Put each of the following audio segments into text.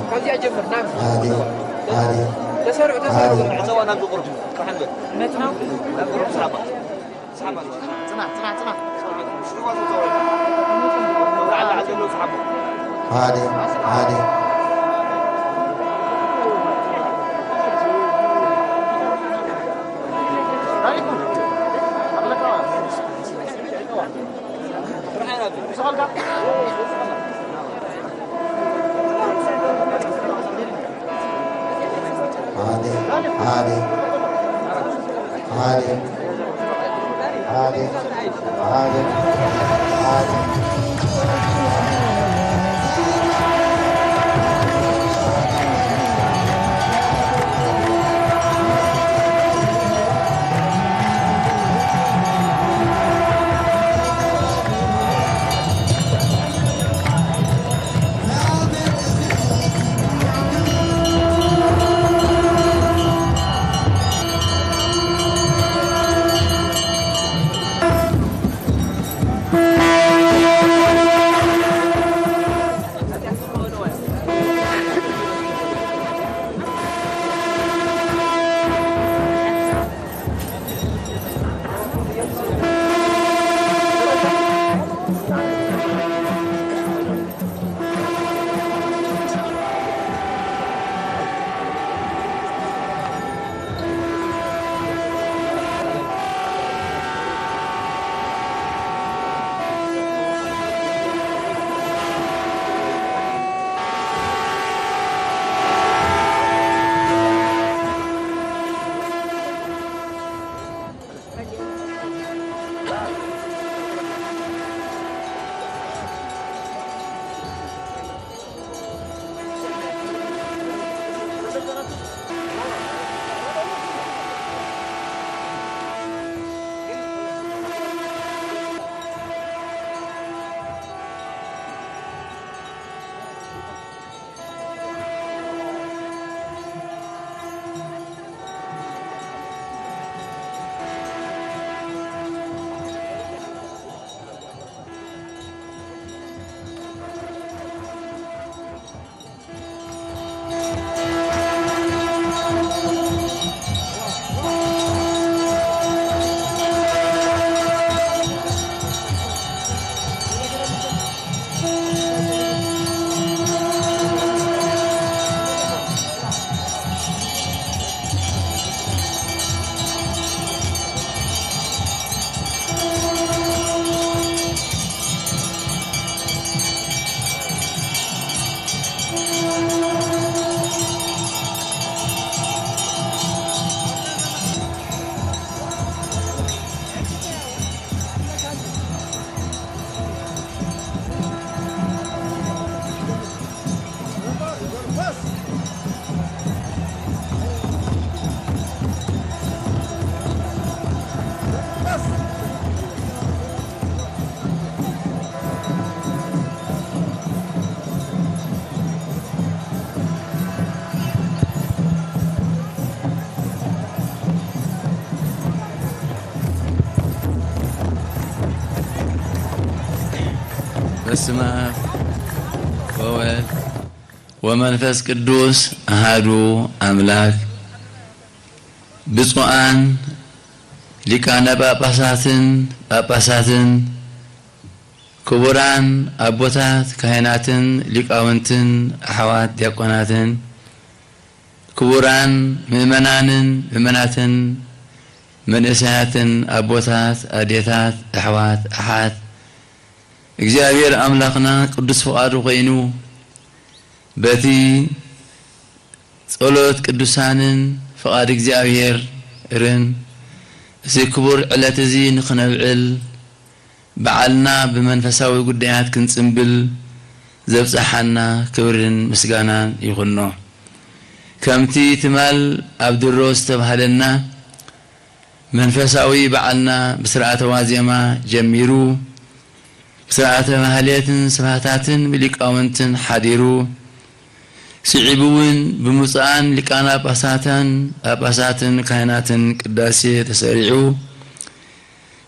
ካብዚኣ ጀምር ናብ ዓዲ፣ ዓዲ፣ ተሰርዑ፣ ተሰርዑ። ዓዲ። ዓዲ፣ ዓዲ። ዓዲ፣ ዓዲ፣ ዓዲ፣ ዓዲ፣ ዓዲ፣ ዓዲ። በስመ አብ ወወልድ ወመንፈስ ቅዱስ አሃዱ አምላክ። ብፁዓን ሊቃነ ጳጳሳትን ጳጳሳትን፣ ክቡራን ኣቦታት ካህናትን ሊቃውንትን ኣሕዋት ዲያቆናትን፣ ክቡራን ምእመናንን ምእመናትን፣ መንእሰያትን ኣቦታት፣ ኣዴታት፣ ኣሕዋት፣ ኣሓት፣ እግዚኣብሔር ኣምላኽና ቅዱስ ፍቓዱ ኮይኑ በቲ ጸሎት ቅዱሳንን ፍቓድ እግዚኣብሔርን እዚ ክቡር ዕለት እዚ ንኽነብዕል በዓልና ብመንፈሳዊ ጉዳያት ክንጽምብል ዘብጽሓና ክብርን ምስጋናን ይኹኖ። ከምቲ ትማል ኣብ ድሮ ዝተባህለና መንፈሳዊ በዓልና ብስርዓተ ዋዜማ ጀሚሩ ብስርዓተ ማህሌትን ስብሃታትን ብሊቃውንትን ሓዲሩ ስዒቡ እውን ብምጹኣን ሊቃነ ጳጳሳትን ጳጳሳትን ካህናትን ቅዳሴ ተሰሪዑ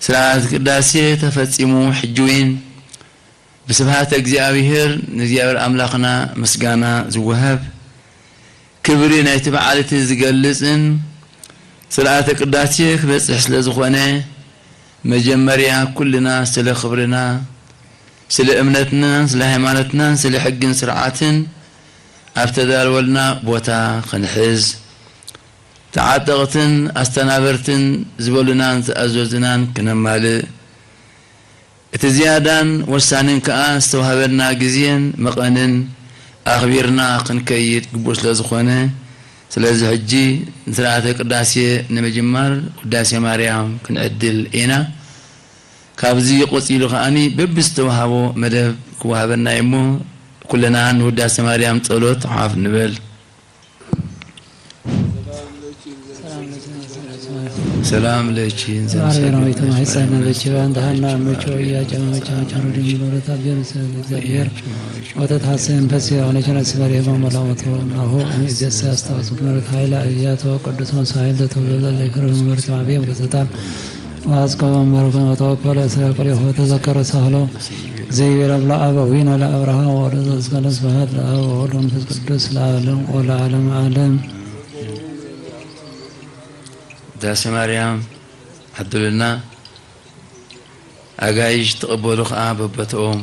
ስርዓት ቅዳሴ ተፈጺሙ ሕጂ እውን ብስብሃተ እግዚኣብሔር ንእግዚኣብሔር ኣምላኽና ምስጋና ዝወሃብ ክብሪ ናይቲ በዓል እቲ ዝገልጽን ስርዓተ ቅዳሴ ክበጽሕ ስለ ዝኾነ መጀመርያ ኩልና ስለ ክብርና ስለ እምነትናን ስለ ሃይማኖትናን ስለ ሕግን ስርዓትን ኣብ ተዳልወልና ቦታ ክንሕዝ ተዓጠቕትን ኣስተናበርትን ዝበሉናን ዝኣዘዙናን ክነማልእ እቲ ዝያዳን ወሳንን ከኣ ዝተዋህበና ግዜን መቐንን ኣኽቢርና ክንከይድ ግቡእ ስለ ዝኾነ፣ ስለዚ ሕጂ ንስርዓተ ቅዳሴ ንምጅማር ውዳሴ ማርያም ክንዕድል ኢና። ካብዚ ቀጺሉ ከኣኒ በብዝተዋህቦ መደብ ክወሃበና እዩ እሞ፣ ኩልና ንውዳሴ ማርያም ጸሎት ሓፍ ንበል። ሰላም ለኪ እንዘ ማርያም ሆይ ተማሕፀነ በኪ በእንተ ሐና እምቹ እያጨመመች መቸሩ ድንግል ወለታ እግዚአብሔር ወተት ሐሴን ፈሲ ሆነች ነስ መሬ በመላወቱ ናሁ እምይእዜሰ አስታውስክ ምሕረት ኃይለ አብያተ ወቅዱስ መሳይል ዘተውለለ ለይክር ምሕረት ማቤ ወገዘታል ወአጽቀቦ መርኮን ወተወኮለ እስረ ቆሌሆ ተዘከረ ሳህሎ ዘይቤረ ብሎ አበዊነ ለአብርሃም ወወልድ ዘእስከለ ስብሐት ለአብ ወወልድ ወመንፈስ ቅዱስ ለዓለም ወለዓለመ ዓለም። ውዳሴ ማርያም ዓድሉና፣ ኣጋይሽ ተቐበሉ ኸኣ በቦትኦም።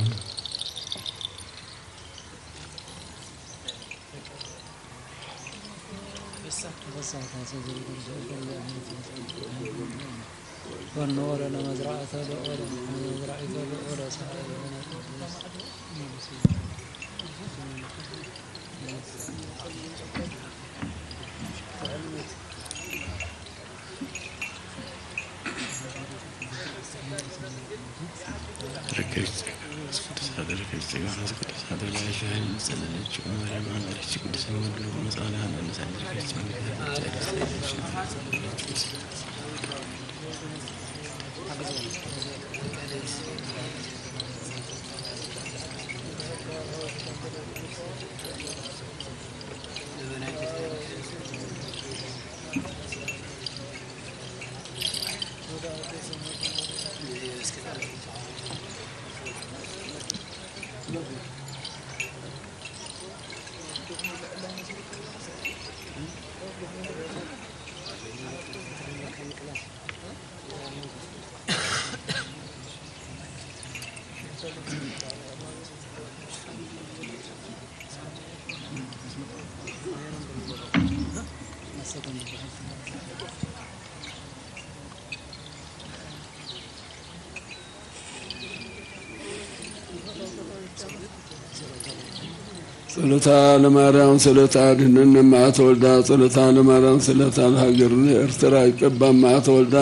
ጸሎታ ለማርያም ጸሎታ አድነን እማ ተወልዳ። ጸሎታ ለማርያም ጸሎታ ለሀገርነ ኤርትራ ይቀባ እማ ተወልዳ።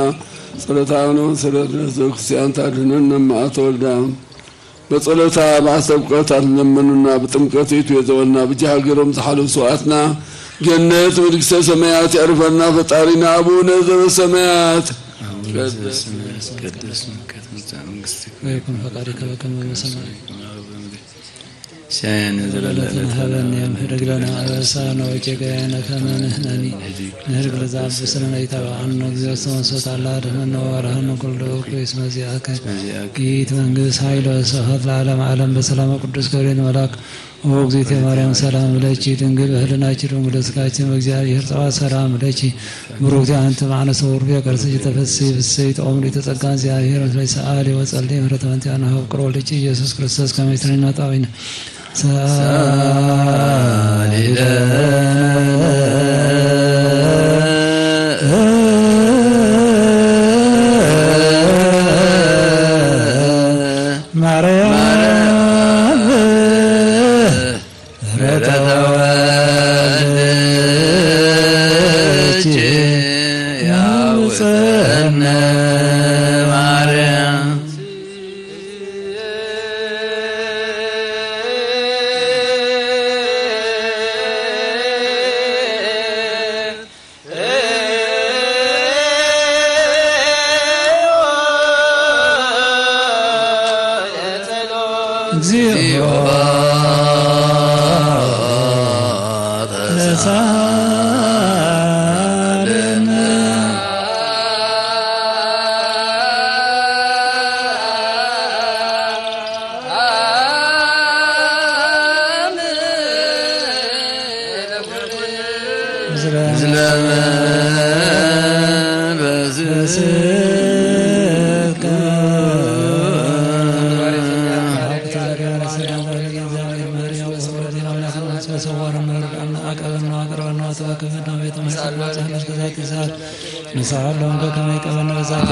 ጸሎታ አቡነ ጸሎት ለህዝበ ክርስቲያን ታድነን እማ ተወልዳ። በጸሎታ በአሰብቆት አትለመኑና በጥምቀት ይትቤዘወልና ብጃ ሀገሮም ዝሓለፉ ሰዋዕትና ገነት መንግስተ ሰማያት ያዕርፈና ፈጣሪና አቡነ ዘበሰማያት። አቡነ ዘበሰማያት ይትቀደስ ስምከ ትምጻእ መንግስትከ ወይኩን ፈቃድከ በከመ በሰማይ። ሲሳየነ ዘለለዕለትነ ሀበነ ዮም ህድግ ለነ አበሳነ ወጌጋየነ ከመ ንሕነኒ ንህድግ ለዘአብስ ለነ ኢታብአነ እግዚኦ ውስተ መንሱት አላ አድህነነ ወባልሐነ ኩሉ እኩይ እስመ ዚአከ ይእቲ መንግስት ኃይል ወስብሐት ለዓለመ ዓለም። በሰላመ ቅዱስ ገብርኤል መልአክ ኦ እግዝእትየ ማርያም ሰላም ለኪ ድንግል በህልናኪ ድንግል ስጋኪ በእግዚአብሔር ጸባኦት ሰላም ለኪ ብሩክቲ አንቲ እምአንስት ወቡሩክ ፍሬ ከርሥኪ ተፈሥሒ ፍሥሕት ኦ ምልዕተ ጸጋ እግዚአብሔር ምስሌኪ ሰአሊ ወጸልዪ ምሕረተ በእንቲአነ ሀብ ፍቁር ወልድኪ ኢየሱስ ክርስቶስ ከመ ይስረይ ኃጣውኢነ ሰአሊ ለነ ማርያም ተወልድኪ ያውፀነ ማርያም። እግዚኦ ተሳለነ። ምስለ መንፈስከ ንስሓሎም በከመ ይቀበል ነበዛት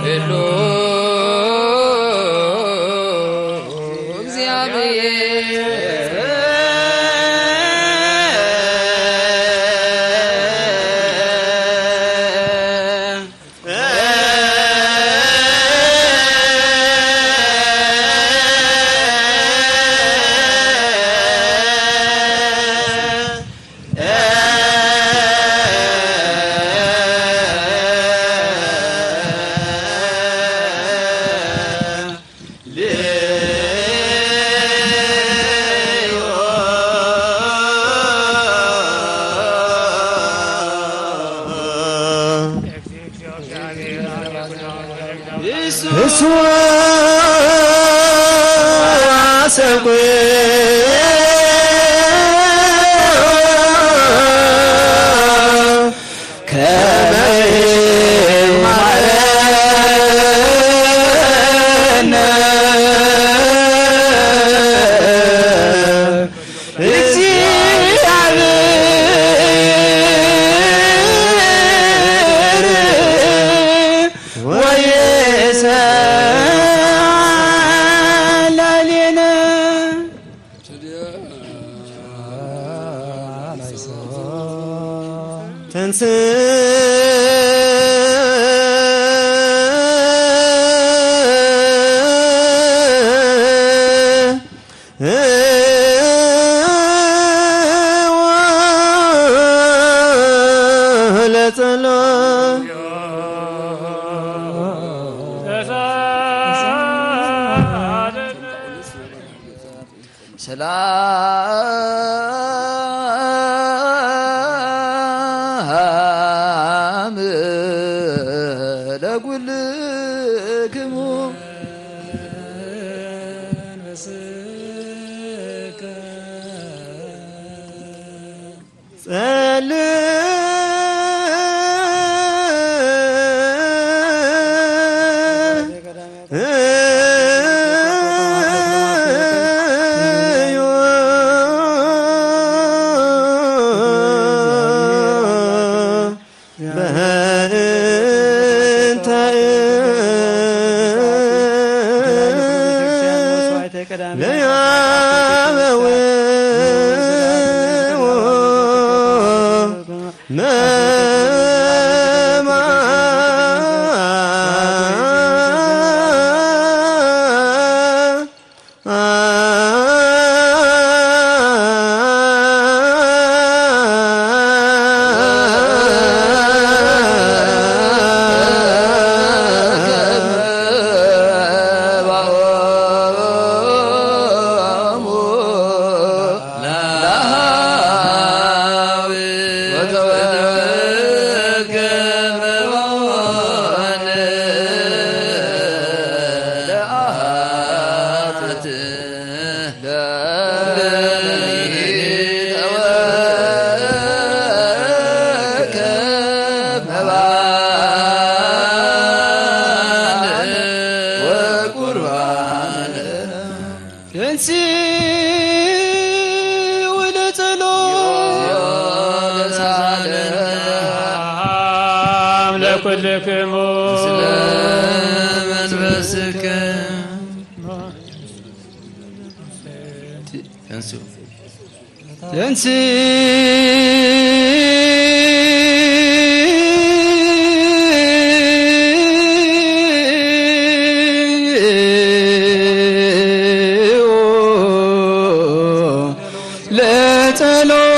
ሄሉ እሱ አሰብኩ ከመ ይማረነ እግዚአብሔር ወይሰላሌነ። ተንስ ለጸሎት ሰላም ለኩልክሙ። ጸልእ ለክሙ። ስለ መንፈስከ። ተንሱ። ተንስ ለጸሎት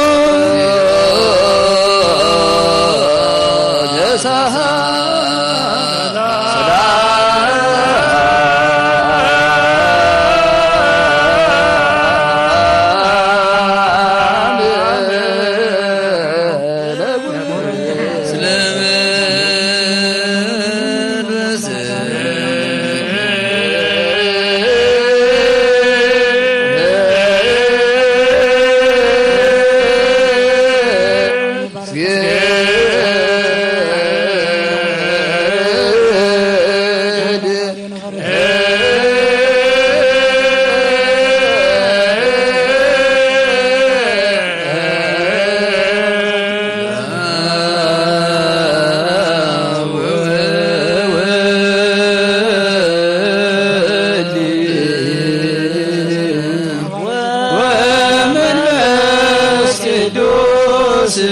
ወመንፈስ ቅዱስ እንዘ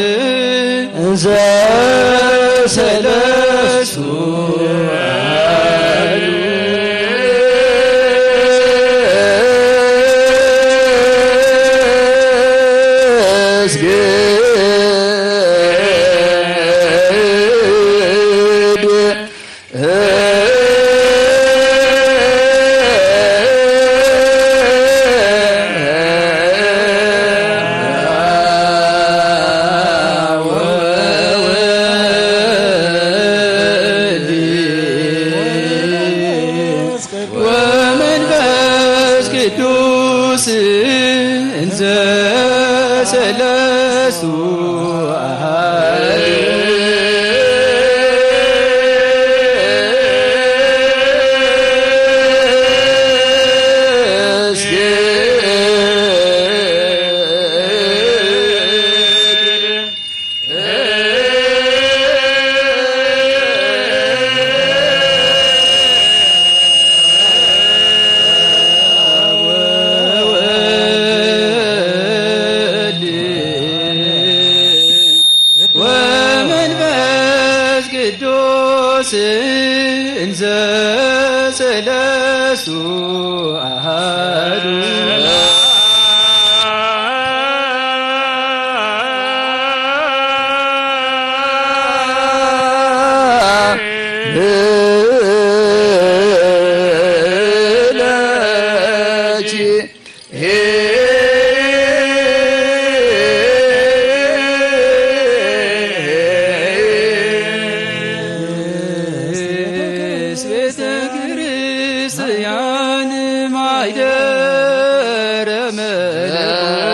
ሰለስቱ ወመንፈስ ቅዱስ እንዘ ሰለስቱ አሐዱ። ወመንፈስ ቅዱስ እንዘ ሰለስቱ አሐዱ። ቤተ ክርስቲያን ማይደረ መለኮት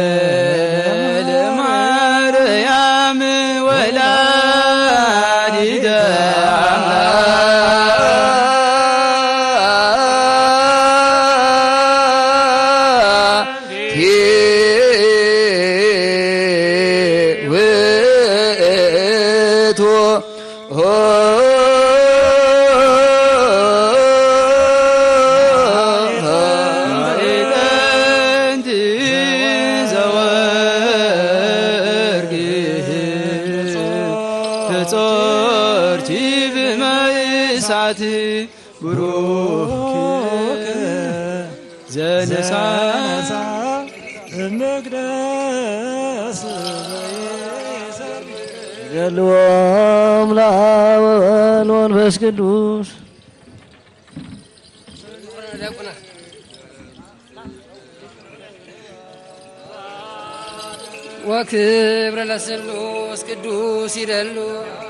ድንግል ማርያም ወላዲተ አምላክ ውእቱ ማዕጠንት ዘወርቅ ተጾርቲ ብማይ እሳት ብሩክ ዘነሳ መቅደስ። ገድልዎም ለአብ ወወልድ ወመንፈስ ቅዱስ። ወክብረ ለስሉስ ቅዱስ ይደሉ።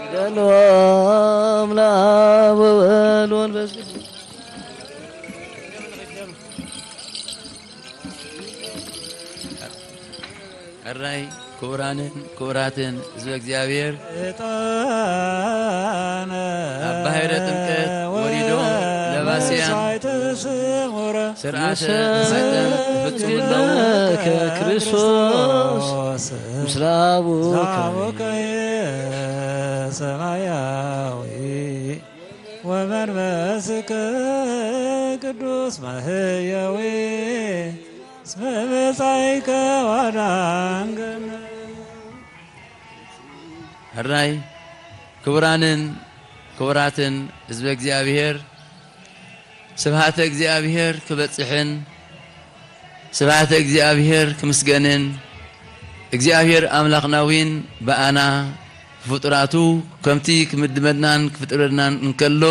ይደልዎም ለአብ ወወልድ ወመንፈስ ቅዱስ። ሕራይ ክቡራንን ክቡራትን ህዝበ እግዚኣብሔር፣ ዕጣነ ኣብ ባሕረ ጥምቀት ወሪዶም ወርቂ ለባስያን መስዋዕተ ስሙረ ስርዓተ ማይተም ይፈጽሙ ኣለዉ። ንሰግደከ ክርስቶስ ምስለ ኣቡከ ምስለ ኣቡከ ሰማያዊ ወመንፈስከ ቅዱስ መህየዊ እስመ መጻእከ ወአዳንከነ። ሕራይ ክቡራንን ክቡራትን ህዝበ እግዚኣብሔር፣ ስብሃተ እግዚኣብሔር ክበጽሕን ስብሃተ እግዚኣብሔር ክምስገንን፣ እግዚኣብሔር ኣምላኽና እውን ብኣና ብፍጡራቱ ከምቲ ክምድበናን ክፍጥረናን እንከሎ፣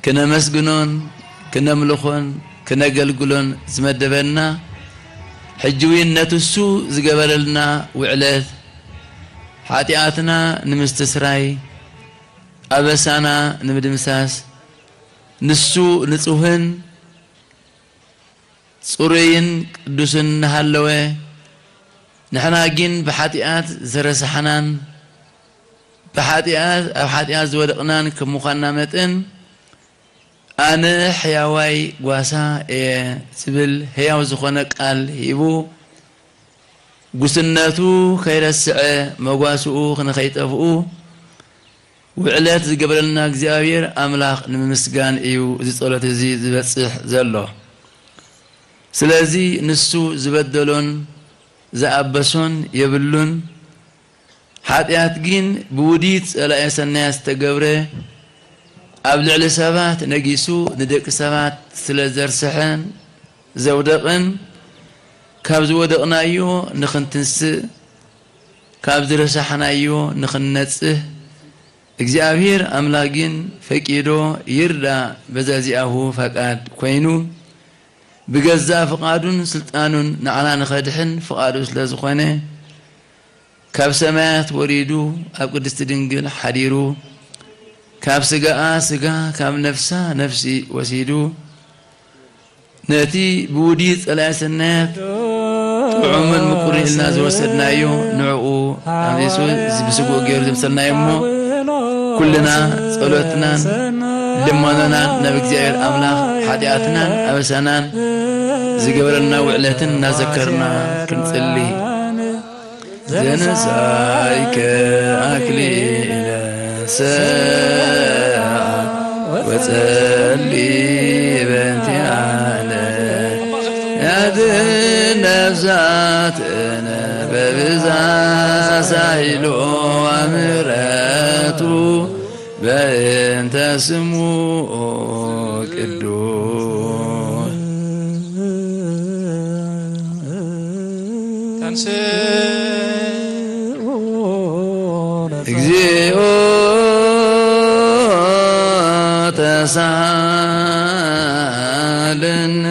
ክነመስግኖን ክነምልኾን ክነገልግሎን ዝመደበና፣ ሕጂ እውን ነቲ እሱ ዝገበረልና ውዕለት፣ ሓጢኣትና ንምስትስራይ፣ ኣበሳና ንምድምሳስ፣ ንሱ ንጹህን ጽሩይን ቅዱስን እናሃለወ፣ ንሕና ግን ብሓጢኣት ዝረሳሕናን፣ ብሓጢኣት፣ ኣብ ሓጢኣት ዝወደቕናን ከም ምዃንና መጠን፣ ኣነ ሕያዋይ ጓሳ እየ ዝብል ሕያው ዝኾነ ቃል ሂቡ፣ ጉስነቱ ከይረስዐ፣ መጓስኡ ንኸይጠፍኡ፣ ውዕለት ዝገበረልና እግዚኣብሔር ኣምላኽ ንምምስጋን እዩ እዚ ጸሎት እዚ ዝበጽሕ ዘሎ። ስለዚ ንሱ ዝበደሎን ዝኣበሶን የብሉን። ሓጢኣት ግን ብውዲት ጸላኤ ሰናያት ዝተገብረ፣ ኣብ ልዕሊ ሰባት ነጊሱ ንደቂ ሰባት ስለ ዘርስሐን ዘውደቕን፣ ካብ ዝወደቕናዮ ንኽንትንስእ፣ ካብ ዝረሳሕናዮ ንኽንነጽህ፣ እግዚኣብሔር ኣምላኽ ግን ፈቂዶ ይርዳ በዘዚኣሁ ፈቃድ ኮይኑ፣ ብገዛ ፍቓዱን ስልጣኑን ንዓና ንኸድሕን ፍቓዱ ስለ ዝኾነ፣ ካብ ሰማያት ወሪዱ ኣብ ቅድስቲ ድንግል ሓዲሩ፣ ካብ ስጋኣ ስጋ፣ ካብ ነፍሳ ነፍሲ ወሲዱ፣ ነቲ ብውዲ ጸላኢ ሰናያት ጥዑምን ምቁርን ኢልና ዝወሰድናዮ ንዕኡ ኣምሊሱ እዚ ብስግኡ ገይሩ ዘምሰልናዮ እሞ፣ ኩልና ጸሎትናን ልመናናን ናብ እግዚኣብሔር ኣምላኽ ሓጢኣትናን ኣበሳናን ዝገበረልና ውዕለትን እናዘከርና ክንጽሊ። ዘነሳይከ ኣክሊለ ሰብአ ወጸሊ በንቲኣነ። ያድን ነፍሳትነ በብዛ ሳይሎ ምሕረቱ በእንተ ስሙ ቅዱስ። ተንሥእ እግዚኦ ተሳሃለነ።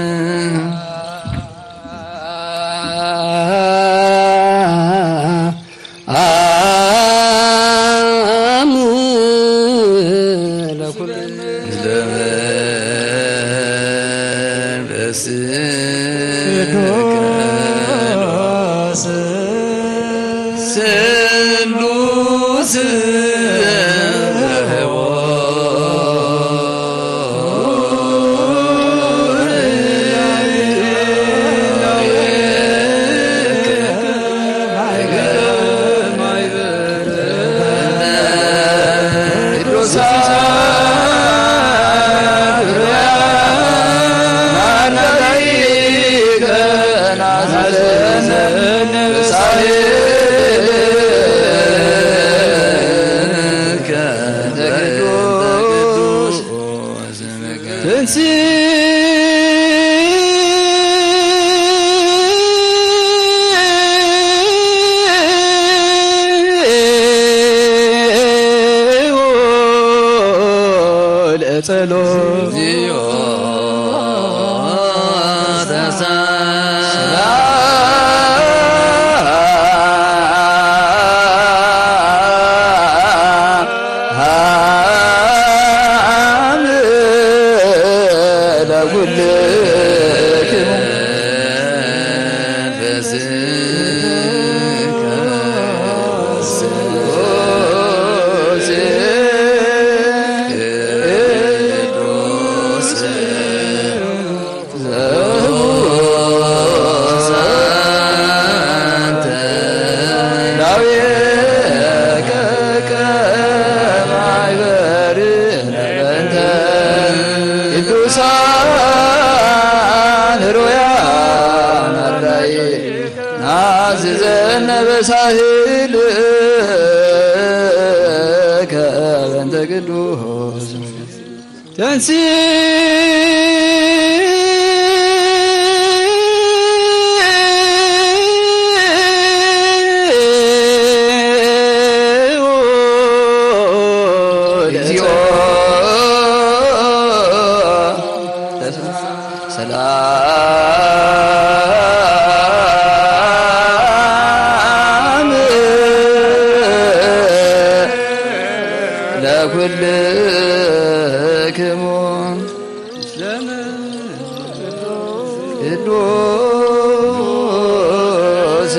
ሳህልከ በእንተ ቅዱስ ተንሥእ እግዚኦ። ሰላም ለኩልክሙ። ቅዱስ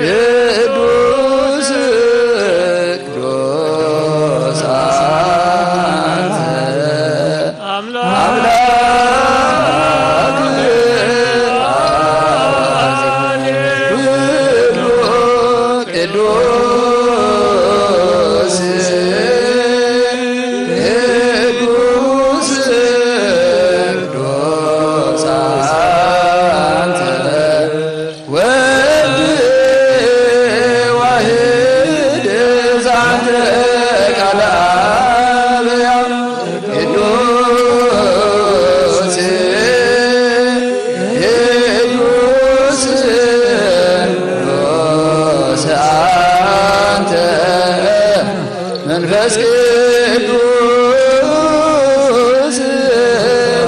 ቅዱስ ቅዱስ አንተ አምላክ ቅዱስ ቅዱስ ቅዱስ አንተ ወልድ ዋህድ ዛንተ ቃል አብ ቅዱስ ቅዱስ ቅዱስ አንተ መንፈስ ቅዱስ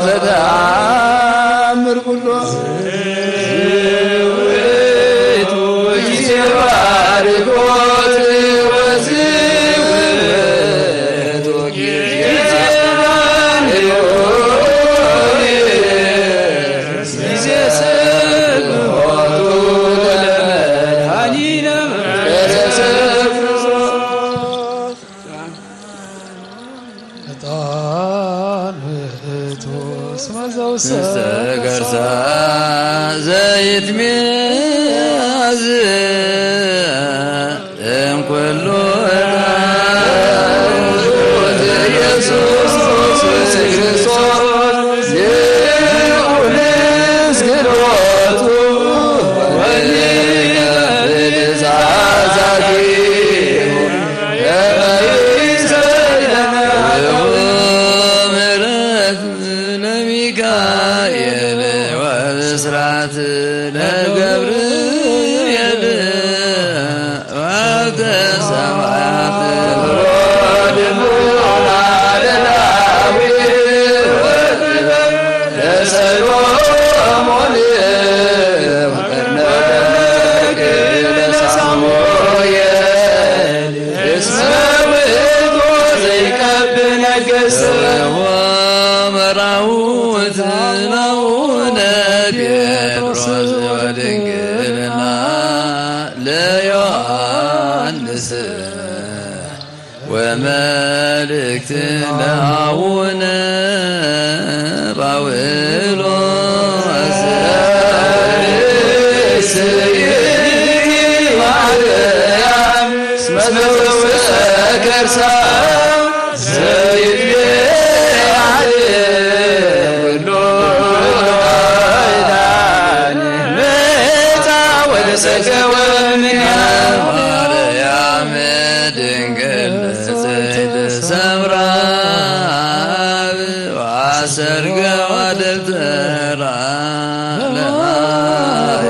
ዘተአምር ኩሎ። ውእቱ ጊዜ ባርኮት ወዝውእቱ ጊዜ ጊዜ ስብሖቱ ለመድኃኒነ መንፈስ ቅዱስ። ዕጣን ውእቱ ስመ ዘውስከ ውስተ ከርሳ ዘይትሜዝ እምኩሉ ኢየሱስ ክርስቶስ ልዑል እስክሮቱ ወሊቀ ትእዛዛቲሁ ለመይሰይለነ ምሕረት ለሚካኤል ወብስራት ለገብርኤል ወብተ ሰማያት ለሰሎሞን ወቀርነ ለሳሙኤል እስመ ውእቱ ዘይቀብ ነገሥት ወመራውት ናውነ ጴጥሮስ ወድንግልና ለዮሐንስ ወመልእክት ለአቡነ ጳውሎስ ማርያም እስመ ከርሳ ዘይቤ ኩሉ ኪዳን መጻ ወተሰገወ እምኔሃ ማርያም ድንግል ንጽሕት ሰምራ ወአሰርገዋ ደብተራ ለማይ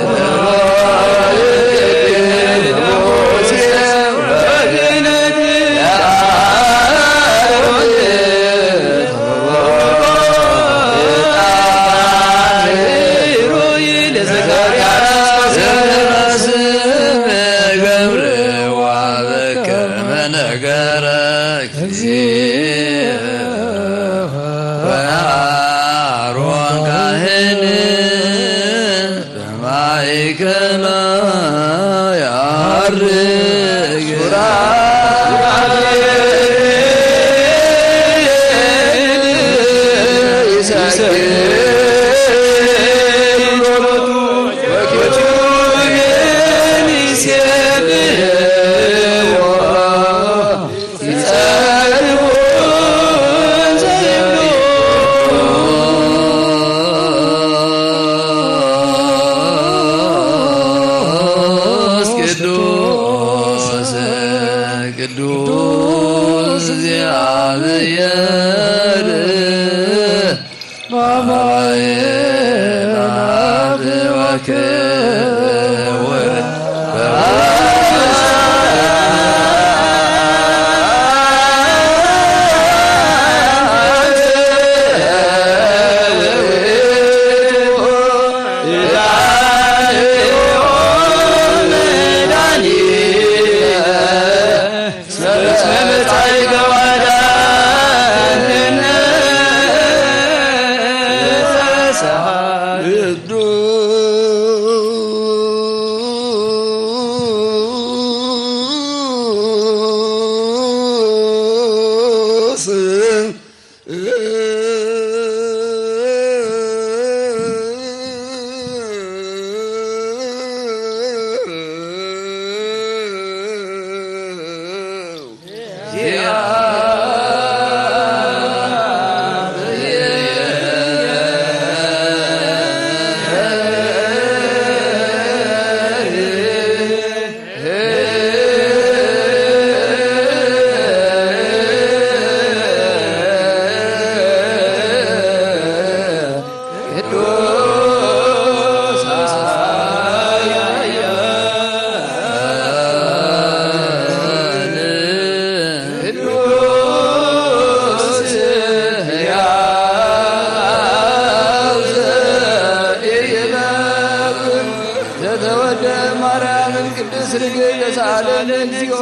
ዘተወልደ ማርያምን ቅድስት ድንግል ተሳለን እግዚኦ።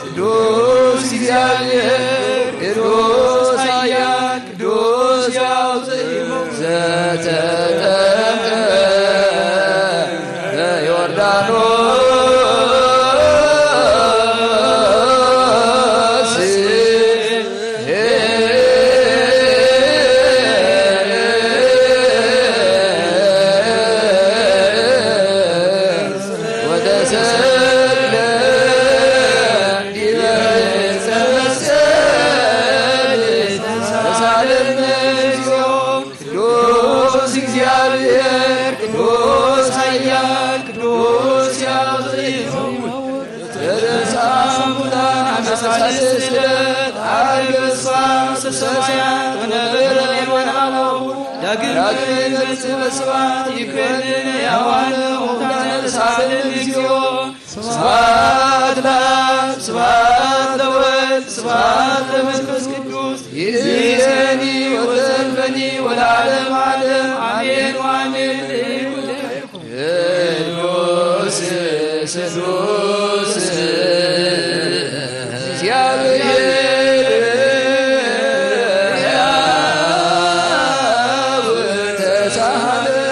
ቅዱስ እግዚአብሔር፣ ቅዱስ ኃያል፣ ቅዱስ ያው ዘኢይመውት። ዘተጠምቀ በዮርዳኖስ ወተሰቅለ ዲበ ዕፀ መስቀል ተሳለነ እግዚኦ። ቅዱስ እግዚአብሔር፣ ቅዱስ ኃያል፣ ቅዱስ ያው ዘኢይመውት። ተነሳ እሙታን አመሳለ ስለት አርገ ስብሐት ሰማያት ወነበረ ሌዋን አበው። ዳግም ይመጽእ በስብሐት ይኮንን ሕያዋን ወሙታን። ተሳለን እግዚኦ። ስብሐት ለአብ፣ ስብሐት ለወልድ፣ ስብሐት ለመንፈስ ቅዱስ። ይእዜኒ ወዘልፈኒ ወለዓለመ ዓለም። አሜን ወአሜን። ቅዱስ ስሉስ እግዚአብሔር ሕያው ተሳሃለን።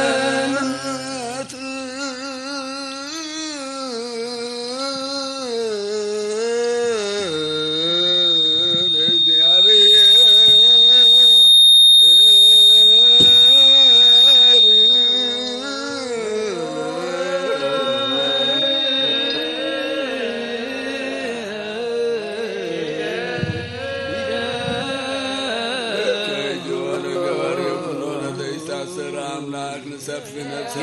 አምላክ ንሰፊ ነፍስ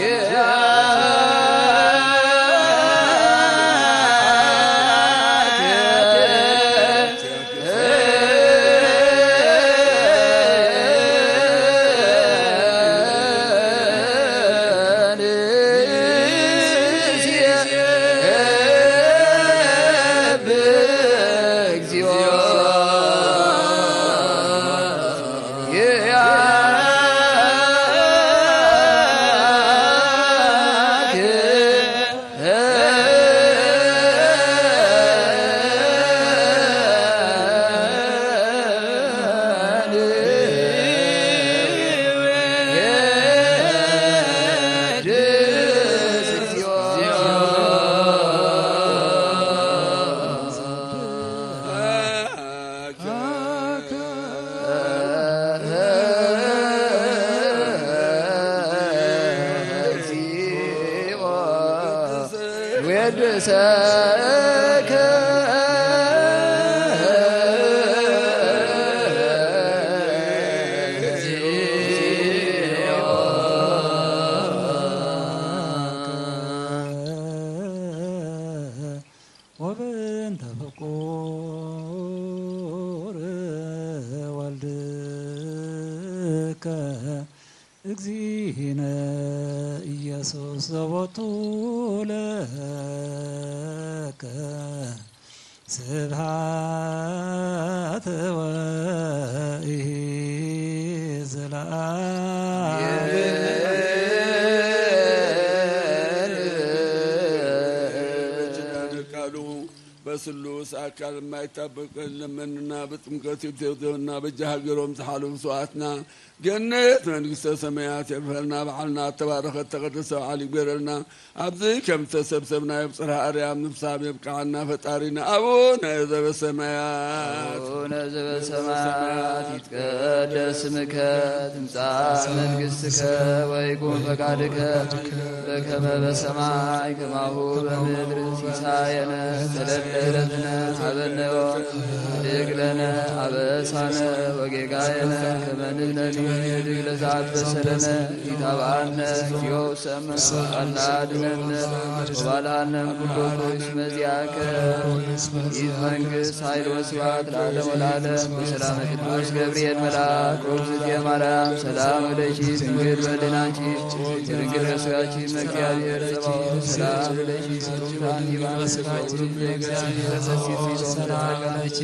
ወበእንተ ፍቁር ወልድከ እግዚእነ ኢየሱስ ዘቦቱ ለከ ስብሐት ወኢሂ ዘለዓለም። ቃሉ በስሉስ ኣካል የማይታበቅ ለመንና በጥምቀት ይብተውተውና በጃ ሃገሮም ዝሓለፉ ሰዋዕትና ገነት መንግስተ ሰማያት የርፈልና። በዓልና ተባረኸ ተቐደሰ በዓል ይግበረልና። ኣብዚ ከም ዝተሰብሰብናዮ ብጽርሐ ኣርያም ንፍሳም የብቅዓና ፈጣሪና። ኣቡነ ዘበሰማያት ኣቡነ ዘበሰማያት ይትቀደስ ስምከ ትምጻእ መንግስትከ ወይኩን ፈቃድከ በከመ በሰማይ ከማሁ በምድር። ሲሳየነ ዘለለ ዕለትነ ሀበነ ዮም። ህድግ ለነ አበሳነ ወጌጋየነ ከመ ንሕነኒ ንህድግ ለዘአበሰ ለነ። ኢታብአነ እግዚኦ ውሰመ አላ አድነነ ወባልሃነ እምኩሉ ኩይስ መዚአከ። ኢት መንግስት ኃይል ወስብሐት ለዓለም ወለዓለም። በሰላመ ቅዱስ ገብርኤል መልአክ ኦግዝእትየ ማርያም ሰላም ለኪ ድንግል በድናኪ ድንግል በስጋኪ መእግዚአብሔር ጸባኦት ሰላም ለኪ። ብሩክት አንቲ እምአንስት ወብሩክ ፍሬ ከርሥኪ ተፈሥሒ ሰላም ለኪ።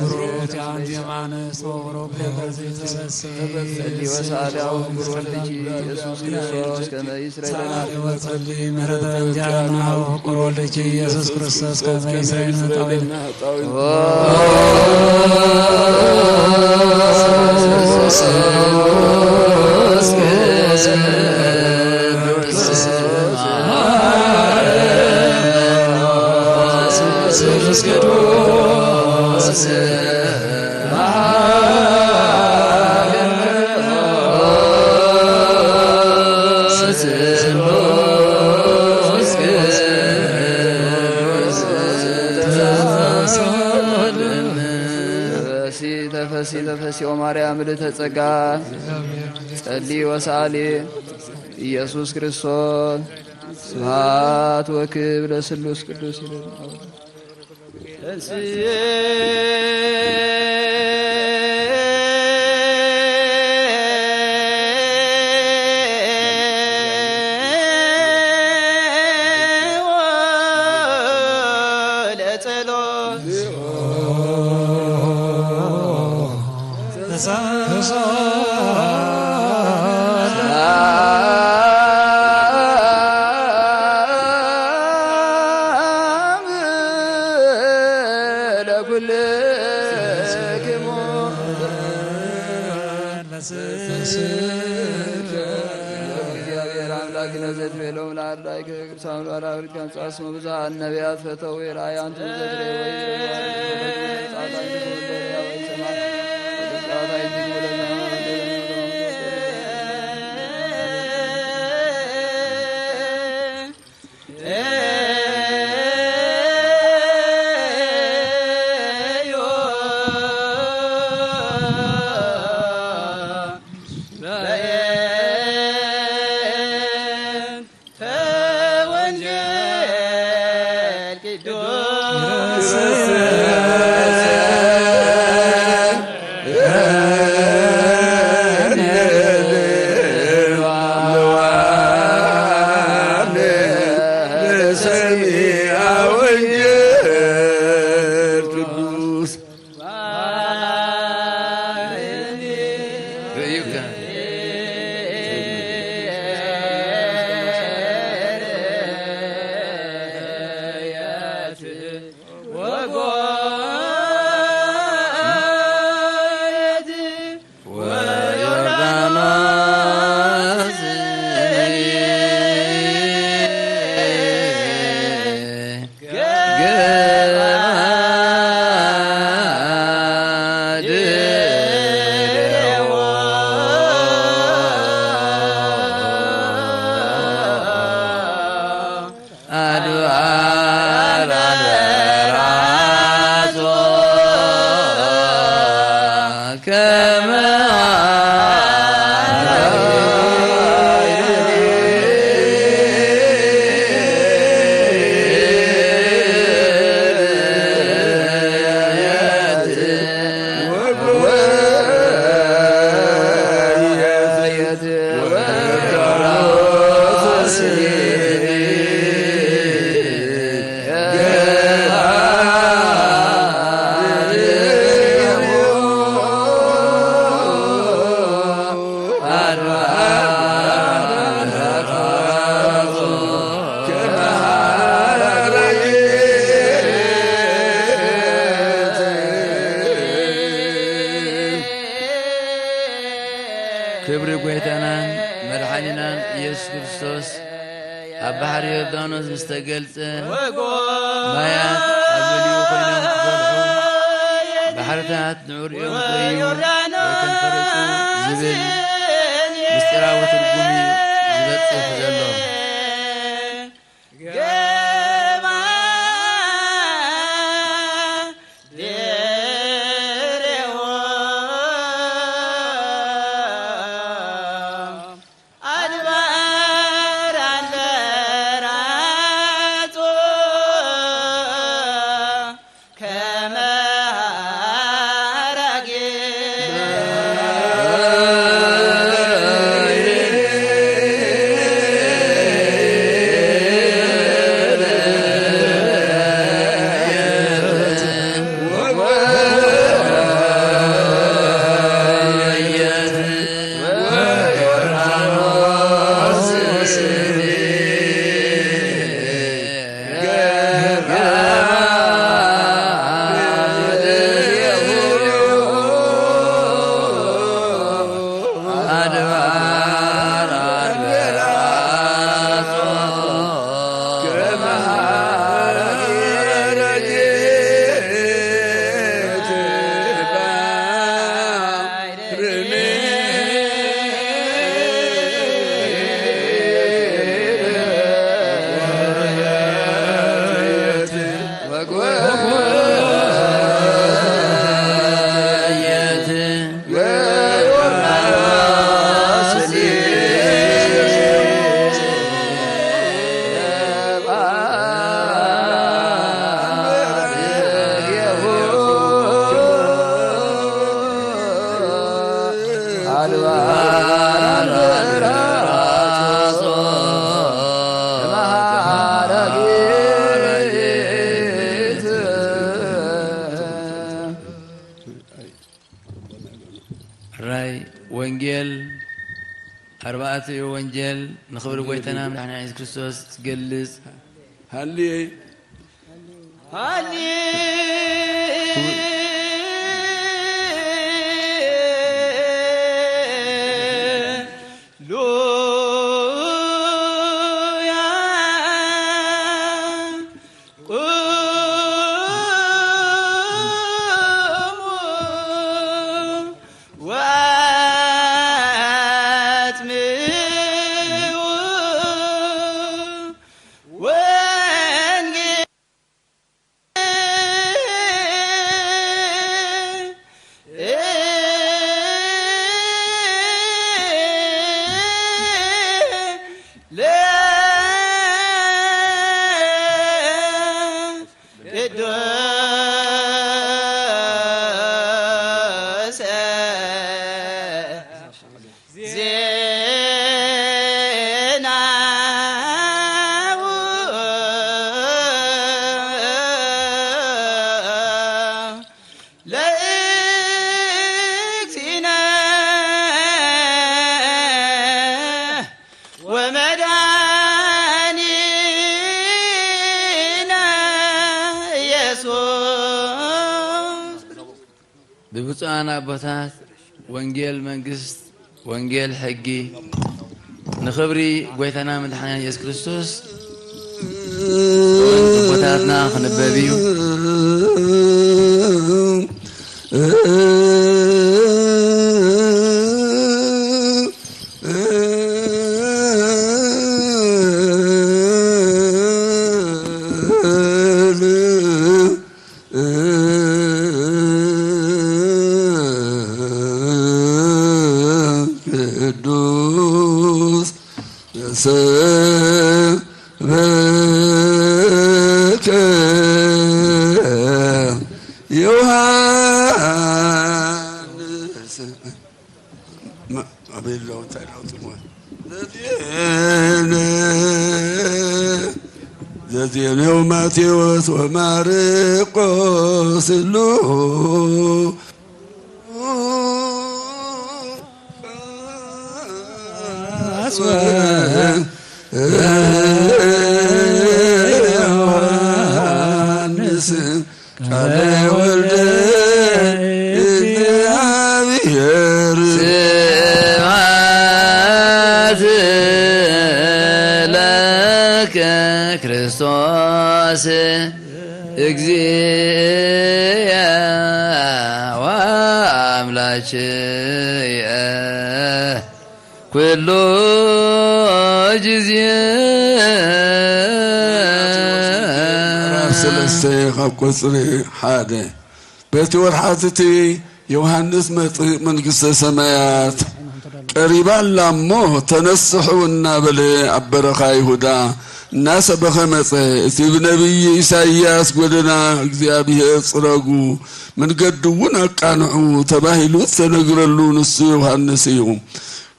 ብሩክት አንቲ እምአንስት ወብሩክ ፍሬ ከርሥኪ ተፈሥሒ። ጸሊ ወሳሊያው ብሩክ ወልድኪ ኢየሱስ ክርስቶስ ከመ ይስረይ ለነ። ሰአሊ ወጸሊ ምሕረተ እግዚአብሔር ፍቁር ወልድኪ ኢየሱስ ክርስቶስ ከመ ይስረይ ለነ ኃጣውኢነ። ተፈሲ ተፈሲ ተፈሲ ኦ ማርያም ምልዕተ ጸጋ ጸሊ ወሳሊ ኢየሱስ ክርስቶስ ስብሐት ወክብር ለስሉስ ቅዱስ ይበል። እግዚአብሔር አምላክነ ዘትቤሎም ለአርዳኢከ ቅዱሳን ባራብሪት ከንጻስሙ ብዝሃ ነቢያት ፈተው የራእይ አንቱ ዘትሬ ወይ ጎይታናን መድሓኒናን ኢየሱስ ክርስቶስ ኣብ ባሕሪ ዮርዳኖስ ምስ ተገልጸ፣ ማያት ኣብ ልዕሊኡ ኮይኖም ክፈልሑ፣ ባሕርታት ንዑ ርእዮም ክበዩ፣ ወይ ከንፈረጹ ዝብል ምስጢራዊ ትርጉም እዩ ዝበጽሕ ዘሎ። ሕራይ ወንጌል ኣርባዕቲኡ ወንጌል ንኽብሪ ጎይታና መድሓኒና የሱስ ክርስቶስ ትገልጽ። ሃሌ ሃሌሉያ። ቁሙ ወአጽምዑ ወንጌል ለቅዱስ ዜናው ለእግዚእነ ወመድኃኒነ ኢየሱስ። ብብፁዓን ኣቦታት ወንጌል መንግስት፣ ወንጌል ሕጊ፣ ንኽብሪ ጎይታና መድሓኒና ኢየሱስ ክርስቶስ ብወንጌል ኣቦታትና ክንበብ እዩ። ቅዱስ ስምከ ዮሐንስ። ዘዜነው ማቴዎስ ወማርቆስ ሉ ዮሐንስ ቃለ ወልደ እግዚአብሔር። ክርስቶስ እግዚአ ወአምላክየ ኩሉ ጊዜ። ምዕራፍ ሰለስተ ካብ ቁጽሪ ሓደ። በቲ ወርሓት እቲ ዮሃንስ መጥምቅ መንግስተ ሰማያት ቀሪባ ኣላ እሞ ተነስሑ እናበለ ኣብ በረኻ ይሁዳ እናሰበኸ መጸ። እቲ ብነቢይ ኢሳይያስ ጎደና እግዚኣብሔር ጽረጉ፣ መንገዲ እውን ኣቃንዑ ተባሂሉ ዝተነግረሉ ንሱ ዮሃንስ እዩ።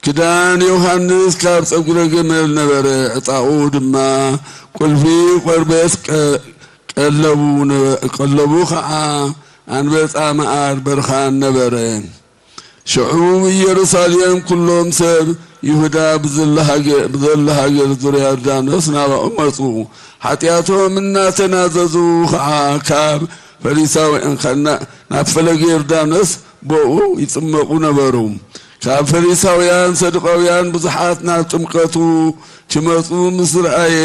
ክዳን ዮሃንስ ካብ ጸጉረ ገመል ነበረ፣ ዕጣቑ ድማ ቁልፊ ቆርበት ቀ-፣ ቀለቡ ነ-፣ ቀለቡ ኸዓ ኣንበጣ መዓር በርኻን ነበረ። ሽዑ ኢየሩሳሌም ኩሎም ሰብ ይሁዳ ብዘላ ሃገ-፣ ብዘላ ሃገር ዙርያ ዮርዳኖስ ናባኡ መጹ። ሓጢኣቶም እናተናዘዙ ኸዓ ካብ ፈሪሳውያን፣ ካብ ና-፣ ናብ ፈለገ ዮርዳኖስ ቦኡ ይጽመቑ ነበሩ። ካብ ፈሪሳውያን ሰዱቃውያን ብዙሓት ናብ ጥምቀቱ ክመጹ ምስ ረኣየ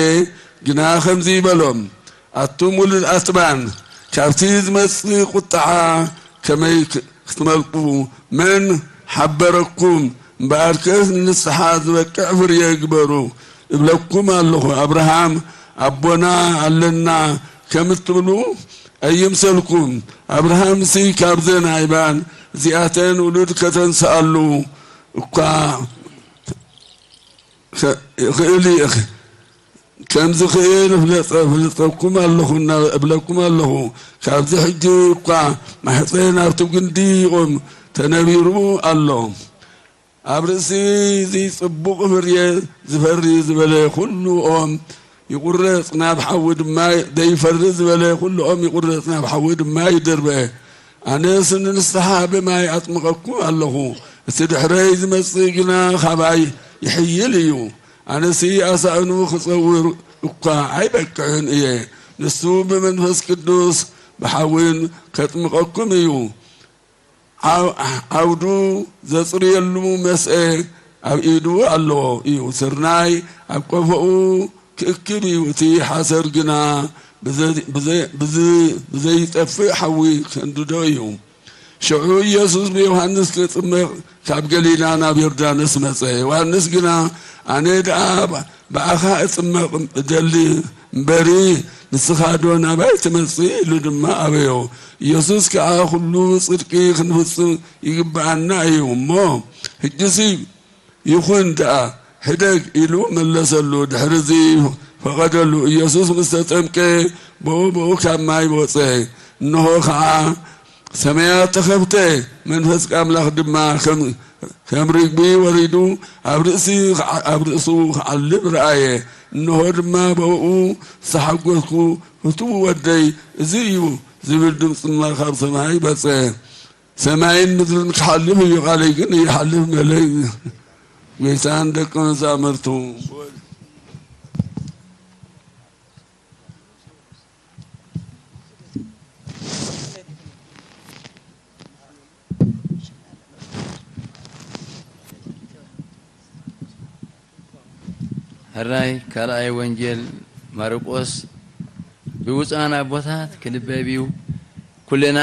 ግና ከምዚ በሎም፣ ኣቱም ውሉድ ኣትማን፣ ካብቲ ዝመጽእ ቁጥዓ ከመይ ክ-፣ ክትመልቁ መን ሓበረኩም? እምበኣርከስ ንንስሓ ዝበቅዕ ፍርየ ግበሩ እብለኩም ኣለኹ። ኣብርሃም ኣቦና ኣለና ከም እትብሉ ኣይምሰልኩም። ኣብርሃምሲ ካብዘን ኣእባን እዚኣተን ውሉድ ከተንስኣሉ እኳ ከ-፣ ይኽእል እዩ። ከም ዝኽእል እፍለጠ-፣ እፍልጠኩም ኣለኹ እና-፣ እብለኩም ኣለኹ። ካብዚ ሕጂ እኳ ማሕፀን ኣብቲ ግንዲ ይቑም ተነቢሩ ኣሎ። ኣብ ርእሲ እዚ ጽቡቕ ፍርየ ዝፈሪ ዝበለ ኩሉ ኦም ይቑረጽ፣ ናብ ሓዊ ድማ፣ ዘይፈሪ ዝበለ ኩሉ ኦም ይቑረጽ፣ ናብ ሓዊ ድማ ይድርበ። ኣነስ ንንስሓ ብማይ ኣጥምቐኩም ኣለኹ፣ እቲ ድሕረይ ዝመጽእ ግና ኻባይ ይሕይል እዩ። ኣነሲ ኣሳእኑ ክጸውር እኳ ኣይበቅዕን እየ። ንሱ ብመንፈስ ቅዱስ ብሓዊን ከጥምቐኩም እዩ። ዓው-፣ ዓውዱ ዘጽርየሉ መስአ ኣብ ኢዱ ኣለዎ እዩ። ስርናይ ኣብ ቆፎኡ ክእክብ እዩ። እቲ ሓሰር ግና ብዘ-፣ ብዘ-፣ ብዘ-፣ ብዘይጠፍእ ሓዊ ከንድዶ እዩ። ሽዑ ኢየሱስ ብዮሃንስ ክጥመቕ ካብ ገሊላ ናብ ዮርዳኖስ መጸ። ዮሃንስ ግና፣ ኣነ ደኣ ብኣኻ እጥመቕ እደሊ እምበሪ፣ ንስኻዶ ናባይ ትመጽእ? ኢሉ ድማ ኣበዮ። ኢየሱስ ከኣ፣ ኩሉ ጽድቂ ክንፍጽም ይግብኣና እዩ እሞ፣ ሕጂሲ ይኹን ደኣ፣ ሕደግ ኢሉ መለሰሉ። ድሕርዚ ፈቐደሉ። ኢየሱስ ምስ ተጠምቀ፣ ብኡ ብኡ ካብ ማይ ወጸ። እንሆ ኸዓ ሰማያት ተኸፍተ፣ መንፈስ ኣምላኽ ድማ ከም፣ ከም ርግቢ ወሪዱ ኣብ ርእሲ፣ ኣብ ርእሱ ክዓልብ ረኣየ። እንሆ ድማ ብኡ ዝተሓጎስኩ ፍቱው ወደይ እዚ እዩ ዝብል ድምፂ ድማ ካብ ሰማይ መጸ። ሰማይን ምድርን ክሓልፍ እዩ፣ ቃለይ ግን ይሓልፍ በለ። ጌታን ደቀ መዛሙርቱ ሕራይ ካልኣይ ወንጌል ማርቆስ ብብፁዓን ኣቦታት ክንበብ እዩ። ኩልና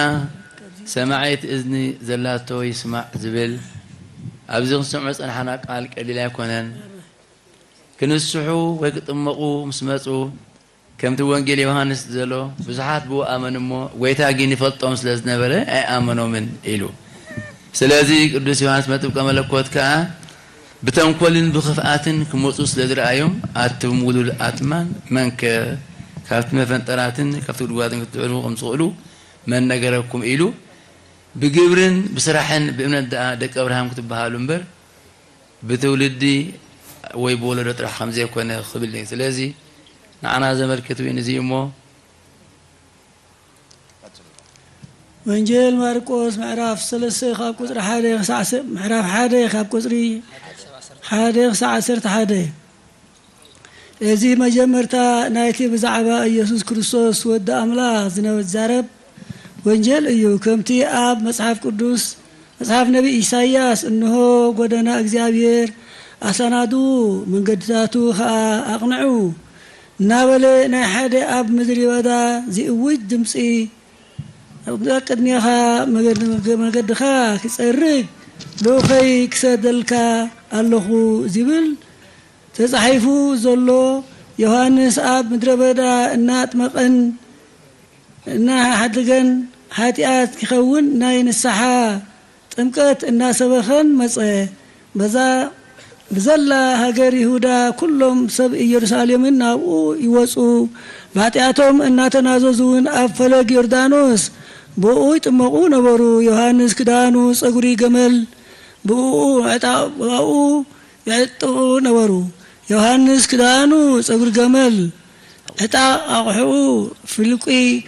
ሰማዒት እዝኒ ዘላቶ ይስማዕ ዝብል ኣብዚ ክንሰምዖ ዝጸናሕና ቃል ቀሊል ኣይኮነን። ክንስሑ ወይ ክጥመቑ ምስ መጹ ከምቲ ወንጌል ዮሃንስ ዘሎ ብዙሓት ብኡ ኣመኑ እሞ ጐይታ ግን ይፈልጦም ስለ ዝነበረ ኣይኣመኖምን ኢሉ። ስለዚ ቅዱስ ዮሃንስ መጥምቀ መለኮት ከኣ ብተንኮልን ብኽፍኣትን ክመጹ ስለ ዝረኣዮም ኣቱም ውሉድ ኣትማን መንከ ካብቲ መፈንጠራትን ካብቲ ጉድጓድን ክትድሕኑ ከም ትኽእሉ መን ነገረኩም ኢሉ ብግብርን ብስራሕን ብእምነት ደኣ ደቂ ኣብርሃም ክትበሃሉ እምበር ብትውልዲ ወይ ብወለዶ ጥራሕ ከም ዘይኮነ ክብል እዩ። ስለዚ ንዓና ዘመልክት እውን እዚ እዩ እሞ ወንጌል ማርቆስ ምዕራፍ ሰለስተ ካብ ቁፅሪ ሓደ ክሳዕ ሰ- ምዕራፍ ሓደ ካብ ቁፅሪ ሓደ ክሳዕ ዓሰርተ ሓደ። እዚ መጀመርታ ናይቲ ብዛዕባ ኢየሱስ ክርስቶስ ወዲ ኣምላኽ ዝነበ ዝዛረብ ወንጌል እዩ። ከምቲ ኣብ መጽሓፍ ቅዱስ መጽሓፍ ነቢ ኢሳይያስ እንሆ ጎደና እግዚኣብሔር ኣሰናድዉ መንገድታቱ ኸኣ ኣቕንዑ እናበለ ናይ ሓደ ኣብ ምድሪ በዳ ዝእውጅ ድምፂ፣ "ኣብ ቅድሜኻ መገድ-፣ መገድኻ ክፀርግ ልኡኸይ ክሰደልካ ኣለኹ" ዝብል ተፃሒፉ ዘሎ፣ ዮሃንስ ኣብ ምድረ በዳ እናጥመቐን እናሓደገን ሓጢኣት ክኸውን ናይ ንስሓ ጥምቀት እናሰበኸን መጸ። በዛ ብዘላ ሃገር ይሁዳ ኩሎም ሰብ ኢየሩሳሌምን ናብኡ ይወጹ፣ ብሓጢኣቶም እናተናዘዙ እውን ኣብ ፈለግ ዮርዳኖስ ብኡ ይጥመቑ ነበሩ። ዮሃንስ ክዳኑ ጸጉሪ ገመል ብኡ ዕጣ-፣ ብኡ የዕጥቑ ነበሩ። ዮሃንስ ክዳኑ ጸጉሪ ገመል፣ ዕጣቕ ኣቕሕኡ ፍልቂ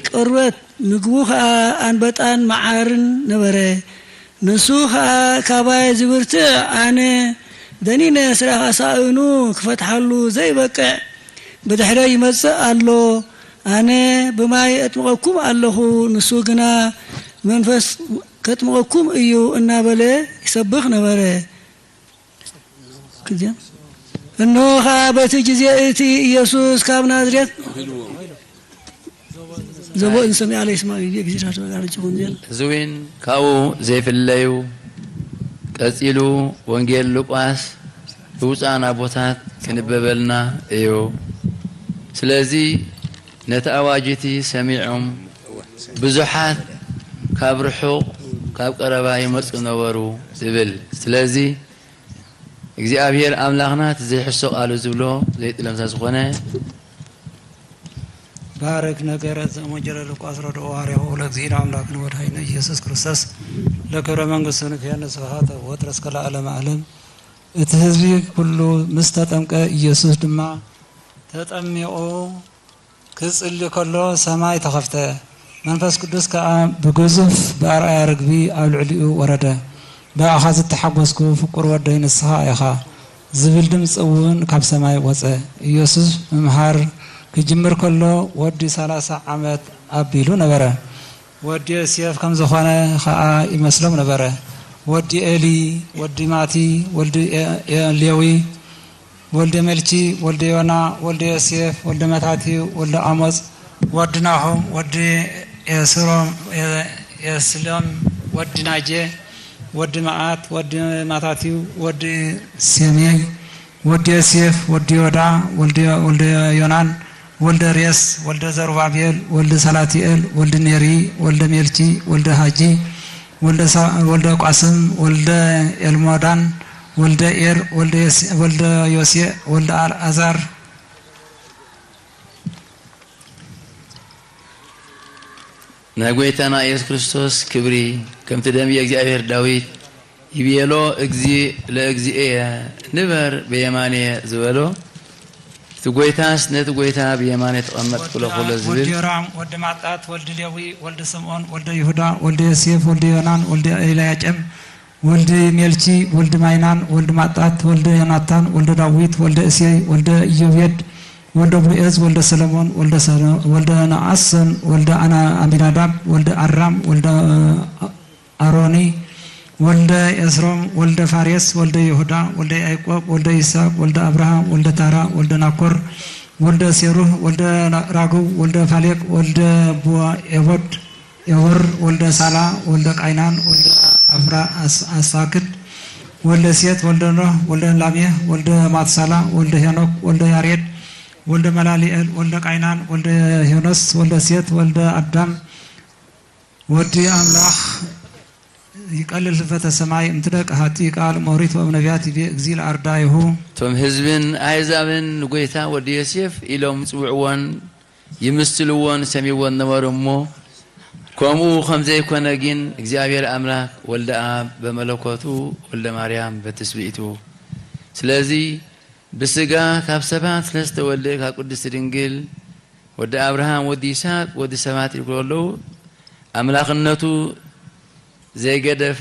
ቆርበት፣ ምግቡ ኸኣ ኣንበጣን መዓርን ነበረ። ንሱ ኸኣ ካባይ ዝብርትዕ ኣነ ደኒነ ስራሕ ኣሳእኑ ክፈትሓሉ ዘይበቅዕ ብድሕረይ ይመጽእ ኣሎ። ኣነ ብማይ ኣጥምቐኩም ኣለኹ፣ ንሱ ግና መንፈስ ከጥምቐኩም እዩ እናበለ ይሰብኽ ነበረ። እነሆ ኸኣ በቲ ግዜ እቲ ኢየሱስ ካብ ናዝሬት ዘቦ እንሰምዕ ኣለ ይስማዕ እዩ፣ ግዜ ተጋርጅ ይኹን ዜና። እዚ እውን ካብኡ ዘይፍለዩ ቀጺሉ ወንጌል ሉቃስ ብብፁዓን ኣቦታት ክንበበልና እዩ። ስለዚ ነቲ ኣዋጅ እቲ ሰሚዖም ብዙሓት ካብ ርሑቕ ካብ ቀረባ ይመጹ ነበሩ ይብል። ስለዚ እግዚኣብሔር ኣምላኽና እቲ ዘይሕሶ ቃሉ ዝብሎ ዘይጥለም ስለ ዝኾነ፣ ባርክ ነገረ ዘእሞጀለ ሉቃስ ረድኦ ሐዋርያሁ ለእግዚእነ ኣምላክነ ወድሃይነ ኢየሱስ ክርስቶስ ለክብረ መንግስቱ ንክሄነ ስብሐተ ወትረ እስከ ለዓለመ ዓለም። እቲ ህዝቢ ኩሉ ምስ ተጠምቀ ኢየሱስ ድማ ተጠሚቑ ክጽሊ ከሎ ሰማይ ተኸፍተ፣ መንፈስ ቅዱስ ከኣ ብግዙፍ ብኣርኣያ ርግቢ ኣብ ልዕሊኡ ወረደ። ብኣኻ ዝተሓጎስኩ ፍቁር ወደይ ንስኻ ኢኻ ዝብል ድምጺ እውን ካብ ሰማይ ወጸ። ኢየሱስ ምምሃር ክጅምር ከሎ ወዲ ሠላሳ ዓመት ኣቢሉ ነበረ። ወዲ ዮሴፍ ከም ዝኾነ ኸኣ ይመስሎም ነበረ። ወዲ ኤሊ፣ ወዲ ማቲ፣ ወዲ ኤ-፣ ኤ-፣ ሌዊ፣ ወልደ ሜልኪ፣ ወልደ ዮና፣ ወልደ ዮሴፍ፣ ወልደ መታትዩ፣ ወልደ ኣሞጽ፣ ወዲ ናሆም፣ ወዲ ኤስሮም፣ ኤ-፣ ኤስሎም፣ ወዲ ናጄ፣ ወዲ መዓት፣ ወዲ ማታትዩ፣ ወዲ ሴሜይ፣ ወዲ ዮሴፍ፣ ወዲ ዮዳ፣ ወልደ፣ ወልደ ዮናን፣ ወልደ ሬስ፣ ወልደ ዘሩባቤል፣ ወልደ ሰላቲኤል፣ ወልደ ኔሪ፣ ወልደ ሜልኪ፣ ወልደ ሃጂ፣ ወልደ ሳ-፣ ወልደ ቋስም፣ ወልደ ኤልሞዳን፣ ወልደ ኤር፣ ወልደ ዮሴ-፣ ወልደ ዮሴ፣ ወልደ ኣልዓዛር። ናይ ጐይታና ኢየሱስ ክርስቶስ ክብሪ፣ ከምቲ ደምየ እግዚኣብሔር ዳዊት ይቤሎ፣ "እግዚእ ለእግዚእየ ንበር ብየማንየ" ዝበሎ፣ እቲ ጐይታስ ነቲ ጐይታ ብየማንየ ተቐመጥ ክለኹሎ ዝብል። ወዲ ዮራም፣ ወዲ ማጣት፣ ወዲ ሌዊ፣ ወዲ ስምዖን፣ ወልደ ይሁዳ፣ ወልደ ዮሴፍ፣ ወልደ ዮናን፣ ወልደ ኤልያቄም፣ ወልደ ሜልኪ፣ ወልደ ማይናን፣ ወልደ ማጣት፣ ወልደ ዮናታን፣ ወልደ ዳዊት፣ ወልደ እሴይ፣ ወልደ ኢዮቤድ፣ ወልደ ብሉኤዝ፣ ወልደ ሰለሞን፣ ወልደ ሰለ-፣ ወልደ ነኣሶን፣ ወልደ ኣና-፣ ኣሚናዳብ፣ ወልደ ኣራም፣ ወልደ ኣሮኒ፣ ወልደ ኤስሮም፣ ወልደ ፋሬስ፣ ወልደ ይሁዳ፣ ወልደ ያዕቆብ፣ ወልደ ይስሐቅ፣ ወልደ አብርሃም፣ ወልደ ታራ፣ ወልደ ናኮር፣ ወልደ ሴሩህ፣ ወልደ ራግው፣ ወልደ ፋሌቅ፣ ወልደ ቦ-፣ ኤቦድ፣ ኤቦር፣ ወልደ ሳላ፣ ወልደ ቃይናን፣ ወልደ አፍራ አስ-፣ አሳክድ፣ ወልደ ሴት፣ ወልደ ኖህ፣ ወልደ ላሜህ፣ ወልደ ማትሳላ፣ ወልደ ሄኖክ፣ ወልደ ያሬድ፣ ወልደ መላሊኤል፣ ወልደ ቃይናን፣ ወልደ ሄኖስ፣ ወልደ ሴት፣ ወልደ አዳም፣ ወዲ አምላኽ ይቀልል ህልፈተ ሰማይ እምትደቅ ሃቲ ቃል ሞሪት ወእም ነቢያት ይቤ እግዚእ ለአርዳይሁ። እቶም ህዝብን ኣህዛብን ንጎይታ ወዲ ዮሴፍ ኢሎም ይጽውዕዎን ይምስልዎን ሰሚዎን ነበሩ እሞ፣ ከምኡ ከም ዘይኮነ ግን እግዚኣብሔር ኣምላኽ ወልደ ኣብ በመለኮቱ ወልደ ማርያም በትስብእቱ። ስለዚ ብስጋ ካብ ሰባት ስለዝተወልደ ካብ ቅድስቲ ድንግል ወዲ ኣብርሃም፣ ወዲ ይስሐቅ፣ ወዲ ሰባት ይብሉ ኣለዉ። ኣምላኽነቱ ዘይገደፈ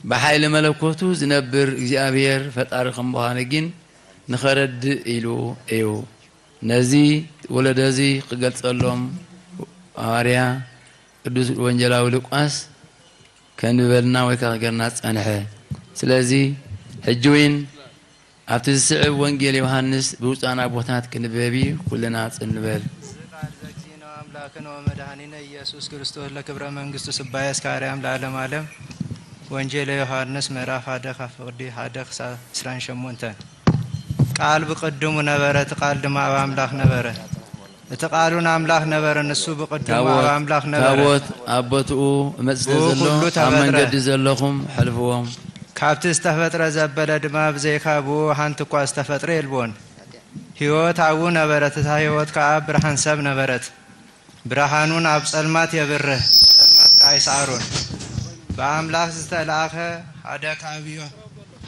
ብሓይሊ መለኮቱ ዝነብር እግዚኣብሔር ፈጣሪ ከም ምዃኑ ግን ንኸረድእ ኢሉ እዩ። ነዚ ወለዶ እዚ ክገልጸሎም ሃዋርያ ቅዱስ ወንጌላዊ ሉቃስ ከንብበልና ወይ ከዓ ክገርና ዝጸንሐ። ስለዚ ሕጂ እውን ኣብቲ ዝስዕብ ወንጌል ዮሃንስ ብብፁዓን ኣቦታት ክንበብ እዩ። ኩልና ጽን ንበል። ቃል ዘእግዚእነ ኣምላክነ ወመድኃኒነ ኢየሱስ ክርስቶስ ለክብረ መንግስቱ ስባየ እስከ ኣርያም ለዓለም ዓለም። ወንጌለ ዮሐንስ ምዕራፍ ሓደ ካብ ፍቕዲ ሓደ ክሳብ ዕስራን ሸሞንተን። ቃል ብቅድሙ ነበረ፣ እቲ ቃል ድማ ኣብ ኣምላኽ ነበረ፣ እቲ ቃል እውን ኣምላኽ ነበረ። ንሱ ብቅድሙ ኣብ ኣምላኽ ነበረ። ታቦት ኣብ ቦትኡ እመጽእ ስለ ዘሎ፣ ኣብ መንገዲ ዘለኹም ሕልፍዎም። ካብቲ ዝተፈጥረ ዘበለ ድማ ብዘይካ ብኡ ሓንቲ እኳ ዝተፈጥረ የልቦን። ህይወት ኣብኡ ነበረት፣ እታ ህይወት ከኣ ብርሃን ሰብ ነበረት። ብርሃኑን ኣብ ጸልማት የብርህ፣ ጸልማት ከኣ ኣይሰኣሮን። ብኣምላኽ ዝተላእኸ ሓደ ካብ ዮ-፣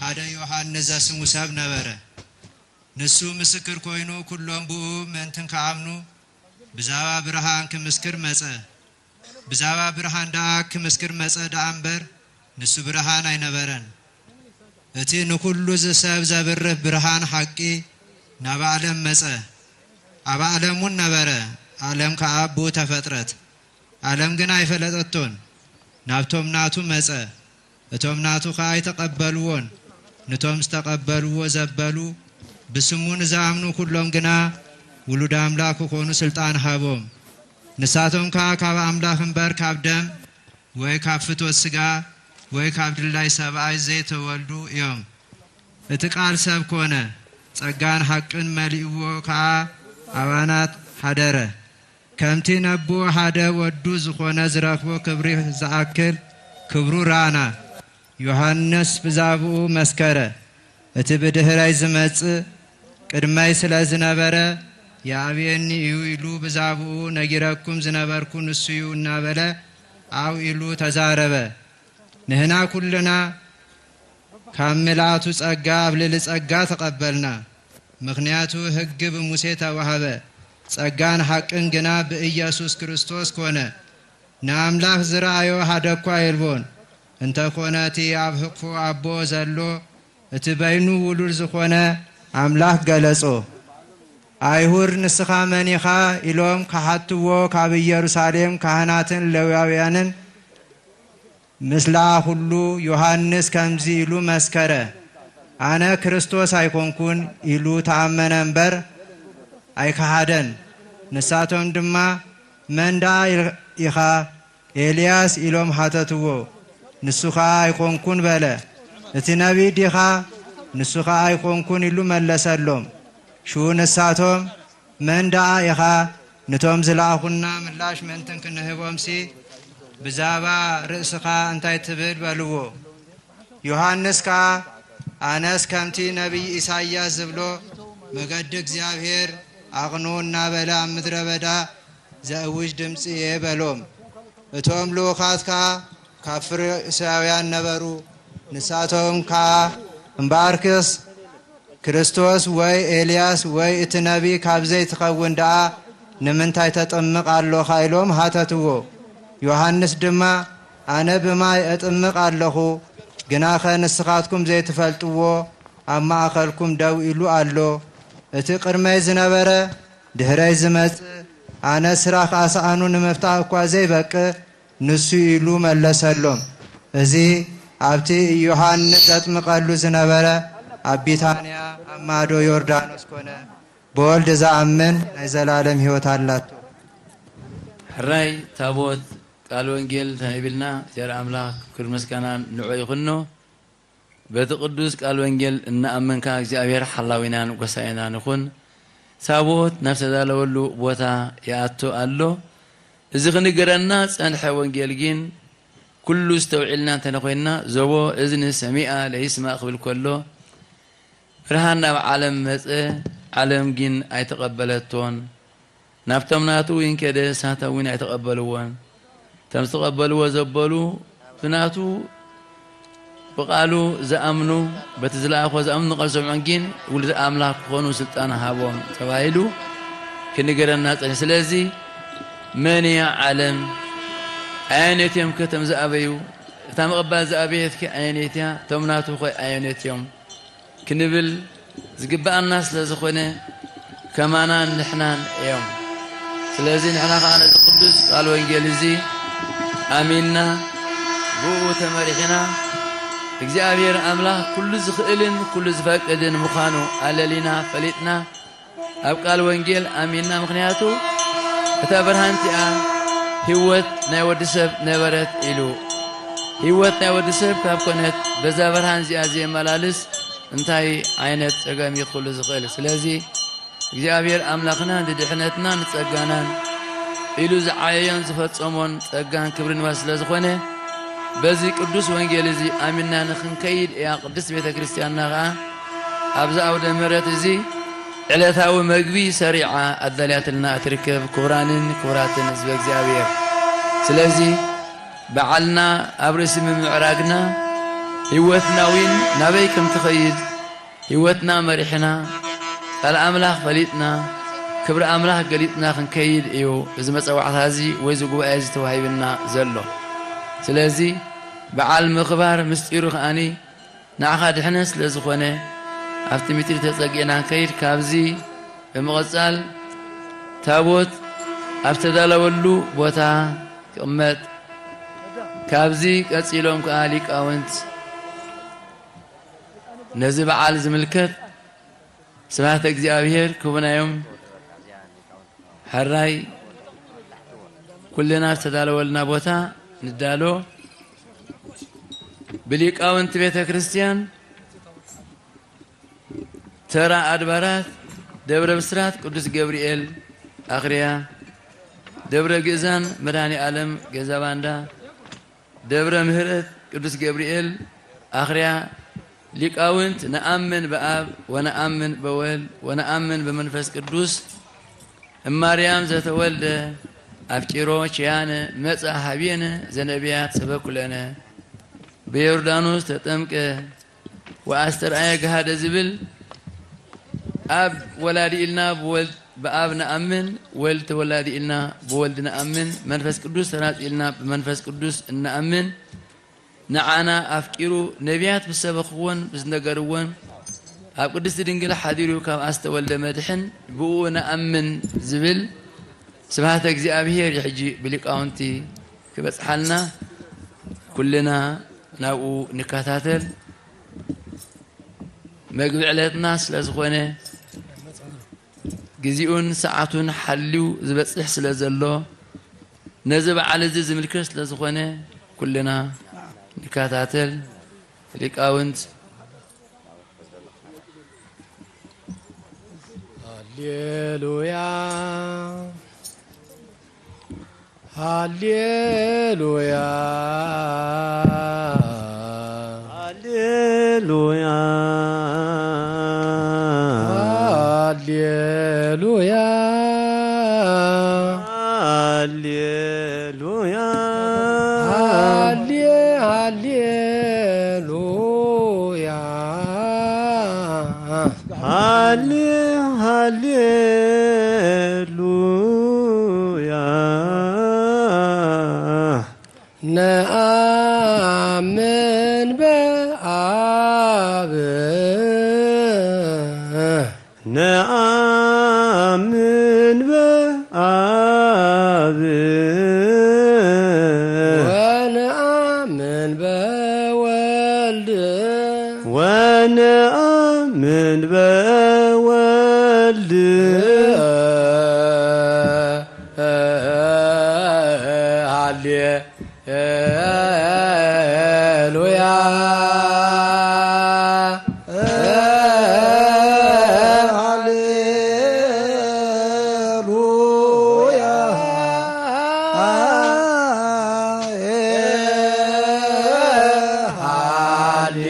ሓደ ዮሃንስ ዘስሙ ሰብ ነበረ። ንሱ ምስክር ኮይኑ፣ ኩሎም ብኡ ምእንትን ክኣምኑ ብዛባ ብርሃን ክምስክር መጸ። ብዛባ ብርሃን ደኣ ክምስክር መጸ ደኣ እምበር፣ ንሱ ብርሃን ኣይነበረን። እቲ ንኹሉ ዝሰብ ዘብርህ ብርሃን ሓቂ ናብ ዓለም መጸ። ኣብ ዓለም እውን ነበረ፣ ዓለም ከኣ ብኡ ተፈጥረት። ዓለም ግን ኣይፈለጠቶን። ናብቶም ናቱ መጸ፣ እቶም ናቱ ኸኣ ኣይተቐበልዎን። ንቶም ዝተቐበልዎ ዘበሉ፣ ብስሙ ንዝኣምኑ ኩሎም ግና ውሉድ ኣምላኽ ክኾኑ ስልጣን ሃቦም። ንሳቶም ከኣ ካብ ኣምላኽ እምበር ካብ ደም ወይ ካብ ፍትወት ስጋ ወይ ካብ ድላይ ሰብኣይ ዘይተወልዱ እዮም። እቲ ቃል ሰብ ኮነ፣ ጸጋን ሓቅን መሊእዎ ከኣ ኣባናት ሓደረ። ከምቲ ነቦ ሓደ ወዱ ዝኾነ ዝረኽቦ ክብሪ ዝኣክል ክብሩ ረኣና። ዮሃንስ ብዛብኡ መስከረ። እቲ ብድህረይ ዝመጽእ ቅድመይ ስለ ዝነበረ፣ ይኣብየኒ እዩ ኢሉ ብዛብኡ ነጊረኩም ዝነበርኩ ንሱ እዩ እናበለ ዓው ኢሉ ተዛረበ። ንህና ኩልና ካብ ምልኣቱ ጸጋ ኣብ ልዕሊ ጸጋ ተቐበልና። ምኽንያቱ ሕጊ ብሙሴ ተዋህበ፣ ጸጋን ሓቅን ግና ብኢየሱስ ክርስቶስ ኮነ። ንኣምላኽ ዝረኣዮ ሓደ እኳ የልቦን። እንተኾነ እቲ ኣብ ሕቕፎ ኣቦ ዘሎ እቲ በይኑ ውሉድ ዝኾነ ኣምላኽ ገለጾ። ኣይሁድ ንስኻ መን ኢኻ ኢሎም ክሓትዎ ካብ ኢየሩሳሌም ካህናትን ሌዋውያንን ምስ ለኣኹሉ ዮሃንስ ከምዚ ኢሉ መስከረ፣ ኣነ ክርስቶስ ኣይኮንኩን ኢሉ ተኣመነ እምበር ኣይከሓደን። ንሳቶም ድማ መን ደኣ ኢኻ? ኤልያስ ኢሎም ሓተትዎ። ንሱ ኸኣ ኣይኮንኩን በለ። እቲ ነቢይ ዲኻ? ንሱ ኸኣ ኣይኮንኩን ኢሉ መለሰሎም። ሽዑ ንሳቶም መን ደኣ ኢኻ? ንቶም ዝለኣኹና ምላሽ ምእንትን ክንህቦምሲ ብዛባ ርእስኻ እንታይ ትብል በልዎ። ዮሃንስ ከኣ ኣነስ ከምቲ ነቢይ ኢሳይያስ ዝብሎ መገዲ እግዚኣብሔር ኣቕንኡ እናበለ ኣብ ምድረ በዳ ዘእውጅ ድምፂ እየ በሎም። እቶም ልኡኻት ከኣ ካብ ፈሪሳውያን ነበሩ። ንሳቶም ከኣ እምበኣርክስ ክርስቶስ ወይ ኤልያስ ወይ እቲ ነቢይ ካብ ዘይትኸውን ደኣ ንምንታይ ተጥምቕ ኣሎኻ? ኢሎም ሃተትዎ። ዮሃንስ ድማ ኣነ ብማይ እጥምቕ ኣለኹ፣ ግናኸ ንስኻትኩም ዘይትፈልጥዎ ኣብ ማእኸልኩም ደው ኢሉ ኣሎ። እቲ ቅድመይ ዝነበረ ድሕረይ ዝመጽእ፣ ኣነ ስራኽ ኣስኣኑ ንምፍታሕ እኳ ዘይበቅእ ንሱ ኢሉ መለሰሎም። እዚ ኣብቲ ዮሃንስ ዘጥምቐሉ ዝነበረ ኣብ ቢታንያ ኣብ ማዶ ዮርዳኖስ ኮነ። ብወልድ ዝኣምን ናይ ዘላለም ህይወት ኣላቶ። ሕራይ ታቦት ቃል ወንጌል ተሂብልና እግዚኣብሔር ኣምላኽ ክብሪ ምስጋና ንዑ ይኹኖ። በቲ ቅዱስ ቃል ወንጌል እናኣመንካ እግዚኣብሔር ሓላዊናን ጎሳይናን ይኹን። ታቦት ናብ ዝተዳለወሉ ቦታ ይኣቱ ኣሎ። እዚ ክንገረና ጸንሐ ወንጌል ግን ኩሉ ዝተውዒልና እንተነኾይንና ዘቦ እዝኒ ሰሚኣ ለይስማዕ ክብል ከሎ ብርሃን ናብ ዓለም መጸ፣ ዓለም ግን ኣይተቐበለቶን። ናብቶም ናቱ እውን ከደ፣ ንሳቶም እውን ኣይተቐበልዎን። እቶም ዝተቐበልዎ ዘበሉ ብናቱ ብቓሉ ዝኣምኑ፣ በቲ ዝለኣኾ ዝኣምኑ ቃል ዝሰምዑን ግን ውሉድ ኣምላኽ ክኾኑ ስልጣን ሃቦም ተባሂሉ ክንገረና ጸኒሑ። ስለዚ መን እያ ዓለም? ኣየነትዮም ከ እቶም ዝኣበዩ? እታ ምቕባል ዝኣበየት ከ ኣየነይት እያ? እቶም ናቱ ከ ኣየነትዮም? ክንብል ዝግብኣና ስለ ዝኾነ ከማናን ንሕናን እዮም። ስለዚ ንሕና ኸዓ ነዚ ቅዱስ ቃል ወንጌል እዚ ኣሚንና ብኡ ተመሪሕና እግዚኣብሔር ኣምላኽ ኩሉ ዝኽእልን ኩሉ ዝፈቅድን ምዃኑ ኣለሊና ፈሊጥና ኣብ ቃል ወንጌል ኣሚንና። ምኽንያቱ እታ ብርሃን እቲኣ ህይወት ናይ ወዲ ሰብ ነበረት ኢሉ። ህይወት ናይ ወዲ ሰብ ካብ ኮነት በዛ ብርሃን እዚኣ ዘየመላልስ እንታይ ዓይነት ጸገም እዩ ክህሉ ዝኽእል? ስለዚ እግዚኣብሔር ኣምላኽና ንድሕነትና ንጸጋናን ኢሉ ዝዓየዮን ዝፈጸሞን ጸጋን ክብሪ ንዋት ስለ ዝኾነ፣ በዚ ቅዱስ ወንጌል እዚ ኣሚንና ንኽንከይድ እያ ቅድስት ቤተ ክርስቲያንና ኸኣ ኣብዚ ኣውደ ምሕረት እዚ ዕለታዊ መግቢ ሰሪዓ ኣዳልያትልና እትርከብ። ክቡራንን ክቡራትን ህዝበ እግዚኣብሔር፣ ስለዚ በዓልና ኣብ ርእሲ ምምዕራግና ህይወትና እውን ናበይ ከም ትኸይድ ህይወትና መሪሕና፣ ቃል ኣምላኽ ፈሊጥና፣ ክብሪ ኣምላኽ ገሊጥና ክንከይድ እዩ እዚ መጸዋዕታ እዚ ወይ እዚ ጉባኤ እዚ ተዋሂብና ዘሎ። ስለዚ በዓል ምኽባር ምስጢሩ ከኣኒ ንዓኻ ድሕነት ስለ ዝኾነ ኣብቲ ምድሪ ተጸጊዕና ንከይድ። ካብዚ ብምቕጻል ታቦት ኣብ ተዳለወሉ ቦታ ክቕመጥ፣ ካብዚ ቀጺሎም ከኣ ሊቃውንት ነዚ በዓል ዝምልከት ስብሐተ እግዚኣብሔር ክቡናዮም። ሕራይ ኩልና ዝተዳለወልና ቦታ ንዳሎ። ብሊቃውንቲ ቤተ ክርስቲያን ተራ ኣድባራት ደብረ ብስራት ቅዱስ ገብርኤል ኣኽርያ፣ ደብረ ግእዛን መድኃኔ ዓለም ገዛ ባንዳ፣ ደብረ ምህረት ቅዱስ ገብርኤል ኣኽርያ ሊቃውንት ነኣምን በኣብ ወነኣምን በወልድ ወነኣምን በመንፈስ ቅዱስ እማርያም ዘተወልደ ኣፍቂሮ ኪያነ መጻ ሀቤነ ዘነቢያት ሰበኩለነ በዮርዳኖስ ተጠምቀ ወኣስተርኣየ ገሃደ ዝብል ኣብ ወላዲ ኢልና ብወልድ ብኣብ ነኣምን፣ ወልድ ተወላዲ ኢልና ብወልድ ነኣምን፣ መንፈስ ቅዱስ ተናጺልና ብመንፈስ ቅዱስ እንኣምን፣ ንዓና ኣፍቂሩ ነቢያት ብዝሰበኽዎን ብዝነገርዎን ኣብ ቅድስቲ ድንግል ሓዲሩ ካብ ኣስተወልደ መድሕን ብኡ ነኣምን ዝብል ስብሃተ እግዚኣብሔር እዩ። ሕጂ ብሊቃውንቲ ክበጽሓልና ኩልና ናብኡ ንከታተል። መግቢ ዕለትና ስለ ዝኾነ ግዜኡን ሰዓቱን ሓልዩ ዝበጽሕ ስለ ዘሎ ነዚ በዓል እዚ ዝምልከት ስለ ዝኾነ ኩልና ንከታተል። ሊቃውንት ሃሌሉያ ሃሌሉያ ሃሌሉያ ሃሌሉያ ሃሌሉያ ሃሌ ሃሌሉያ ሃሌ ሃሌሉያ ነአምን በአብ ነአምን በአብ ወነአምን በወልድ ወነአምን በወልድ ሃሌ ሉያ ሃሌሉያ ሃሌ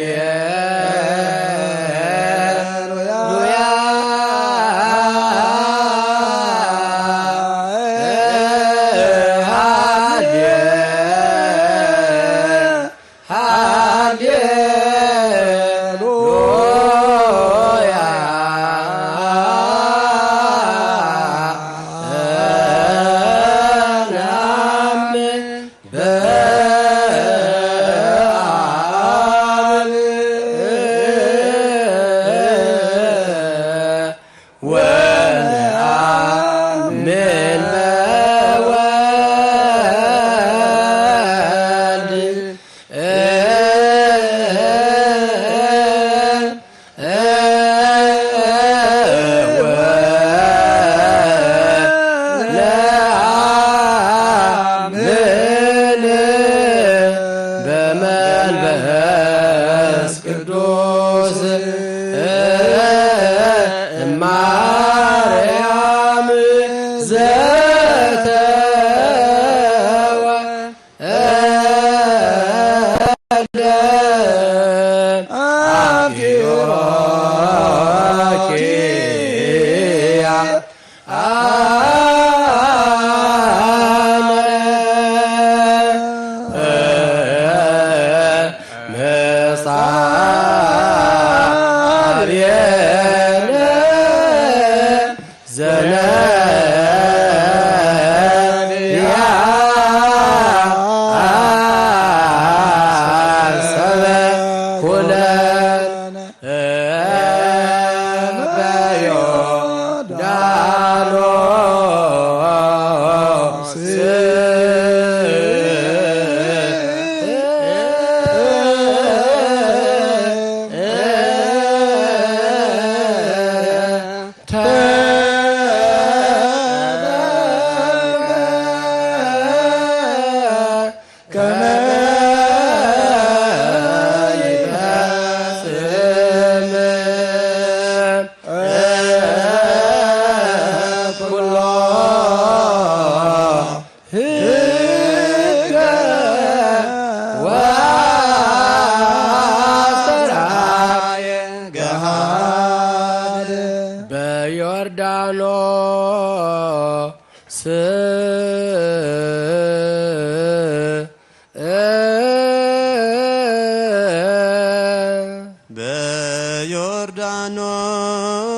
ዮርዳኖስ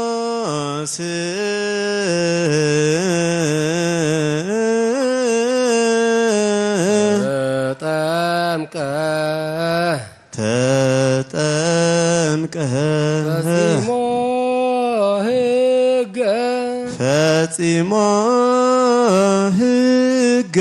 በዮርዳኖስ ተጠምቀ ተጠምቀ ፈጺሞ ሕገ ፈጺሞ ሕገ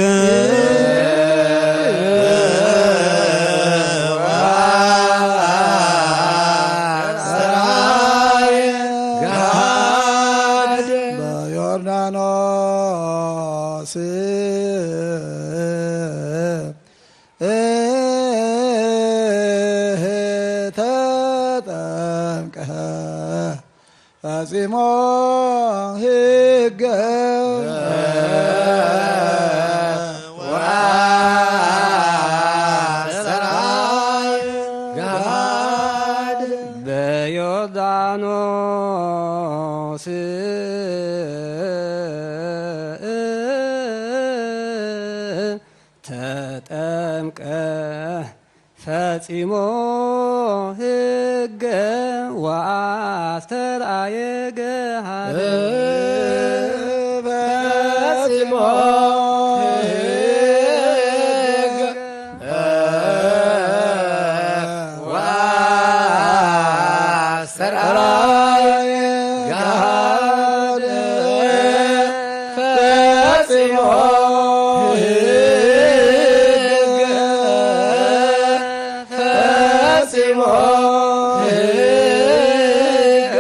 ዮርዳኖስ ተጠምቀ ፈጺሞ ሕገ ወአስተርአየ ገሃድ በዮርዳኖስ ተጠምቀ ፈጺሞ ሕገ ወአስተርአየ ገሃደ ፈጺሞ ሕገ ወአስተርአየ ገሃደ ፈጺሞ ሕገ ፈጺሞ ሕገ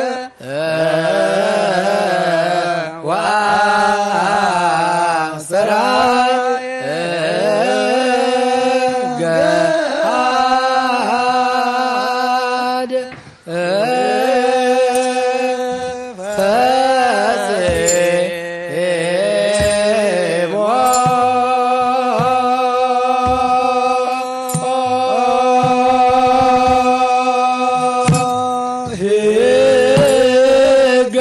ወአስተርአየ ገሃደ ፈጺሞ ሕገ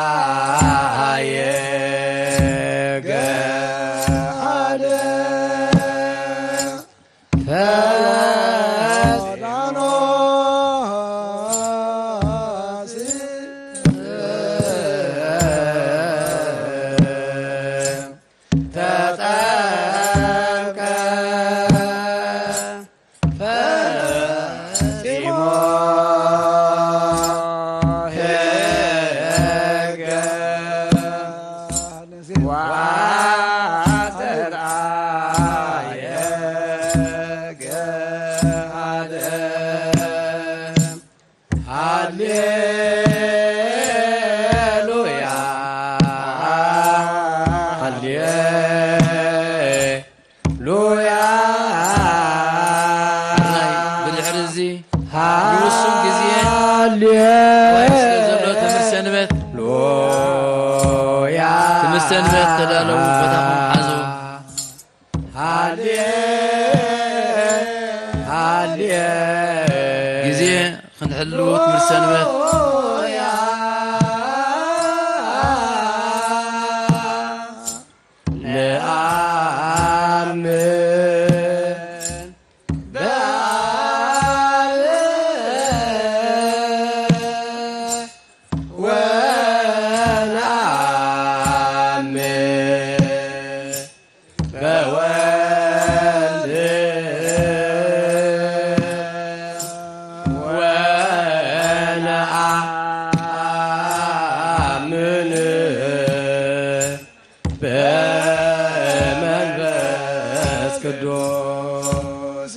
ወአስተርአየ ገሃደ ፈዳኖስ ተጠምቀ ፈጺሞ ሕገ ወአስተርአየ ገሃደ። ሃሌሉያ ሃሌ ሉያ። ብድሕሪ እዚ ንውሱን ግዜ ጥራይ ስለ ዘሎ ትምህርቲ ሰንበት፣ ሉያ ትምህርቲ ሰንበት ተዳለዉ፣ ቦታኹም ሓዙ። ሃሌ ሃሌ ግዜ ክንሕልው ትምህርቲ ሰንበት። ንኣምን በኣል ወነኣምን በወልድ ወነኣምን በመንፈስ ቅዱስ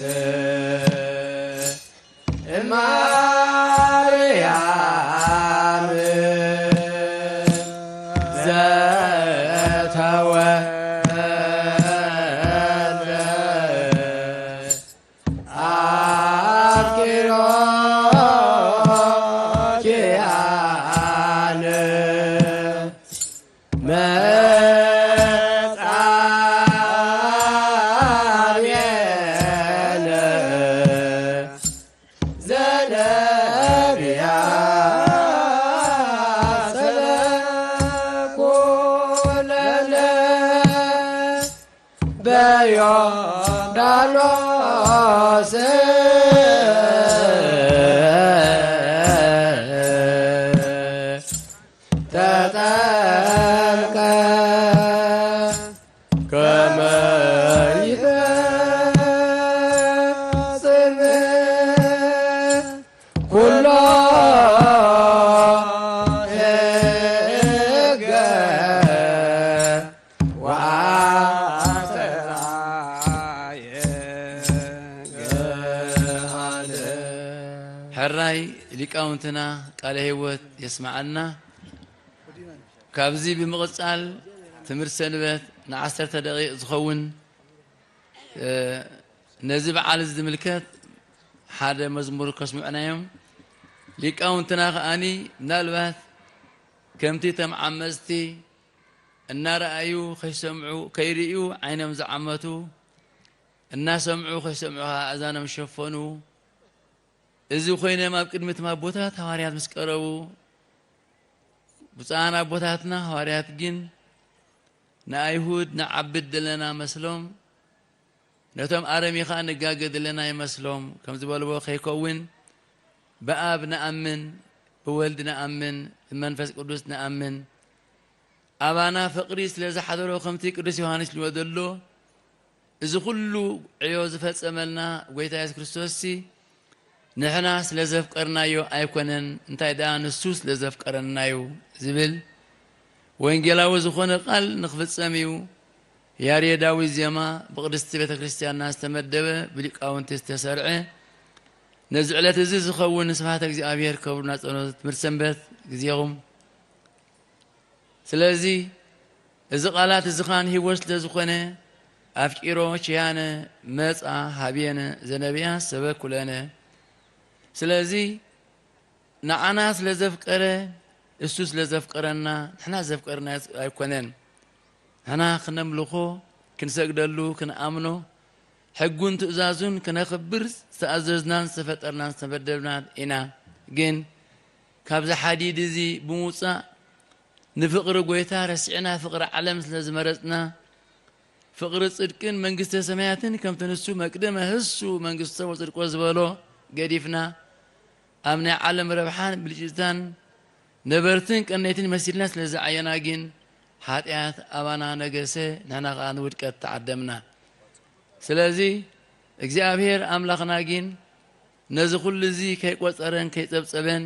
እማርያም ዘተወልደ አፍቂሮ ኪያነ መጻብየነ ዘነቢያ ሰበኩለነ በዮርዳኖስ ተጠምቀ ከመ ይፈጽም ኩሎ ሕገ ወአስተርአየ ገሃደ። ሕራይ ሊቃውንትና ቃለ ሕይወት የስምዓልና። ካብዚ ብምቕጻል ትምህርቲ ሰንበት ንዓሰርተ ደቂቕ ዝኸውን፣ እ፣ ነዚ በዓል እዚ ዝምልከት ሓደ መዝሙር ከስምዑና እዮም። ሊቃውንትና ከኣኒ ምናልባት ከምቲ እቶም ዓመጽቲ እናረኣዩ ከይሰምዑ፣ ከይርእዩ ዓይኖም ዝዓመቱ፣ እናሰምዑ ከይሰምዑ ከኣ ኣእዛኖም ዝሸፈኑ፣ እዚ ኮይኖም ኣብ ቅድሚ እቶም ኣቦታት ሃዋርያት ምስ ቀረቡ፣ ብፁዓን ኣቦታትና ሃዋርያት ግን ንኣይሁድ ንዓብድ ዘለና መስሎም፣ ነቶም ኣረሚ ኸኣ ንጋገ ዘለና ይመስሎም። ከም ዝበልዎ ከይከውን፣ ብኣብ ንኣምን፣ ብወልድ ንኣምን፣ ብመንፈስ ቅዱስ ንኣምን፣ ኣባና ፍቕሪ ስለ ዝሓደሮ፣ ከምቲ ቅዱስ ዮሃንስ ዝብሎ ዘሎ፣ እዚ ኹሉ ዕዮ ዝፈጸመልና ጐይታ የሱስ ክርስቶስሲ፣ ንሕና ስለ ዘፍቀርናዮ ኣይኮነን፣ እንታይ ደኣ ንሱ ስለ ዘፍቀረና እዩ ዝብል ወንጌላዊ ዝኾነ ቃል ንኽፍጸም እዩ። ያሬዳዊ ዜማ ብቅድስቲ ቤተ ክርስቲያንና ዝተመደበ፣ ብሊቃውንቲ ዝተሰርዐ፣ ነዚ ዕለት እዚ ዝኸውን ንስብሐተ እግዚኣብሔር ከብሩና ጸሎት ትምህርቲ ሰንበት ግዜኹም። ስለዚ እዚ ቃላት እዚ ኻን ህይወት ስለ ዝኾነ፣ ኣፍቂሮ ኪያነ መጻ ሃብየነ ዘነቢያ ሰበኩለነ። ስለዚ ንዓና ስለ ዘፍቀረ፣ እሱ ስለ ዘፍቀረና፣ ንሕና ዘፍቀርና ኣይኮነን። ንሕና ክነምልኾ፣ ክንሰግደሉ፣ ክንኣምኖ፣ ሕጉን ትእዛዙን ክነኽብር ዝተኣዘዝናን ዝተፈጠርናን ዝተመደብናን ኢና። ግን ካብዚ ሓዲድ እዚ ብምውጻእ ንፍቕሪ ጐይታ ረሲዕና ፍቕሪ ዓለም ስለ ዝመረጽና፣ ፍቕሪ ጽድቅን መንግስተ ሰማያትን ከምቲ ንሱ መቅደመ ህሱ መንግስቶ ወጽድቆ ዝበሎ ገዲፍና፣ ኣብ ናይ ዓለም ረብሓን ብልጭታን ነበርትን ቀነይትን መሲልና ስለ ዝዓየና ግን፣ ሓጢኣት ኣባና ነገሰ፣ ንሕና ኸኣ ንውድቀት ተዓደምና። ስለዚ እግዚኣብሔር ኣምላኽና ግን ነዚ ኹሉ እዚ ከይቆጸረን ከይጸብጸበን፣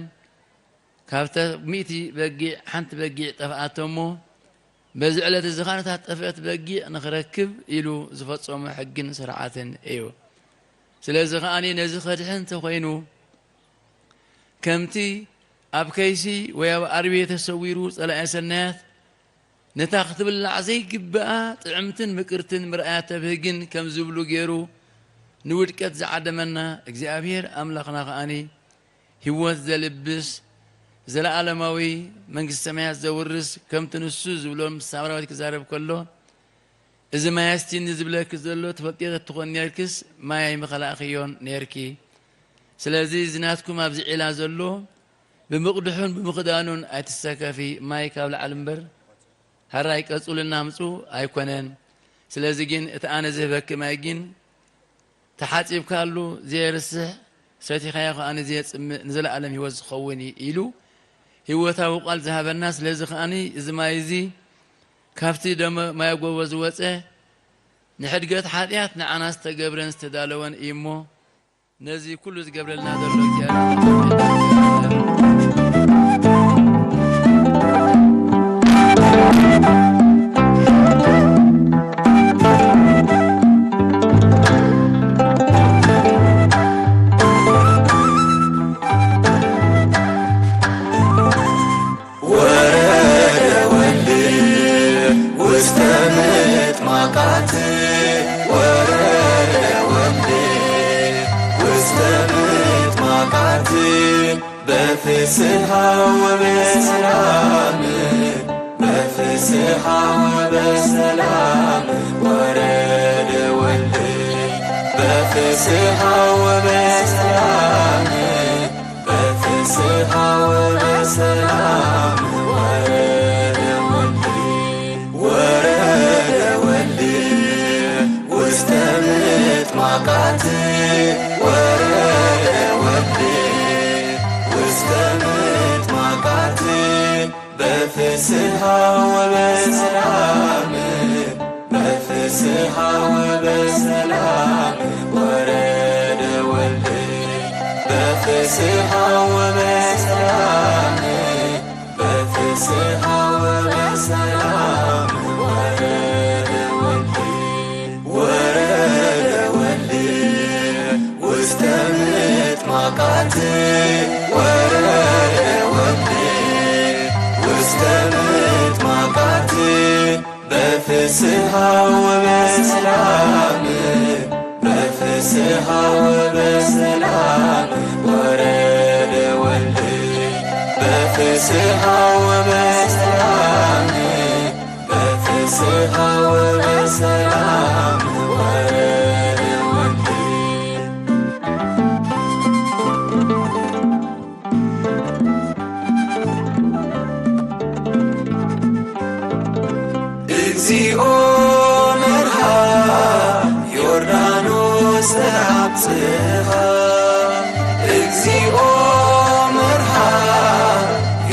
ካብተ ሚእቲ በጊዕ ሓንቲ በጊዕ ጠፍኣቶ እሞ፣ በዚ ዕለት እዚ ኸኣ ነታ ጠፍአት በጊዕ ንኽረክብ ኢሉ ዝፈጸሞ ሕግን ስርዓትን እዩ። ስለዚ ኸኣኒ ነዚ ኸድሕን እንተኾይኑ፣ ከምቲ ኣብ ከይሲ ወይ ኣብ ኣርቤ ተሰዊሩ ጸላኤ ሰናያት፣ ነታ ክትብላዕ ዘይግብኣ ጥዕምትን ምቅርትን ምርኣያ ተብህግን ከም ዝብሉ ገይሩ ንውድቀት ዝዓደመና እግዚኣብሔር ኣምላኽና ኸኣኒ፣ ህይወት ዘልብስ ዘለዓለማዊ መንግስቲ ሰማያት ዘውርስ፣ ከምቲ ንሱ ዝብሎ ምስ ሳምራዊት ክዛረብ ከሎ፣ እዚ ማይ ኣስቲኒ ዝብለኪ ዘሎ ትፈልጥዮ ተትኾን ኔርክስ ማይ ምኸላእኽዮን ኔርኪ። ስለዚ እዚ ናትኩም ኣብዚ ዒላ ዘሎ ብምቕድሑን ብምኽዳኑን ኣይትሰከፊ፣ ማይ ካብ ላዕሊ እምበር፣ ሕራይ ቀጹልና ምጹ ኣይኮነን። ስለዚ ግን እቲ ኣነ ዝህበኪ ማይ ግን ተሓጺብካሉ ዘየርስሕ፣ ሰቲኻዮ ከኣ ንዘየጽምእ ንዘለኣለም ህይወት ዝኸውን እዩ ኢሉ ህይወታዊ ቃል ዝሃበና። ስለዚ ከኣኒ እዚ ማይ እዚ ካብቲ ደመ ማየ ጎቦ ዝወጸ ንሕድገት ሓጢኣት ንዓና ዝተገብረን ዝተዳለወን እዩ እሞ፣ ነዚ ኩሉ ዝገብረልና ዘሎ እግዚኣብሔር ወረደ ወልድ ውስተ ምጥማቃት፣ ወረደ ወልድ ውስተ ምጥማቃት፣ በፍስሐ ወበሰላም፣ በፍስሐ ወበሰላም፣ ወረደ ወልድ በፍስሐ ወበሰላም፣ በፍስሐ ወበሰላም፣ ወረደ ወልድ፣ ወረደ ወልድ ውስተ ምጥማቃት፣ ወረደ ወልድ ውስተ ምጥማቃት፣ በፍስሐ ወበሰላም፣ በፍስሐ ወበሰላም፣ ወረደ ወልድ በፍስሐ ወበሰላም፣ በፍስሐ ወበሰላም፣ ወረደ ወልድ፣ ወረደ ወልድ ውስተ ምጥማቃት፣ ወረደ ወልድ ውስተ ምጥማቃት፣ በፍስሐ ወበሰላም፣ በፍስሐ ወበሰላም፣ ወረደ ወልድ በፍስሐ ወበሰላም፣ በፍስሐ ወበሰላም፣ ወረደ ወልድ፣ እግዚኦ መርሃ ዮርዳኖስ ተዓጽኻ፣ እግዚኦ መርሃ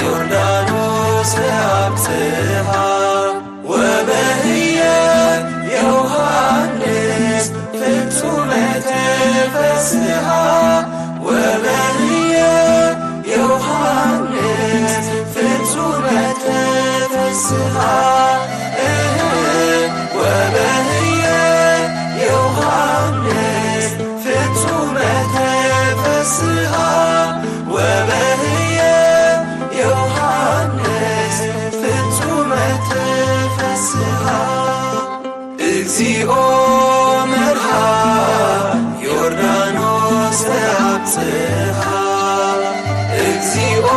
ዮርዳኖስ ተዓጽኻ፣ ወበህየ ዮሃንስ ፍጹመ ተፈስሃ፣ ወበህየ ዮሃንስ ፍጹመ ተፈስሃ፣ እህ፣ ወበህየ ዮሃንስ ፍጹመ ተፈስሃ፣ ወበህየ ዮሃንስ ፍጹመ ተፈስሃ። እግዚኦ መርሃ ዮርዳኖስ ተዓጽኻ፣ እግዚኦ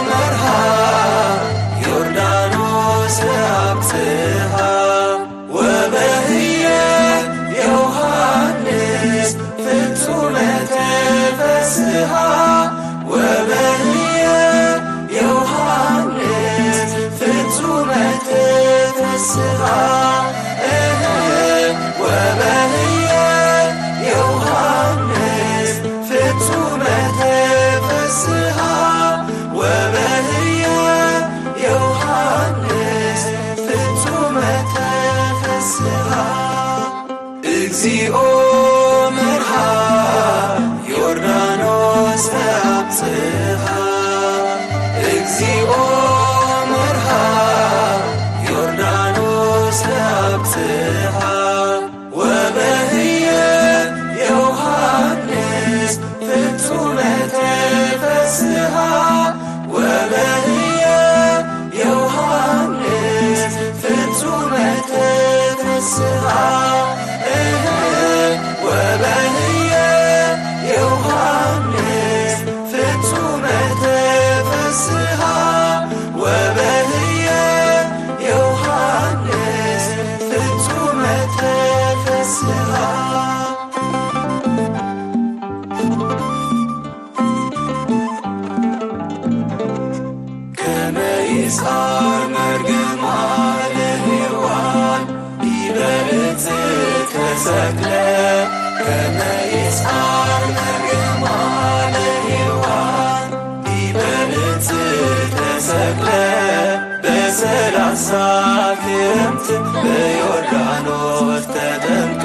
መርሃ ዮርዳኖስ እግዚኦ መርሃ ዮርዳኖስ ተኣብጽሃ፣ እግዚኦ መርሃ ዮርዳኖስ ተኣብጽሃ፣ ወበህየ ዮሃንስ ፍጹመ ተፈስሃ፣ ወበህየ ዮሃንስ ፍጹመ ተፈስሃ፣ እህ፣ ወበህየ ዮሃንስ ፍጹመ ተፈስሃ፣ ወበህየ ዮሃንስ ፍጹመ ተፈስሃ። ከመ ይስዓር መርገማ ለሔዋን ዲበ ዕፅ ተሰቅለ፣ ከመ ይስዓር መርገማ ለሔዋን ዲበ ዕፅ ተሰቅለ፣ በሰላሳ ክረምት በዮርዳኖስ ተጠምቀ፣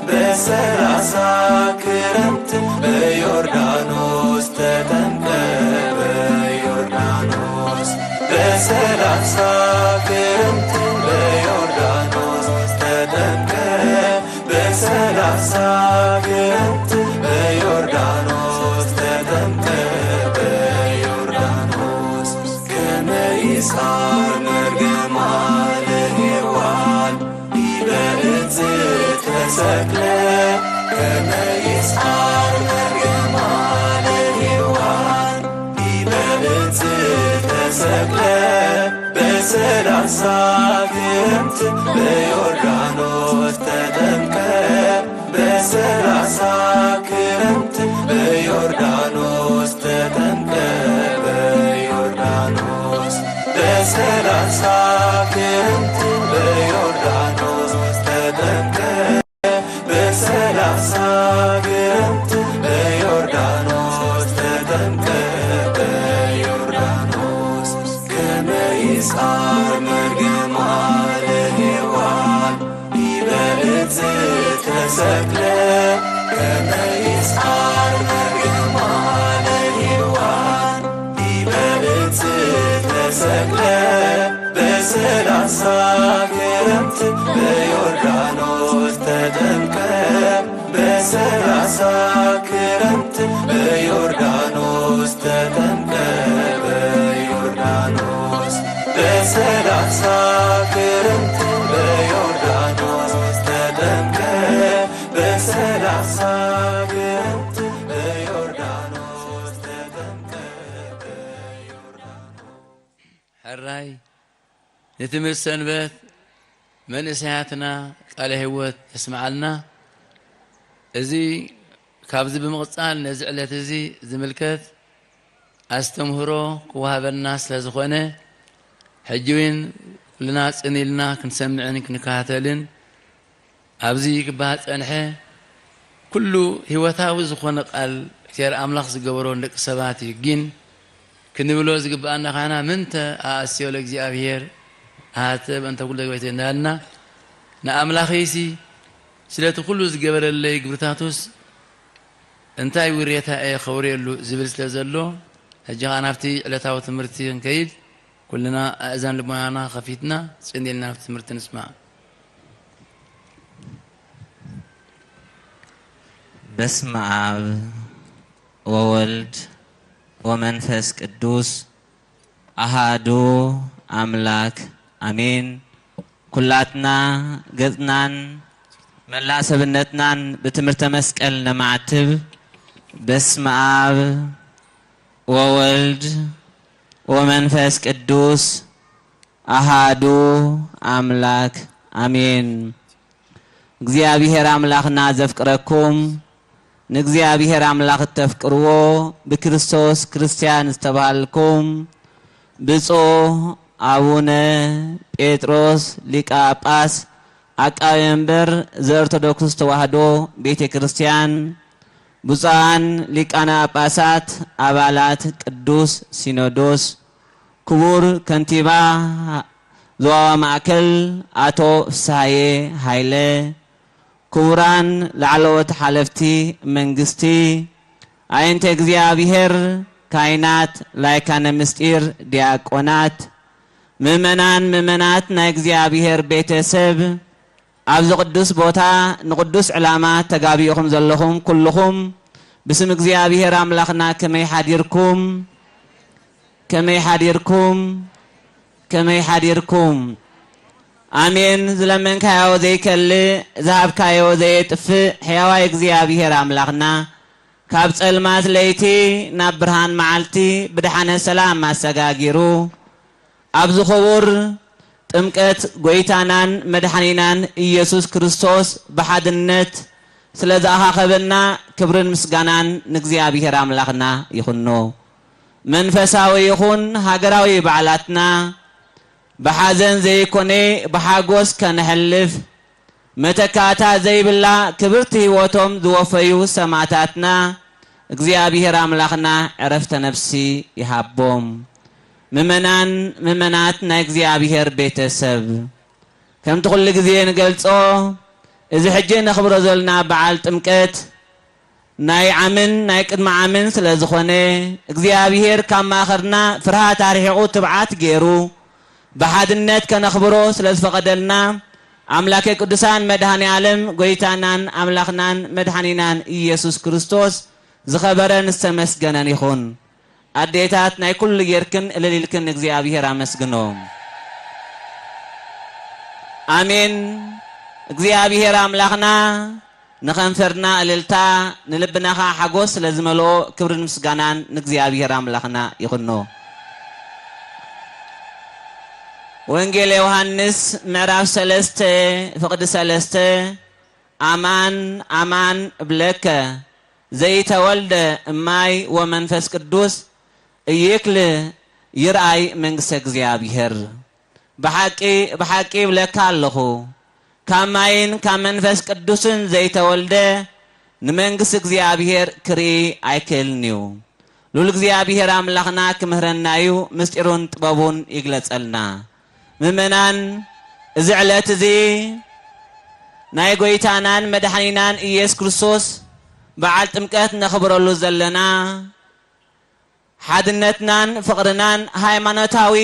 በሰላሳ ክረምት በዮርዳኖስ ተጠምቀ፣ በዮርዳኖስ በሰላሳ ክረምት በዮርዳኖስ ተጠምቀ፣ በሰላሳ ክረምት በዮርዳኖስ ተጠምቀ፣ በዮርዳኖስ ከመ ይስዓር መርገማ ለሔዋን ዲበ ዕፅ ተሰቅለ፣ ከመ ይስዓር መርገማ ለሔዋን ዲበ ዕፅ ተሰቅለ፣ በሰላሳ ክረምት በዮርዳኖስ ተጠምቀ፣ በሰላሳ ክረምት በዮርዳኖስ ተጠምቀ፣ በዮርዳኖስ በሰላሳ ክረምት በዮርዳኖስ ተጠምቀ፣ በሰላሳ ክረምት በዮርዳኖስ ተጠምቀ፣ በዮርዳኖስ ከመ ይስዓር መርገማ ለሔዋን ዲበ ዕፅ ተሰቅለ፣ ከመ ይስዓር መርገማ ለሔዋን ዲበ ዕፅ ተሰቅለ፣ በሰላሳ ክረምት በዮርዳኖስ ተጠምቀ፣ በሰላሳ ክረምት በዮርዳኖስ ተጠምቀ፣ በዮርዳኖስ በሰላሳ ክረምት በዮርዳኖስ ተጠምቀ፣ በሰላሳ ክረምት በዮርዳኖስ ተጠምቀ፣ በዮርዳኖስ። ሕራይ ንትምህርቲ ሰንበት መንእሰያትና ቃለ ህይወት የስምዓልና። እዚ ካብዚ ብምቕጻል ነዚ ዕለት እዚ ዝምልከት ኣስተምህሮ ክወሃበና ስለ ዝኾነ፣ ሕጂ እውን ኩልና ጽን ኢልና ክንሰምዕን ክንከታተልን ኣብዚ ክበሃል ጸንሐ። ኩሉ ህይወታዊ ዝኾነ ቃል እግዚኣብሔር ኣምላኽ ዝገበሮ ንደቂ ሰባት እዩ። ግን ክንብሎ ዝግብኣና ኻና፣ ምንተ ኣኣስዮ ለእግዚኣብሔር ኣሃተ በእንተ ኩሉ ዘግበይቶ እንዳልና፣ ንኣምላኸይሲ ስለቲ ኩሉ ዝገበረለይ ግብርታቱስ እንታይ ውሬታ እየ ኸውርየሉ ዝብል ስለ ዘሎ፣ ሕጂ ኸዓ ናብቲ ዕለታዊ ትምህርቲ ክንከይድ፣ ኩልና ኣእዛን ልቦናና ኸፊትና ጽን ኢልና ናብቲ ትምህርቲ ንስማዕ። በስመ ኣብ ወወልድ ወመንፈስ ቅዱስ ኣሃዱ ኣምላክ ኣሜን። ኩላትና ገጽናን መላእ ሰብነትናን ብትምህርተ መስቀል ነማዕትብ። በስመ ኣብ ወወልድ ወመንፈስ ቅዱስ ኣሃዱ ኣምላክ ኣሜን። እግዚኣብሔር ኣምላኽና ዘፍቅረኩም፣ ንእግዚኣብሔር ኣምላኽ እተፍቅርዎ፣ ብክርስቶስ ክርስትያን ዝተባህልኩም፣ ብፁዕ ኣቡነ ጴጥሮስ ሊቀ ጳጳስ፣ ዓቃቤ መንበር ዘኦርቶዶክስ ተዋህዶ ቤተ ክርስትያን፣ ብፁዓን ሊቃነ ጳጳሳት፣ ኣባላት ቅዱስ ሲኖዶስ፣ ክቡር ከንቲባ ዞባ ማእከል ኣቶ ፍስሃየ ሃይለ፣ ክቡራን ላዕለዎት ሓለፍቲ መንግስቲ፣ ኣየንተ እግዚኣብሔር፣ ካይናት፣ ላይካነ ምስጢር፣ ዲያቆናት፣ ምእመናን፣ ምእመናት ናይ እግዚኣብሔር ቤተሰብ፣ ኣብዚ ቅዱስ ቦታ ንቅዱስ ዕላማ ተጋቢእኹም ዘለኹም ኩልኹም ብስም እግዚኣብሔር ኣምላኽና ከመይ ሓዲርኩም? ከመይ ሓዲርኩም? ከመይ ሓዲርኩም? ኣሜን። ዝለመንካዮ ዘይከልእ፣ ዝሃብካዮ ዘየጥፍእ ሕያዋይ እግዚኣብሔር ኣምላኽና፣ ካብ ጸልማት ለይቲ ናብ ብርሃን መዓልቲ ብድሓነ ሰላም ኣሰጋጊሩ፣ ኣብዚ ክቡር ጥምቀት ጎይታናን መድሓኒናን ኢየሱስ ክርስቶስ ብሓድነት ስለ ዝኣኻኸበና፣ ክብርን ምስጋናን ንእግዚኣብሔር ኣምላኽና ይኹኖ። መንፈሳዊ ይኹን ሃገራዊ በዓላትና ብሓዘን ዘይኮነ ብሓጎስ ከነሕልፍ፣ መተካእታ ዘይብላ ክብርቲ ህይወቶም ዝወፈዩ ሰማእታትና እግዚኣብሔር ኣምላኽና ዕረፍተ ነፍሲ ይሃቦም። ምእመናን፣ ምእመናት ናይ እግዚኣብሔር ቤተሰብ፣ ከምቲ ኩሉ ግዜ ንገልጾ፣ እዚ ሕጂ ነኽብሮ ዘለና በዓል ጥምቀት ናይ ዓምን ናይ ቅድሚ ዓምን ስለ ዝኾነ፣ እግዚኣብሔር ካብ ማእኸልና ፍርሃት ኣርሒቑ ትብዓት ገይሩ ብሓድነት ከነኽብሮ ስለ ዝፈቐደልና፣ ኣምላከ ቅዱሳን መድኃኔ ዓለም ጎይታናን ኣምላኽናን መድኃኒናን ኢየሱስ ክርስቶስ ዝኸበረን ዝተመስገነን ይኹን። ኣዴታት ናይ ኩሉ ጌርክን እልል ኢልክን ንእግዚኣብሔር ኣመስግኖ። ኣሜን። እግዚኣብሔር ኣምላኽና ንኸንፈርና እልልታ፣ ንልብና ኸዓ ሓጎስ ስለ ዝመልኦ፣ ክብርን ምስጋናን ንእግዚኣብሔር ኣምላኽና ይኹኖ። ወንጌል ዮሃንስ ምዕራፍ ሰለስተ ፍቕዲ ሰለስተ፣ ኣማን ኣማን እብለከ ዘይተወልደ እማይ ወመንፈስ ቅዱስ እይክል ይርኣይ መንግስተ እግዚኣብሔር። ብሓቂ ብሓቂ እብለካ ኣለኹ፣ ካብ ማይን ካብ መንፈስ ቅዱስን ዘይተወልደ ንመንግስቲ እግዚኣብሔር ክርኢ ኣይክእልን እዩ። ሉል እግዚኣብሔር ኣምላኽና ክምህረና እዩ፣ ምስጢሩን ጥበቡን ይግለጸልና። ምእመናን፣ እዚ ዕለት እዚ ናይ ጎይታናን መድሓኒናን ኢየሱስ ክርስቶስ በዓል ጥምቀት ነኽብረሉ ዘለና፣ ሓድነትናን ፍቕርናን ሃይማኖታዊ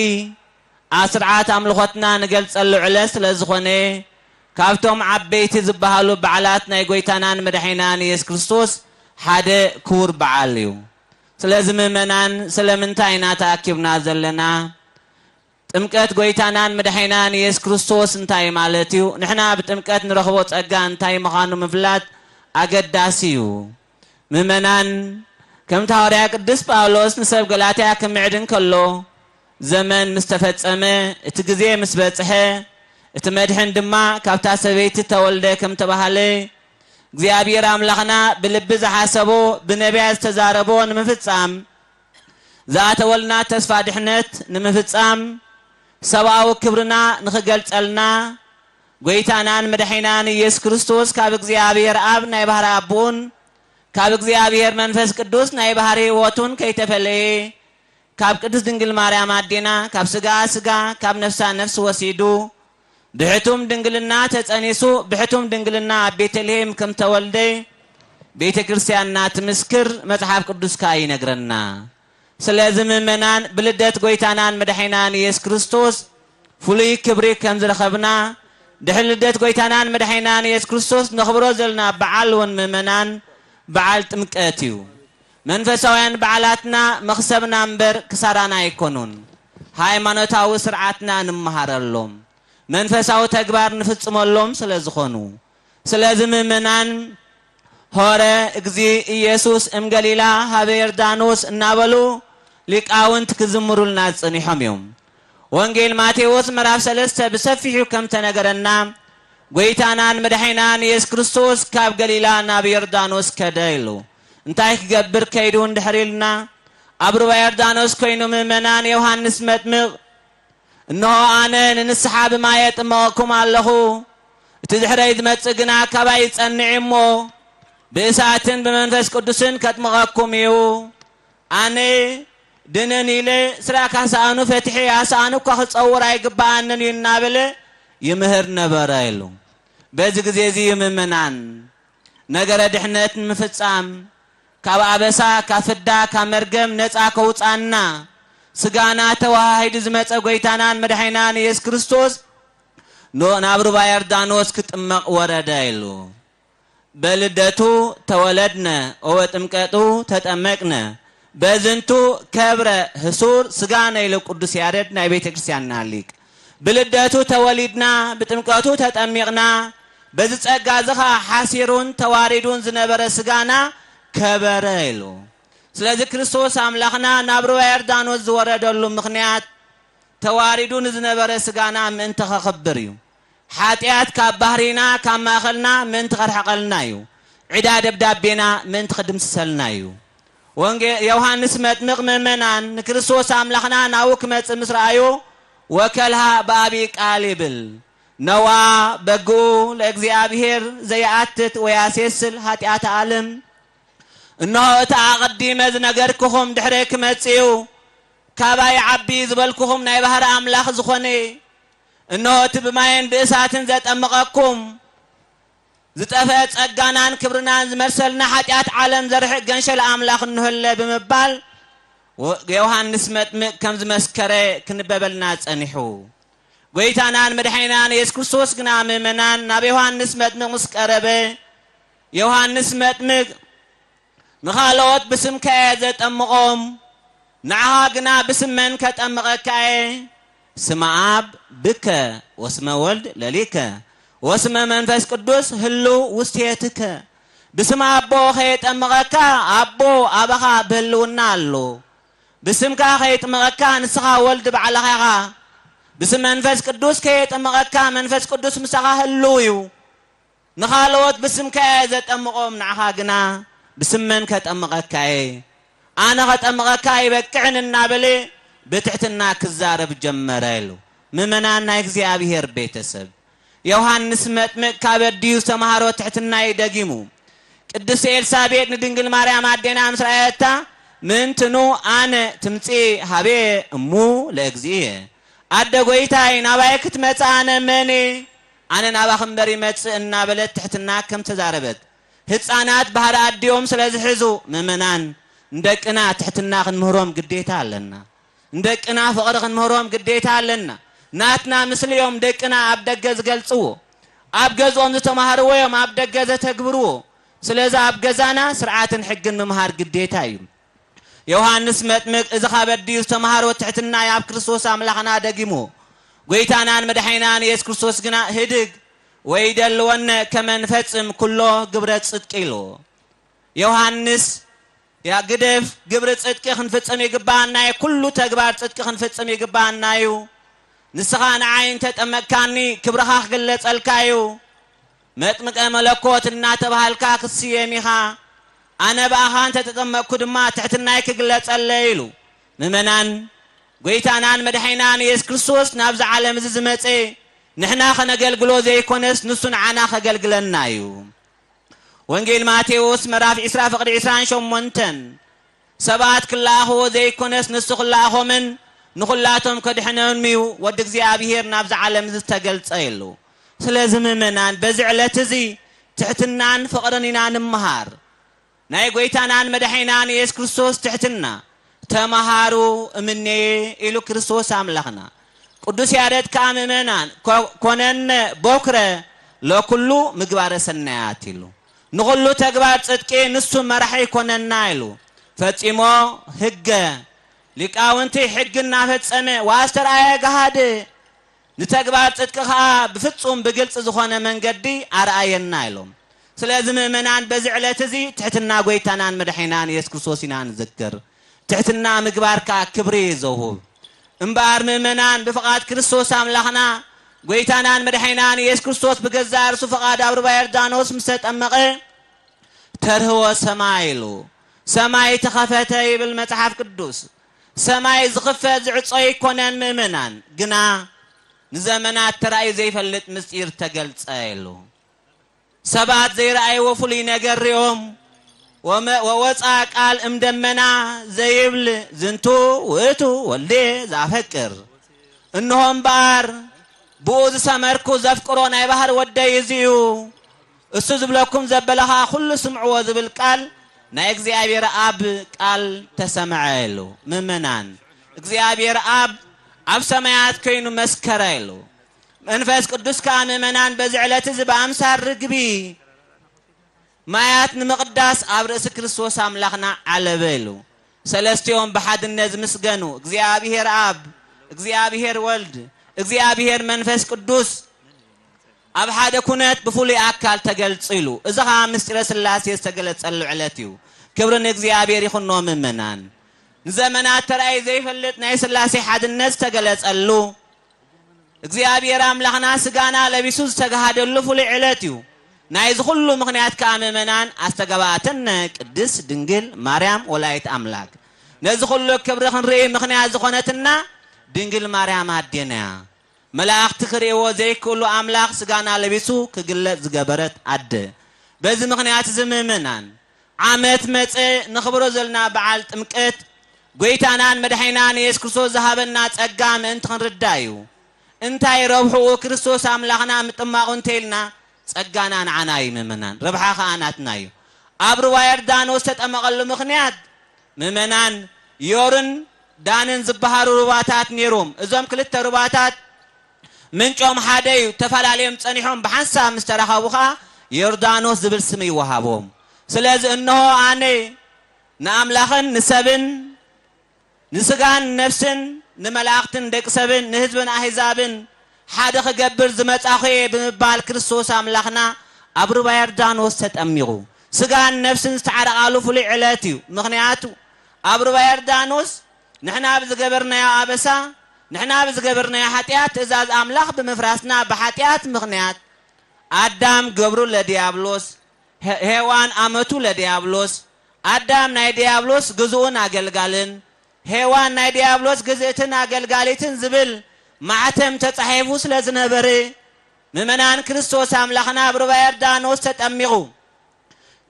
ኣስርዓት ኣምልኾትና ንገልጸሉ ዕለት ስለ ዝኾነ፣ ካብቶም ዓበይቲ ዝበሃሉ በዓላት ናይ ጎይታናን መድሓኒናን ኢየሱስ ክርስቶስ ሓደ ክቡር በዓል እዩ። ስለዚ ምእመናን፣ ስለምንታይ ኢና ተኣኪብና ዘለና? ጥምቀት ጎይታናን መድሓኒናን ኢየሱስ ክርስቶስ እንታይ ማለት እዩ? ንሕና ብጥምቀት ንረኽቦ ጸጋ እንታይ ምዃኑ ምፍላጥ ኣገዳሲ እዩ። ምእመናን፣ ከምቲ ሃዋርያ ቅዱስ ጳውሎስ ንሰብ ገላትያ ክምዕድ እንከሎ፣ ዘመን ምስ ተፈጸመ፣ እቲ ግዜ ምስ በጽሐ፣ እቲ መድሕን ድማ ካብታ ሰበይቲ ተወልደ ከም ተባህለ፣ እግዚኣብሔር ኣምላኽና ብልቢ ዝሓሰቦ፣ ብነቢያት ዝተዛረቦ ንምፍጻም፣ ዝኣተወልና ተስፋ ድሕነት ንምፍጻም፣ ሰብኣዊ ክብርና ንኽገልጸልና፣ ጎይታናን መድሓኒናን ኢየሱስ ክርስቶስ ካብ እግዚኣብሔር ኣብ ናይ ባህሪ ኣቦኡን ካብ እግዚኣብሔር መንፈስ ቅዱስ ናይ ባህሪ ህይወቱን ከይተፈለየ፣ ካብ ቅድስት ድንግል ማርያም ኣዴና ካብ ስጋ ስጋ፣ ካብ ነፍሳ ነፍስ ወሲዱ፣ ብሕቱም ድንግልና ተጸኒሱ፣ ብሕቱም ድንግልና ኣብ ቤተልሔም ከም ተወልደ ቤተ ክርስቲያንና ትምስክር፣ መጽሓፍ ቅዱስ ከኣ ይነግረና። ስለዚ ምእመናን፣ ብልደት ጎይታናን መድሓኒናን ኢየሱስ ክርስቶስ ፍሉይ ክብሪ ከም ዝረኸብና፣ ድሕሪ ልደት ጎይታናን መድሓኒናን ኢየሱስ ክርስቶስ ነኽብሮ ዘለና በዓል እውን ምእመናን፣ በዓል ጥምቀት እዩ። መንፈሳውያን በዓላትና መኽሰብና እምበር ክሳራና ኣይኮኑን። ሃይማኖታዊ ስርዓትና ንምሃረሎም፣ መንፈሳዊ ተግባር ንፍጽመሎም ስለ ዝኾኑ። ስለዚ ምእመናን፣ ሆረ እግዚ ኢየሱስ እምገሊላ ሀበ ዮርዳኖስ እናበሉ ሊቃውንት ክዝምሩልና ጸኒሖም እዮም። ወንጌል ማቴዎስ ምዕራፍ ሰለስተ ብሰፊሑ ከም ተነገረና፣ ጎይታናን መድሓኒናን ኢየሱስ ክርስቶስ ካብ ገሊላ ናብ ዮርዳኖስ ከደ ኢሉ። እንታይ ክገብር ከይዱ እንድሕር ኢልና፣ ኣብ ሩባ ዮርዳኖስ ኮይኑ ምእመናን፣ ዮሃንስ መጥምቕ፣ እንሆ ኣነ ንንስሓ ብማይ የጥምቐኩም ኣለኹ፣ እቲ ድሕረይ ዝመጽእ ግና ካባይ ይጸንዕ እሞ ብእሳትን ብመንፈስ ቅዱስን ከጥምቐኩም እዩ። ኣነ ድንን ኢለ ስራካ ሳእኑ ፈትሐ ኣሳእኑ እኳ ክጸውር ኣይግብኣንን እዩ እናበለ ይምህር ነበረ ኢሉ። በዚ ግዜ እዚ ምእመናን ነገረ ድሕነት ንምፍጻም ካብ ኣበሳ፣ ካብ ፍዳ፣ ካብ መርገም ነጻ ከውጻና ስጋና ተዋሂዱ ዝመጸ ጎይታናን መድሓይናን ኢየሱስ ክርስቶስ ኖ ናብ ሩባ ዮርዳኖስ ክጥመቕ ወረደ ኢሉ። በልደቱ ተወለድነ ወበጥምቀቱ ተጠመቅነ በዝንቱ ከብረ ህሱር ስጋነ ኢሉ ቅዱስ ያሬድ ናይ ቤተ ክርስቲያንና ሊቅ። ብልደቱ ተወሊድና፣ ብጥምቀቱ ተጠሚቕና፣ በዚ ጸጋ እዚ ኸዓ ሓሲሩን ተዋሪዱን ዝነበረ ስጋና ከበረ ኢሉ። ስለዚ ክርስቶስ ኣምላኽና ናብ ሩባ ዮርዳኖስ ዝወረደሉ ምኽንያት ተዋሪዱ ንዝነበረ ስጋና ምእንቲ ኸኽብር እዩ። ሓጢኣት ካብ ባህሪና፣ ካብ ማእኸልና ምእንቲ ኸርሕቐልና እዩ። ዕዳ ደብዳቤና ምእንቲ ኽድምስሰልና እዩ። ወንጌ-፣ ዮሃንስ መጥምቕ ምእመናን ንክርስቶስ ኣምላኽና ናብኡ ክመጽእ ምስ ረኣዩ፣ ወከልሃ ብኣቢ ቃል ይብል፣ ነዋ በግኡ ለእግዚኣብሔር ዘየኣትት ወያሴስል ኃጢአተ ዓለም። እነሆ እቲ ኣቐዲመ ዝነገርኩኹም ድሕረ ክመጽእ እዩ። ካባይ ዓቢ ዝበልኩኹም ናይ ባህሪ ኣምላኽ ዝኾነ፣ እነሆ እቲ ብማይን ብእሳትን ዘጠምቐኩም፣ ዝጠፍአ ጸጋናን ክብርናን ዝመልሰልና፣ ሓጢኣት ዓለም ዘርሕቕ ገንሸል ኣምላኽ እንሆለ ብምባል ወ-፣ ዮሃንስ መጥምቅ ከም ዝመስከረ ክንበበልና ጸኒሑ። ጎይታናን መድሓኒናን የሱስ ክርስቶስ ግና ምእመናን ናብ ዮሃንስ መጥምቅ ምስ ቀረበ፣ ዮሃንስ መጥምቅ ንኻልኦት ብስምካ እየ ዘጠምቖም፣ ንዓኻ ግና ብስም መን ከጠምቐካ እየ? ስመ ኣብ ብከ ወስመ ወልድ ለሊከ ወስመ መንፈስ ቅዱስ ህልው ውስቴትከ። ብስም ኣቦ ከየጠምቐካ ኣቦ ኣባኻ ብህልውና ኣሎ። ብስምካ ከየጥምቐካ ንስኻ ወልድ ባዕልኻ ኢኻ። ብስም መንፈስ ቅዱስ ከየጥምቐካ መንፈስ ቅዱስ ምሳኻ ህልው እዩ። ንኻልኦት ብስምካ እየ ዘጠምቖም፣ ንዓኻ ግና ብስም መን ከጠምቐካ እየ? ኣነ ኸጠምቐካ ኣይበቅዕን እናበለ ብትሕትና ክዛረብ ጀመረ ኢሉ። ምእመናን ናይ እግዚኣብሔር ቤተሰብ፣ ዮሃንስ መጥምቅ ካብ ኣዲኡ ዝተምሃሮ ትሕትና እዩ ደጊሙ። ቅድስቲ ኤልሳቤጥ ንድንግል ማርያም ኣዴና ምስ ረኣየታ፣ ምእንትኑ ኣነ ትምጺእ ሃቤ እሙ ለእግዚእየ፣ ኣደ ጐይታይ ናባይ ክትመጽእ ኣነ መን እየ? ኣነ ናባኺ እምበር ይመጽእ እናበለት ትሕትና ከም ተዛረበት፣ ህጻናት ባህሪ ኣዲኦም ስለ ዝሕዙ፣ ምእመናን ንደቅና ትሕትና ክንምህሮም ግዴታ ኣለና። ንደቅና ፍቕሪ ክንምህሮም ግዴታ ኣለና። ናትና ምስሊኦም ደቅና ኣብ ደገ ዝገልጽዎ፣ ኣብ ገዝኦም ዝተማህርዎ እዮም ኣብ ደገ ዘተግብርዎ። ስለዚ ኣብ ገዛና ስርዓትን ሕግን ምምሃር ግዴታ እዩ። ዮሃንስ መጥምቅ እዚ ካብ ኣዲኡ ዝተምሃሮ ትሕትና ኣብ ክርስቶስ ኣምላኽና ደጊሙ። ጐይታናን መድሓኒናን የሱስ ክርስቶስ ግና ህድግ ወይደልወነ ከመ ንፈጽም ኩሎ ግብረ ጽድቂ ኢሉ። ዮሃንስ ያ ግደፍ፣ ግብሪ ጽድቂ ክንፍጽም ይግባኣና እዩ፣ ኩሉ ተግባር ጽድቂ ክንፍጽም ይግባኣና እዩ። ንስኻ ንዓይ እንተጠመቅካኒ ክብርኻ ክግለጸልካ እዩ። መጥምቀ መለኮት እናተባሃልካ ክትስየም ኢኻ። ኣነ ብኣኻ እንተተጠመቅኩ ድማ ትሕትናይ ክግለጸለይ ኢሉ። ምእመናን፣ ጐይታናን መድሓኒናን የሱስ ክርስቶስ ናብዚ ዓለም እዚ ዝመጸ ንሕና ኸነገልግሎ ዘይኮነስ ንሱ ንዓና ኸገልግለና እዩ። ወንጌል ማቴዎስ ምዕራፍ ዕስራ ፍቕዲ ዕስራን ሸሞንተን፣ ሰባት ክለኣኽዎ ዘይኮነስ ንሱ ክለኣኾምን ንኹላቶም ከድሕኖምን እዩ ወዲ እግዚኣብሔር ናብዚ ዓለም እዚ ዝተገልጸ ኢሉ። ስለዚ ምእመናን በዚ ዕለት እዚ ትሕትናን ፍቕርን ኢና ንምሃር። ናይ ጐይታናን መድሓኒናን የሱስ ክርስቶስ ትሕትና ተመሃሩ እምኔየ ኢሉ ክርስቶስ ኣምላኽና። ቅዱስ ያሬድ ከኣ ምእመናን ኮ-፣ ኮነነ ቦክረ ለኩሉ ምግባረ ሰናያት ኢሉ። ንኹሉ ተግባር ጽድቂ ንሱ መራሒ ይኮነና ኢሉ። ፈጺሞ ህገ ሊቃውንቲ ሕጊ እናፈጸመ ወኣስተርኣየ ገሃድ ንተግባር ጽድቂ ኸኣ ብፍጹም ብግልጺ ዝኾነ መንገዲ ኣርኣየና ኢሎም። ስለዚ ምእመናን በዚ ዕለት እዚ ትሕትና ጐይታናን መድሓኒናን የሱስ ክርስቶስ ኢና ንዝክር። ትሕትና ምግባር ከኣ ክብሪ እዩ ዘውህብ። እምበኣር ምእመናን ብፍቓድ ክርስቶስ ኣምላኽና ጐይታናን መድሓኒናን የሱስ ክርስቶስ ብገዛእ ርእሱ ፍቓድ ኣብ ሩባ ዮርዳኖስ ምስ ተጠመቐ ተርህወ ሰማይ ኢሉ። ሰማይ ተኸፈተ ይብል መጽሓፍ ቅዱስ። ሰማይ ዝኽፈት ዝዕጾ ኣይኮነን ምእመናን፣ ግና ንዘመናት ተራእዩ ዘይፈልጥ ምስጢር ተገልጸ ኢሉ። ሰባት ዘይረኣይዎ ፍሉይ ነገር ሪኦም፣ ወመ-፣ ወወፃ ቃል እምደመና ዘይብል ዝንቱ ውእቱ ወልዴ ዘኣፈቅር። እንሆ እምበኣር ብኡ ዝሰመርኩ ዘፍቅሮ ናይ ባህር ወደይ እዚ እዩ። እሱ ዝብለኩም ዘበለ ኸኣ ኩሉ ስምዕዎ ዝብል ቃል ናይ እግዚኣብሔር ኣብ ቃል ተሰምዐ ኢሉ። ምእመናን፣ እግዚኣብሔር ኣብ ኣብ ሰማያት ኮይኑ መስከረ ኢሉ። መንፈስ ቅዱስ ከኣ ምእመናን በዚ ዕለት እዚ ብኣምሳል ርግቢ ማያት ንምቕዳስ ኣብ ርእሲ ክርስቶስ ኣምላኽና ዓለበ ኢሉ። ሰለስቲኦም ብሓድነት ዝምስገኑ እግዚኣብሔር ኣብ፣ እግዚኣብሔር ወልድ፣ እግዚኣብሔር መንፈስ ቅዱስ ኣብ ሓደ ኩነት ብፍሉይ ኣካል ተገልጹ ኢሉ። እዚ ኸኣ ምስጢረ ስላሴ ዝተገለጸሉ ዕለት እዩ። ክብሪ ንእግዚኣብሔር ይኹኖ ምእመናን። ንዘመናት ተራእዩ ዘይፈልጥ ናይ ስላሴ ሓድነት ዝተገለጸሉ እግዚኣብሔር ኣምላኽና ስጋና ለቢሱ ዝተጋሃደሉ ፍሉይ ዕለት እዩ። ናይዚ ኩሉ ምኽንያት ከኣ ምእመናን ኣስተጋባኣተነ ቅድስት ድንግል ማርያም ወላዲት ኣምላክ። ነዚ ኩሉ ክብሪ ክንርኢ ምኽንያት ዝኾነትና ድንግል ማርያም ኣዴና እያ። መላእኽቲ ክርእይዎ ዘይክእሉ ኣምላኽ ስጋና ለቢሱ ክግለጽ ዝገበረት ኣደ። በዚ ምኽንያት እዚ ምእመናን ዓመት መጸ ነኽብሮ ዘለና በዓል ጥምቀት ጎይታናን መድሓኒናን የሱስ ክርስቶስ ዝሃበና ጸጋ ምእንቲ ክንርዳእ እዩ። እንታይ ረብሕኡ ክርስቶስ ኣምላኽና ምጥማቑ እንተኢልና ጸጋና ንዓና እዩ ምእመናን፣ ረብሓ ኸኣ ናትና እዩ። ኣብ ሩባ ዮርዳኖስ ዝተጠመቐሉ ምኽንያት ምእመናን ዮርን ዳንን ዝበሃሩ ሩባታት ነይሮም። እዞም ክልተ ሩባታት ምንጮም ሓደ እዩ። ተፈላለዮም ጸኒሖም ብሓንሳብ ምስ ተራኸቡ ኸኣ ዮርዳኖስ ዝብል ስም ይወሃቦም። ስለዚ እንሆ ኣነ ንኣምላኽን ንሰብን ንስጋን ነፍስን ንመላእኽትን ደቂ ሰብን ንህዝብን ኣህዛብን ሓደ ክገብር ዝመጻኹ እየ ብምባል ክርስቶስ ኣምላኽና ኣብ ሩባ ዮርዳኖስ ተጠሚቑ። ስጋን ነፍስን ዝተዓረቓሉ ፍሉይ ዕለት እዩ። ምኽንያቱ ኣብ ሩባ ዮርዳኖስ ንሕና ብዝገበርናዮ ኣበሳ፣ ንሕና ብዝገበርናዮ ሓጢኣት ትእዛዝ ኣምላኽ ብምፍራስና ብሓጢኣት ምኽንያት ኣዳም ገብሩ ለዲያብሎስ፣ ሄ- ሄዋን ኣመቱ ለዲያብሎስ፣ ኣዳም ናይ ዲያብሎስ ግዝኡን ኣገልጋልን፣ ሄዋን ናይ ዲያብሎስ ግዝእትን ኣገልጋሊትን ዝብል ማዕተም ተጻሒፉ ስለ ዝነበረ፣ ምእመናን ክርስቶስ ኣምላኽና ኣብ ሩባ ዮርዳኖስ ተጠሚቑ።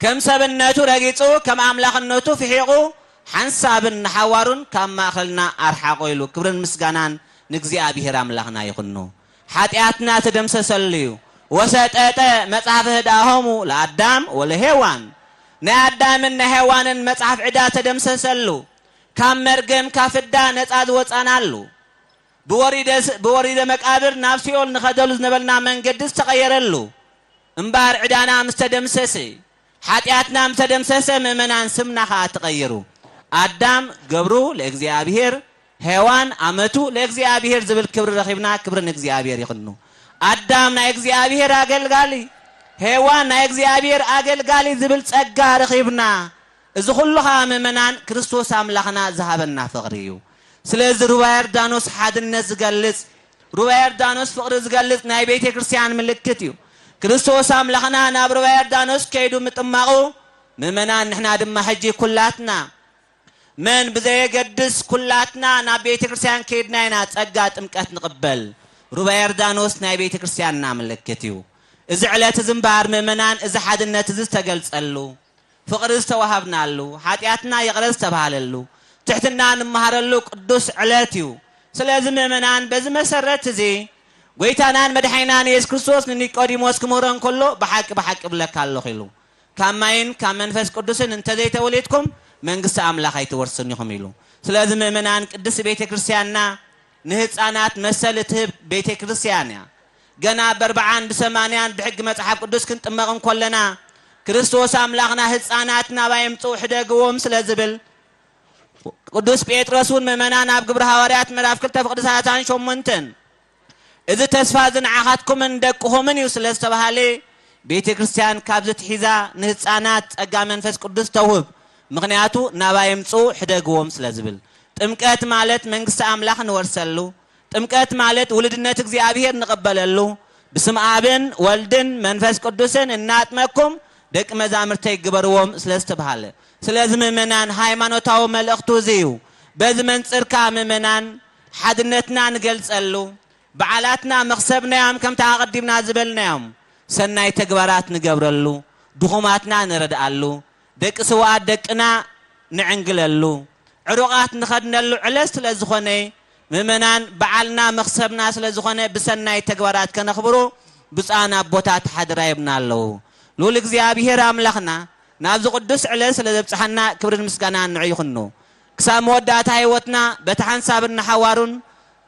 ከም ሰብነቱ ረጊጹ፣ ከም ኣምላኽነቱ ፍሒቑ፣ ሓንሳብን ንሓዋሩን ካብ ማእኸልና ኣርሓቖ ኢሉ። ክብርን ምስጋናን ንእግዚኣብሔር ኣምላኽና ይኹኑ። ሓጢኣትና ተደምሰሰሉ እዩ። ወሰጠጠ መጽሐፈ ዕዳሆሙ ለኣዳም ወለሄዋን። ናይ ኣዳምን ናይ ሄዋንን መጽሓፍ ዕዳ ተደምሰሰሉ። ካብ መርገም ካብ ፍዳ ነጻ ዝወጻናሉ። ብወሪደ ስ- ብወሪደ መቃብር ናብ ሲኦል ንኸደሉ ዝነበልና መንገዲ ዝተቐየረሉ። እምበኣር ዕዳና ምስ ተደምሰሰ፣ ሓጢኣትና ምስ ተደምሰሰ፣ ምእመናን ስምና ኸኣ ተቐይሩ። ኣዳም ገብሩ ለእግዚኣብሔር፣ ሄዋን ኣመቱ ለእግዚኣብሔር ዝብል ክብሪ ረኺብና። ክብሪ ንእግዚኣብሔር ይኹኑ። ኣዳም ናይ እግዚኣብሔር ኣገልጋሊ፣ ሄዋን ናይ እግዚኣብሔር ኣገልጋሊ ዝብል ጸጋ ረኺብና። እዚ ኩሉ ኸኣ ምእመናን ክርስቶስ ኣምላኽና ዝሃበና ፍቕሪ እዩ። ስለዚ ሩባ ዮርዳኖስ ሓድነት ዝገልጽ፣ ሩባ ዮርዳኖስ ፍቕሪ ዝገልጽ ናይ ቤተ ክርስቲያን ምልክት እዩ። ክርስቶስ ኣምላኽና ናብ ሩባ ዮርዳኖስ ከይዱ ምጥማቑ፣ ምእመናን ንሕና ድማ ሕጂ ኩላትና መን ብዘየገድስ ኩላትና ናብ ቤተ ክርስቲያን ከይድና ኢና ጸጋ ጥምቀት ንቕበል። ሩባ ዮርዳኖስ ናይ ቤተ ክርስቲያንና ምልክት እዩ። እዚ ዕለት እዚ እምበኣር ምእመናን እዚ ሓድነት እዚ ዝተገልጸሉ፣ ፍቕሪ ዝተዋሃብናሉ፣ ሓጢኣትና ይቕረ ዝተባህለሉ፣ ትሕትና እንመሃረሉ ቅዱስ ዕለት እዩ። ስለዚ ምእመናን በዚ መሰረት እዚ ጎይታናን መድሓኒናን የሱስ ክርስቶስ ንኒቆዲሞስ ክምህሮ እንከሎ ብሓቂ ብሓቂ እብለካ ኣለኹ ኢሉ። ካብ ማይን ካብ መንፈስ ቅዱስን እንተዘይተወሊድኩም መንግስቲ ኣምላኽ ኣይትወርስን ኢኹም ኢሉ። ስለዚ ምእመናን ቅድስቲ ቤተ ክርስቲያንና ንህፃናት መሰል እትህብ ቤተ ክርስቲያን እያ። ገና በርብዓን ብሰማንያን ብሕጊ መጽሓፍ ቅዱስ ክንጥመቕ እንኮለና ክርስቶስ ኣምላኽና ህፃናት ናባይ ምጽኡ ሕደግዎም ስለ ዝብል ቅዱስ ጴጥሮስ እውን ምእመናን ኣብ ግብሪ ሃዋርያት ምዕራፍ ክልተ ፍቕዲ ሰላሳን ሸሞንተን እዚ ተስፋ እዚ ንዓኻትኩምን ደቅኹምን እዩ ስለ ዝተባሃለ ቤተ ክርስቲያን ካብዚ ትሒዛ ንህፃናት ጸጋ መንፈስ ቅዱስ ተውህብ። ምኽንያቱ ናባይ ምጽኡ ሕደግዎም ስለ ዝብል። ጥምቀት ማለት መንግስቲ ኣምላኽ ንወርሰሉ። ጥምቀት ማለት ውልድነት እግዚኣብሔር ንቕበለሉ። ብስም ኣብን ወልድን መንፈስ ቅዱስን እናጥመቅኩም ደቂ መዛምርተይ ግበርዎም ስለ ዝተባሃለ። ስለዚ ምእመናን ሃይማኖታዊ መልእኽቱ እዚ እዩ። በዚ መንጽር ከኣ ምእመናን ሓድነትና ንገልጸሉ። በዓላትና መኽሰብናዮም ከምቲ ኣቐዲምና ዝበልናዮም። ሰናይ ተግባራት ንገብረሉ። ድኹማትና ንረድኣሉ። ደቂ ስውኣት ደቅና ንዕንግለሉ። ዕሩቓት ንኸድነሉ ዕለት ስለ ዝኾነ ምእመናን በዓልና መኽሰብና ስለ ዝኾነ ብሰናይ ተግባራት ከነኽብሮ ብፁዓን ኣቦታት ሓደራ ይብና ኣለዉ። ልዑል እግዚኣብሔር ኣምላኽና ናብዚ ቅዱስ ዕለት ስለ ዘብጽሓና ክብርን ምስጋናን ንዑ ይኹኑ። ክሳብ መወዳእታ ህይወትና በቲ ሓንሳብን ንሓዋሩን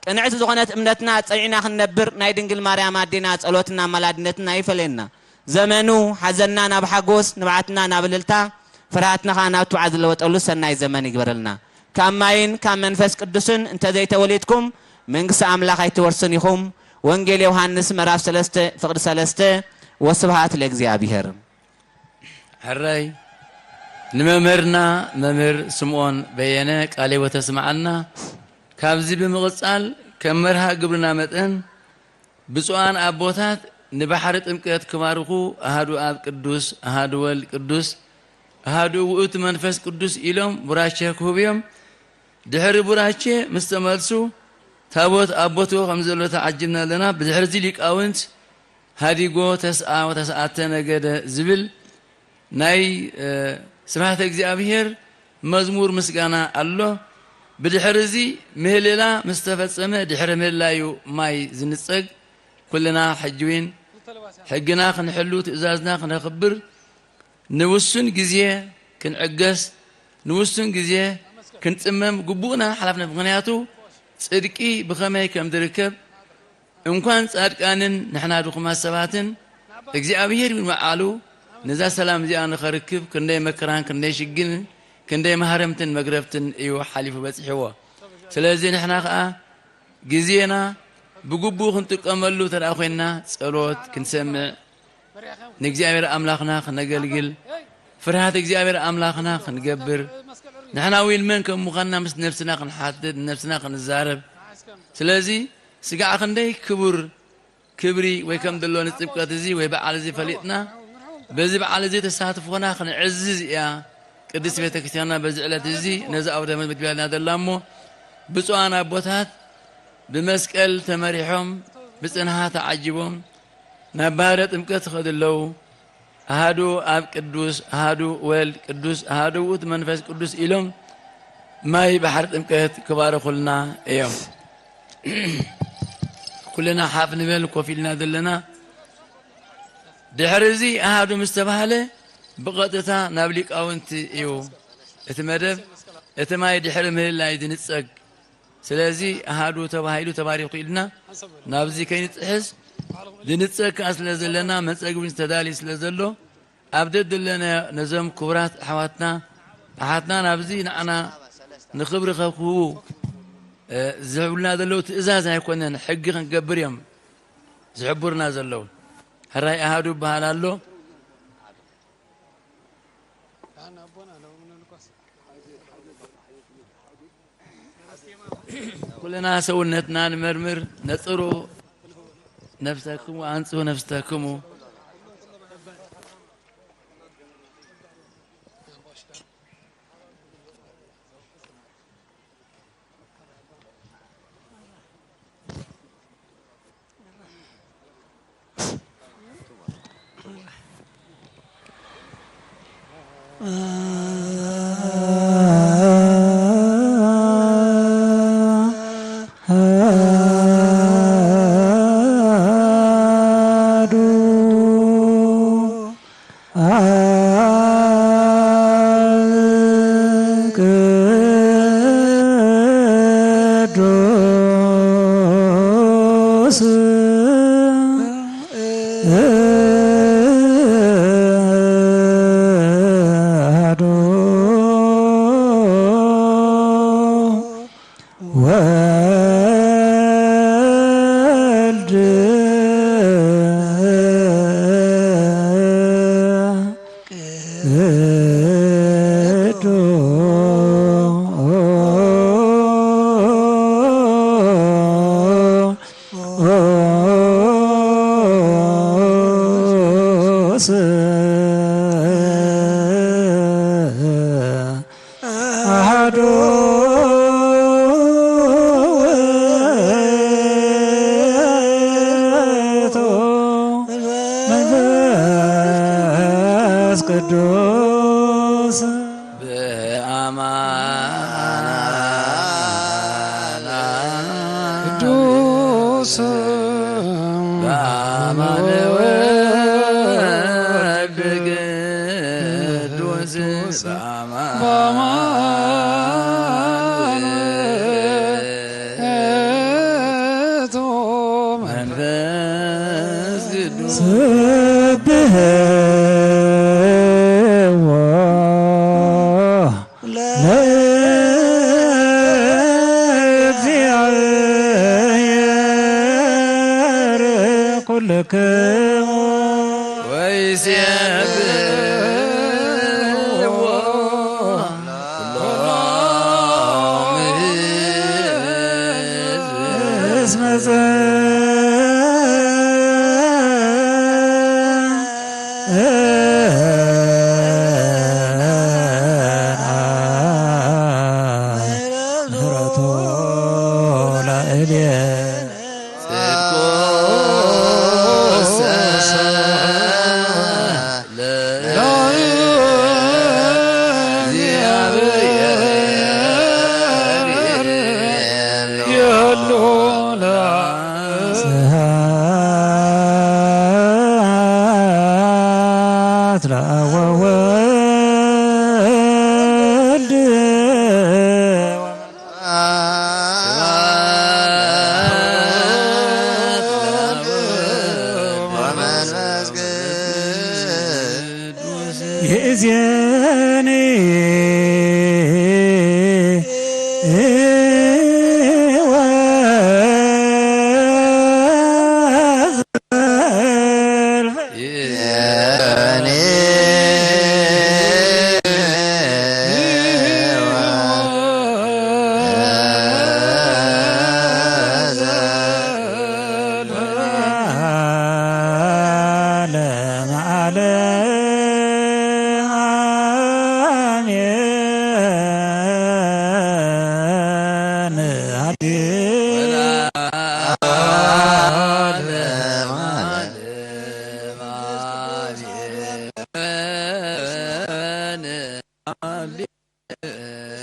ቅንዕቲ ዝኾነት እምነትና ጸኒዕና ክንነብር ናይ ድንግል ማርያም ኣዴና ጸሎትና ኣማላድነትና ይፈለየና። ዘመኑ ሓዘንና ናብ ሓጎስ፣ ንብዓትና ናብ እልልታ፣ ፍርሃትና ኸኣ ናብ ትብዓት ዝለወጠሉ ሰናይ ዘመን ይግበረልና። ካብ ማይን ካብ መንፈስ ቅዱስን እንተዘይተወሊድኩም መንግስቲ ኣምላኽ ኣይትወርስን ኢኹም። ወንጌል ዮሃንስ ምዕራፍ ሰለስተ ፍቕዲ ሰለስተ። ወስብሃት ለእግዚኣብሔር። ሕራይ ንመምህርና መምህር ስምዖን በየነ ቃለ ሕይወት ተስምዓልና። ካብዚ ብምቕጻል ከም መርሃ ግብርና መጠን ብፁዓን ኣቦታት ንባሕሪ ጥምቀት ክባርኹ ኣሃዱ ኣብ ቅዱስ፣ ኣሃዱ ወልድ ቅዱስ፣ ኣሃዱ ውእቱ መንፈስ ቅዱስ ኢሎም ቡራኬ ክህቡ እዮም። ድሕሪ ቡራኬ ምስ ተመልሱ ታቦት ኣብ ቦትኡ ከም ዘሎ ተዓጅብና ኣለና። ብድሕሪ እዚ ሊቃውንት ሃዲጎ ተስኣ ወተስኣተ ነገደ ዝብል ናይ፣ እ፣ ስብሐተ እግዚኣብሔር መዝሙር ምስጋና ኣሎ። ብድሕሪ እዚ ምህልላ ምስ ተፈጸመ፣ ድሕሪ ምህላዩ ማይ ዝንጸግ፣ ኩልና ሕጂ እውን ሕግና ክንሕሉ፣ ትእዛዝና ክነኽብር፣ ንውሱን ግዜ ክንዕገስ፣ ንውሱን ግዜ ክንጽመም ግቡእና ሓላፍነት። ምኽንያቱ ጽድቂ ብኸመይ ከም ዝርከብ እንኳን ጻድቃንን ንሕና ድኹማት ሰባትን እግዚኣብሔር እውን በዓሉ ነዛ ሰላም እዚኣ ንኸርክብ ክንደይ መከራን ክንደይ ሽግርን ክንደይ ማህረምትን መግረፍትን እዩ ሓሊፉ በጺሕዎ። ስለዚ ንሕና ኸኣ ግዜና ብግቡእ ክንጥቀመሉ እንተ ደኣ ኮይንና ጸሎት ክንሰምዕ፣ ንእግዚኣብሔር ኣምላኽና ክነገልግል፣ ፍርሃት እግዚኣብሔር ኣምላኽና ክንገብር፣ ንሕና እውን መን ከም ምዃንና ምስ ነፍስና ክንሓትት፣ ንነፍስና ክንዛረብ። ስለዚ ስጋዕ ክንደይ ክቡር ክብሪ ወይ ከም ዘሎ ንጥምቀት እዚ ወይ በዓል እዚ ፈሊጥና፣ በዚ በዓል እዚ ተሳትፎና ክንዕዝዝ እያ ቅድስት ቤተ ክርስቲያንና በዚ ዕለት እዚ ነዚ ኣውደ ምሕረት መግቢያ ኢልና ዘላ እሞ፣ ብፁዓን ኣቦታት ብመስቀል ተመሪሖም፣ ብጽንሃ ተዓጅቦም፣ ናብ ባህረ ጥምቀት ዝኸዱ ኣለዉ። ኣሃዱ ኣብ ቅዱስ፣ ኣሃዱ ወልድ ቅዱስ፣ ኣሃዱ ውእቱ መንፈስ ቅዱስ ኢሎም ማይ ባሕሪ ጥምቀት ክባርኹልና እዮም። ኩልና ሓፍ ንበል፣ ኮፍ ኢልና ዘለና። ድሕሪ እዚ ኣሃዱ ምስ ተባህለ ብቐጥታ ናብ ሊቃውንቲ እዩ እቲ መደብ። እቲ ማይ ድሕሪ ምህላይ ዝንጸግ። ስለዚ ኣሃዱ ተባሂሉ ተባሪኹ ኢልና ናብዚ ከይንጥሕስ ዝንጸግ ከኣ ስለ ዘለና መጸግቢ ተዳልዩ ስለ ዘሎ ኣብ ደድለናዮ ነዞም ክቡራት ኣሕዋትና ኣሓትና ናብዚ ንዓና ንኽብሪ ከክህቡ፣ እ፣ ዝሕብሩና ዘለዉ ትእዛዝ ኣይኮነን፣ ሕጊ ክንገብር እዮም ዝሕብሩና ዘለዉ። ሕራይ ኣሃዱ ይበሃል ኣሎ። ኩልና ሰውነትና ንመርምር፣ ነጽሩ ነፍሰክሙ፣ ኣንጽሁ ነፍሰክሙ። ቅዱስ በአማነ ወልድ ቅዱስ በአማነ በአማነ መንፈስ ቅዱስ ሰብሕዎ ለእግዚአብሔር ኩልክሙ ወይሴብሕዎ ኩሎም እስመ ጸንዓ ምሕረቱ ላዕሌነ። ጽድቁሰ ለእግዚአብሔር የሉ ለዓለም። ስብሐት ለአብ ወወልድ ወመንፈስ ቅዱስ። ይእዜኒ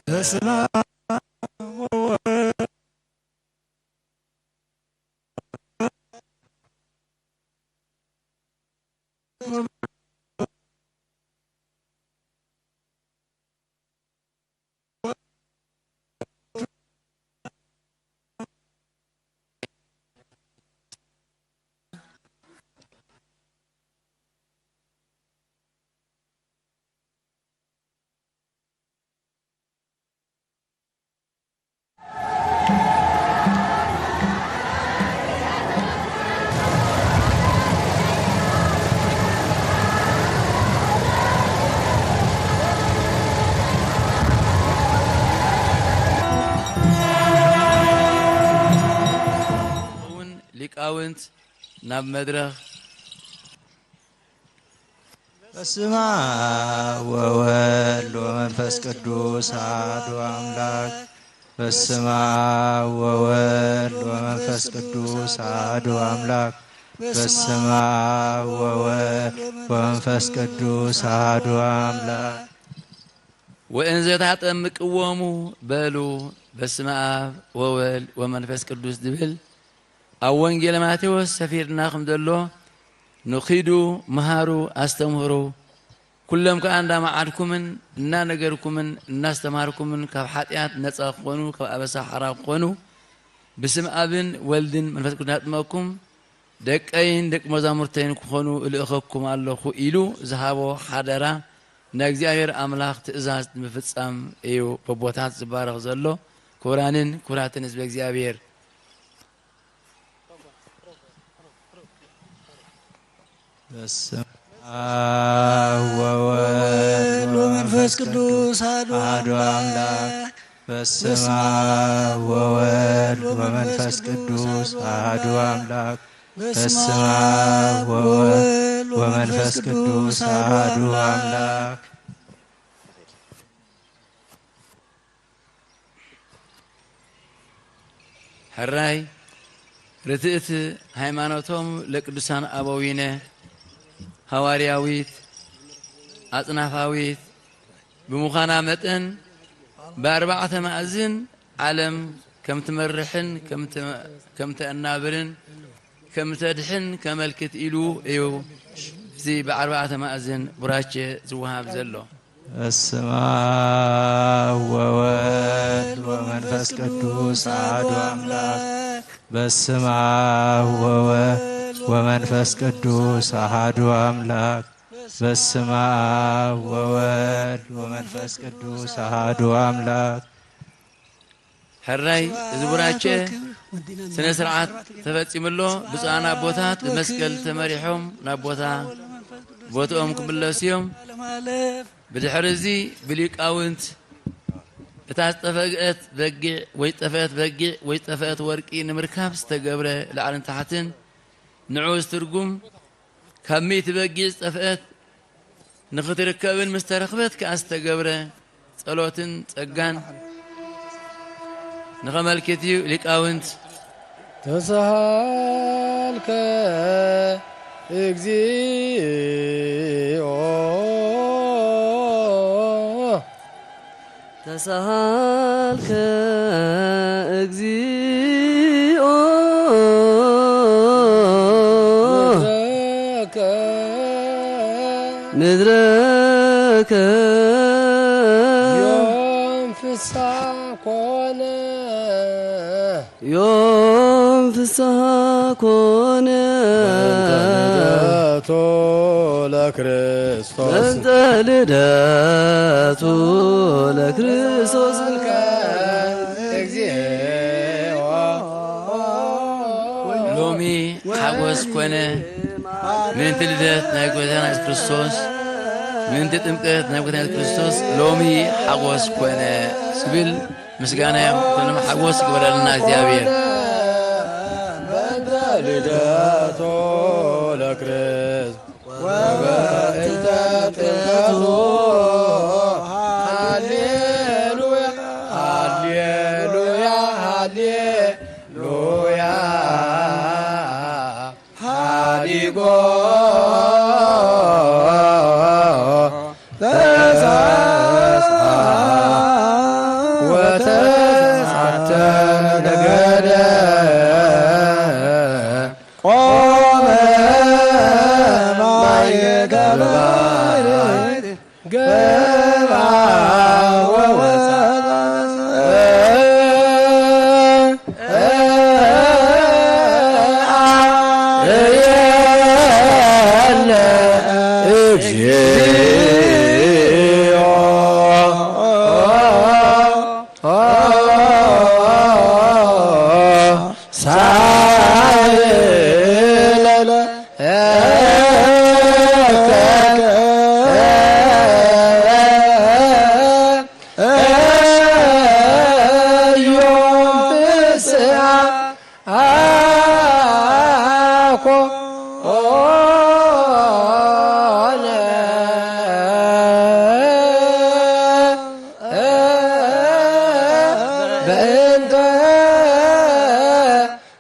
በስመ አብ ወወልድ እውን ሊቃውንት ናብ መድረኽ። በስመ አብ ወወልድ ወመንፈስ ቅዱስ አሐዱ አምላክ። በስመ አብ ወወልድ ወመንፈስ ቅዱስ አሐዱ አምላክ። በስመ አብ ወወልድ ወመንፈስ ቅዱስ አሐዱ አምላክ። ወእንዘ ታጠምቅዎሙ በሉ በስመ አብ ወወልድ ወመንፈስ ቅዱስ ዝብል ኣብ ወንጌል ማቴዎስ ሰፊርና ከም ዘሎ ንኺዱ መሃሩ ኣስተምህሩ። ኩሎም ከኣ እንዳመዓድኩምን እናነገርኩምን እናስተማርኩምን ካብ ሓጢኣት ነጻ ክኾኑ ካብ ኣበሳ ሓራ ክኾኑ ብስም ኣብን ወልድን መንፈስ ቅዱስ ኣጥመቅኩም ደቀይን ደቂ መዛሙርተይን ክኾኑ እልእኸኩም ኣለኹ ኢሉ ዝሃቦ ሓደራ ናይ እግዚኣብሔር ኣምላኽ ትእዛዝ ንምፍጻም እዩ በቦታት ዝባረኽ ዘሎ። ክቡራንን ክቡራትን ህዝበ እግዚኣብሔር። በስመ አብ ወወልድ ወመንፈስ ቅዱስ አሐዱ አምላክ። በስመ አብ ወወልድ ወመንፈስ ቅዱስ አሐዱ አምላክ። በስመ አብ ወወልድ ወመንፈስ ቅዱስ አሐዱ አምላክ። ሕራይ ርትእት ሃይማኖቶም ለቅዱሳን ኣበዊነ ሃዋርያዊት ኣጽናፋዊት ብምዃና መጠን ብኣርባዕተ ማእዝን ዓለም ከም ትመርሕን ከም ተ-፣ ከም ተእናብርን ከም ተድሕን ከመልክት ኢሉ እዩ እዚ ብኣርባዕተ ማእዝን ቡራኬ ዝወሃብ ዘሎ። በስመ አብ ወወልድ ወመንፈስ ቅዱስ አሐዱ አምላክ። በስመ አብ ወወልድ ወመንፈስ ቅዱስ አሐዱ አምላክ። በስመ አብ ወወልድ ወመንፈስ ቅዱስ አሐዱ አምላክ። ሕራይ እዚ ቡራኬ ስነ ስርዓት ተፈጺሙ ኣሎ። ብፁዓን ኣቦታት ብመስቀል ተመሪሖም ናብ ቦታ፣ ቦትኦም ክምለሱ እዮም። ብድሕሪ እዚ ብሊቃውንት እታ ዝጠፈአት በጊዕ ወይ ዝጠፍአት በጊዕ ወይ ዝጠፍአት ወርቂ ንምርካብ ዝተገብረ ላዕልን ታሕትን፣ ንዑ ዝትርጉም ካብ ሚእቲ በጊዕ ዝጠፍአት ንኽትርከብን ምስ ተረኽበት ከኣ ዝተገብረ ጸሎትን ጸጋን ንኸመልክት እዩ። ሊቃውንት ተሰሃልከ እግዚኦ። ተሰሃልከ እግዚኦ። ምድረከ ምድረከ ዮም ፍስሓ ኮነ። ዮም ፍስሓ ኮነ። በእንተ ልደቱ ለክርስቶስ። በእንተ ልደቱ ለክርስቶስ። ሎሚ ሓጎስ ኮነ። ምእንቲ ልደት ናይ ጎይታና የሱስ ክርስቶስ፣ ምእንቲ ጥምቀት ናይ ጎይታና የሱስ ክርስቶስ ሎሚ ሓጎስ ኮነ ዝብል ምስጋና እዮም። ኩሎም ሓጎስ ይግበረልና እግዚኣብሔር። በእንተ ልደቱ ለክርስቶስ ወበእንተ ጥምቀቱ። ሃሌሉያ፣ ሃሌሉያ፣ ሃሌሉያ። ሀዲጎ ተንሥአ ወተስዓተ ነገደ ቆመ ማእከለ ባሕር ገባ ወወፅአ።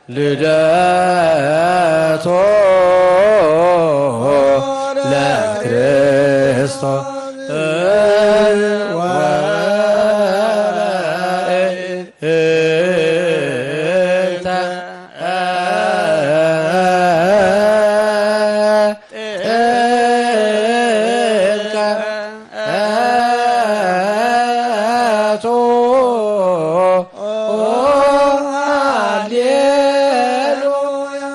ልደቶ ለክርስቶስ ወእንተ ጥምቀቱ ሃሌሉያ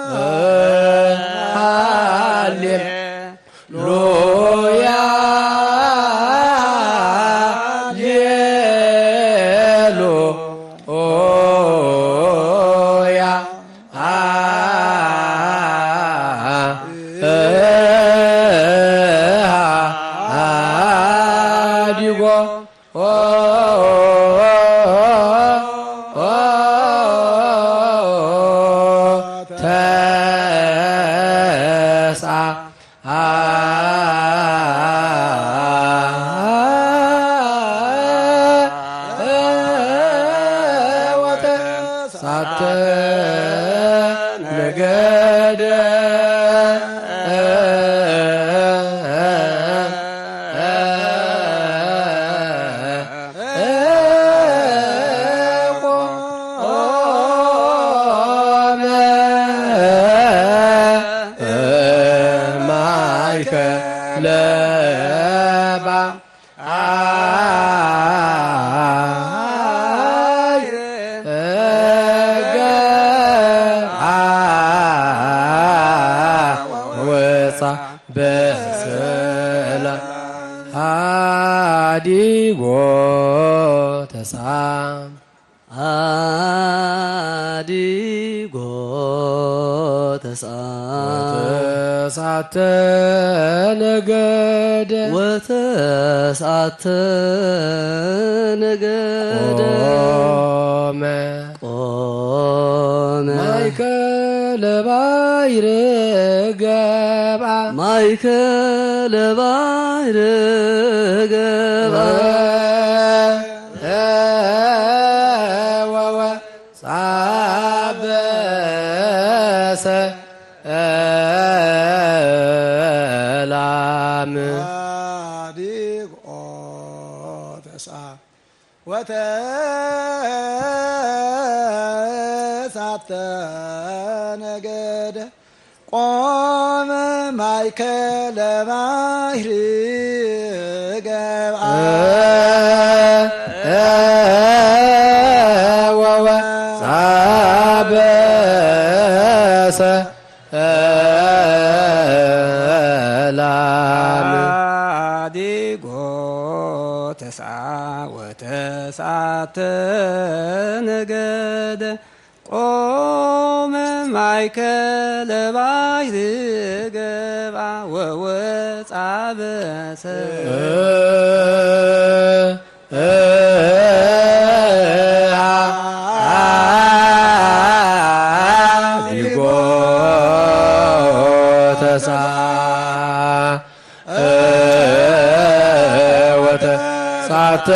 ሃሌሉያ ሃሌሉያ። ሃዲጎ ተስዓ ወተስዓተ ነገደ። ጎተስዓ ወተስዓተ ነገደ ወተስዓተ ነገደ ቆመ ቆመ ማእከለ ባሕሪ ገብአ ማእከለ ባሕሪ ገብአ ወወ ጻበሰ ላም ሃዲግ ኦተስዓ ወተስዓተ ነገደ ቆመ ማእከለ ባሕሪ ገብአ ወወ ጻበሰ ላም ሃዲግ ኦተስዓ ወተስዓተ ነገደ ቆመ ማእከለ ባሕሪ ገብአ ወወ ጻበሰ ሃዲግ ኦተስዓ ወተስዓተ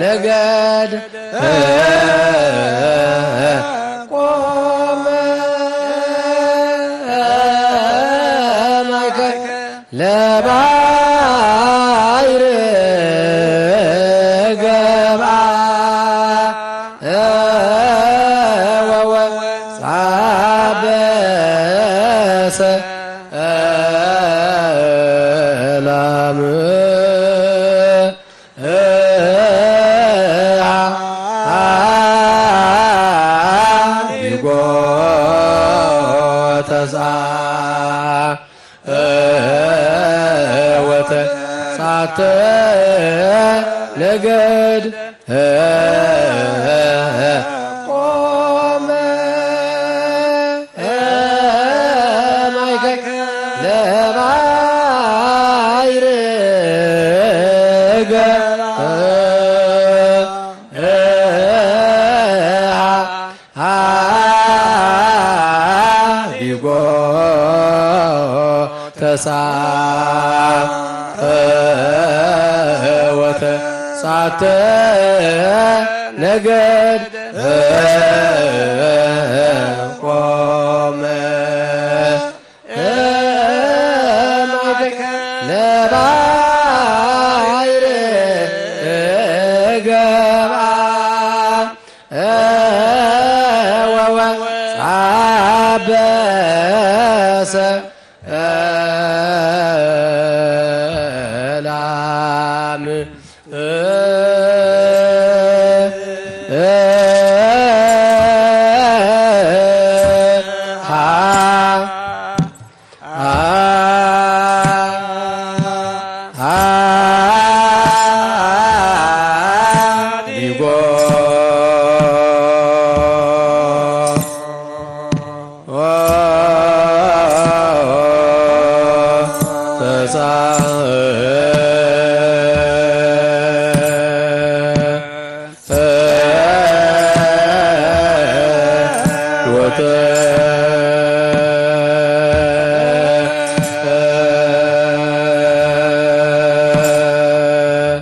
ነገደ ቆመ ማእከለ ባሕሪ ገብአ ወወ ጻበሰ ላም ሃዲግ ኦተስዓ ወተስዓተ ነገደ ቆመ ማእከለ ባሕሪ ገብአ ሃዲግ ኦተስዓ ወተስዓተ ነገደ ቆመ ማእከለ ባሕሪ ገብአ ወወ ጻበሰ ላም ሃዲግ ኦተስዓ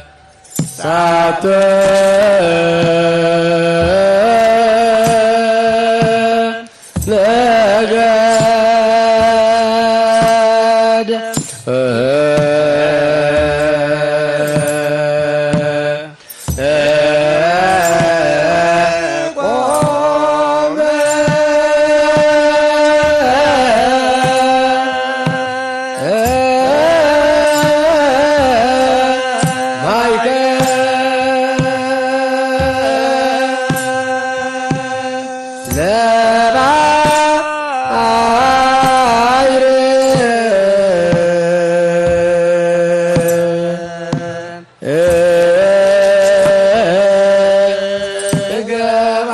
ወተስዓተ ነገደ ቆመ ማእከለ ባሕሪ ገብአ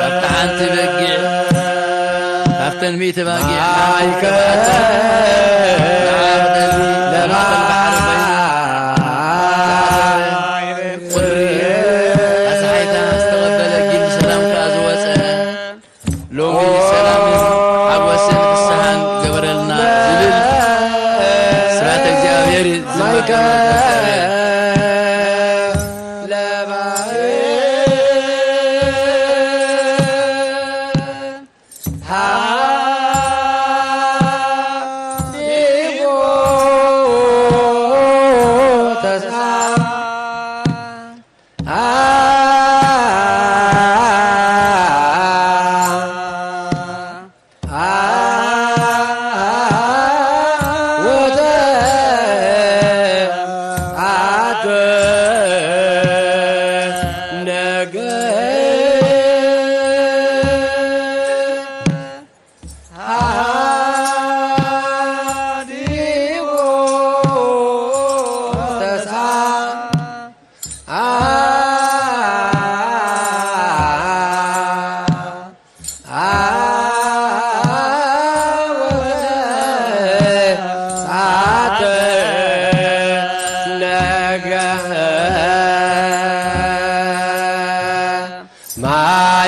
ካብታ ሓንቲ በጊዕ፣ ካብተን ሚእቲ በጊዕ፣ ማይ ከ-፣ ንዓ ብደልቢ ለማዕበል ባሕሪ ኮይኑ፣ ቁሪ ኣሳሒታ ዝተቐበለ ጊል ሰላ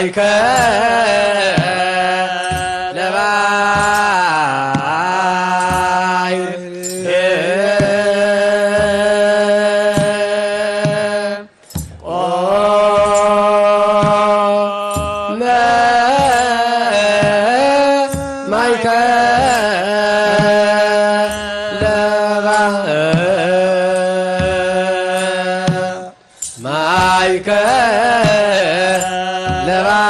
ማእከለ ባሕር ቆመ ማእከለ ባሕር ማእከለ ባሕር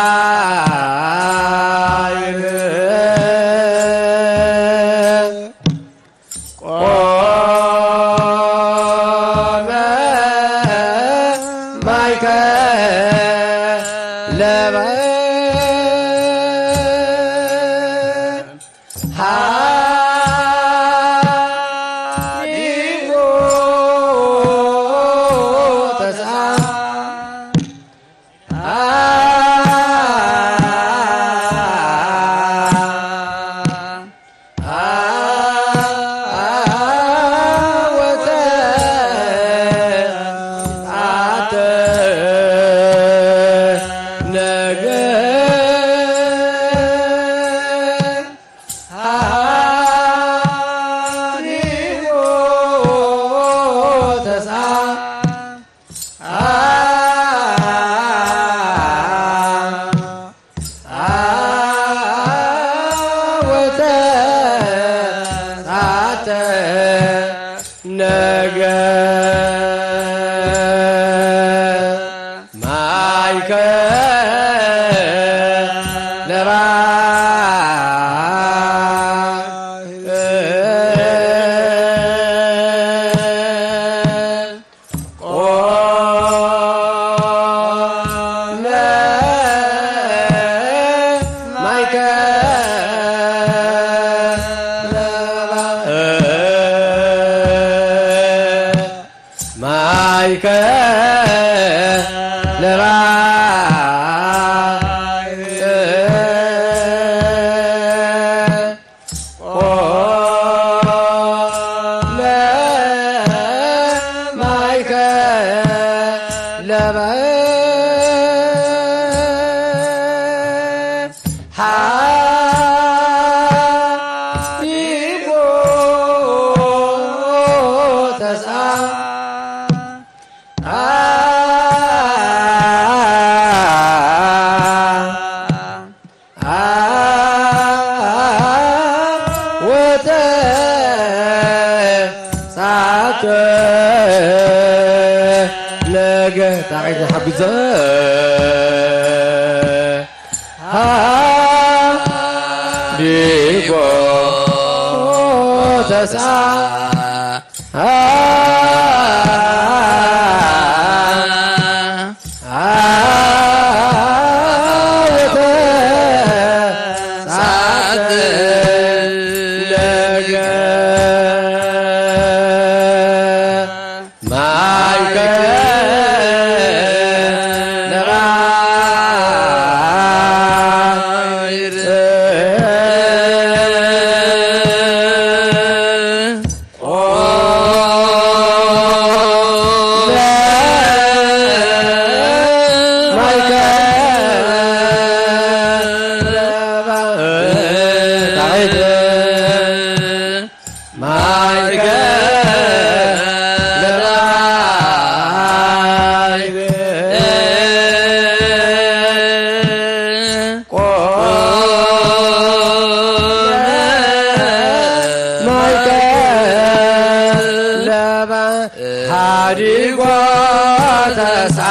ቆመ ማእከለ ባሕር ሀዲጉ ተስአ ወተሳተ ነገ ማይከ ለባህር ቆመ ማእከለ ባሕር፣ ማእከለ ባሕር። ቆመ ማእከለ ባሕር ሐዲጎ ተስአ ወተሳተ ነገ ጣቂት ንሓግዞ ሐዲጎ ተስአ ሐዲጎ ተስአ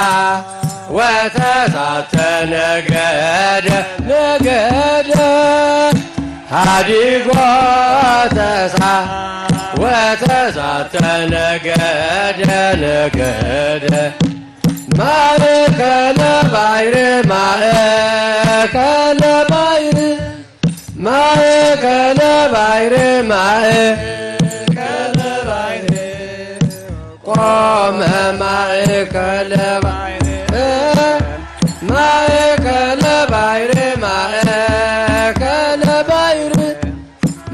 ወተሳተ ነገደ ነገደ ሐዲጎ ተስአ ወተሳተ ነገደ ነገደ ማእከለ ባሕር ማእከለ ባሕር ማእከለ ባሕር ማእከለ ባሕር ቆመ ማእከለ ባሕር ማእከለ ባሕር ማእከለ ባሕር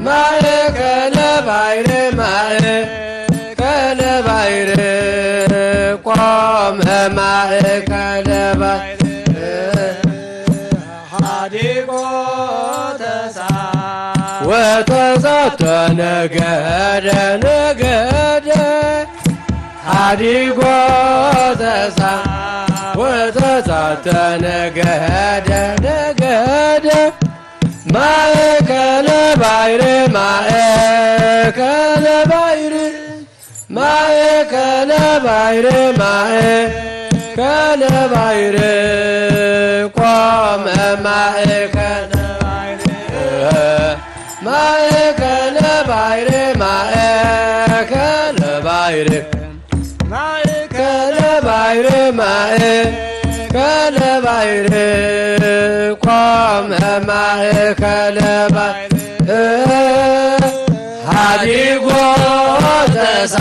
ማእከለ ባሕር ማእከለ ባሕር ቆመ ማእከለ ባሕር ዲቆ ተሳ ወተዛተ ነገደ ነገደ ሓዲጎ ተሳ ወተዛተ ነገደ ነገደ ማእከለ ባሕሪ ማእከለ ባሕሪ ማእከለ ባሕሪ ማእከለ ባሕሪ ቆመ ማእከለ ማእከለ ባሕሪ ማእከለ ባሕሪ ማእከለ ባሕሪ ማእከለ ባሕሪ ቆመ ማእከለ ባሕሪ ሓዲጎ ተሳ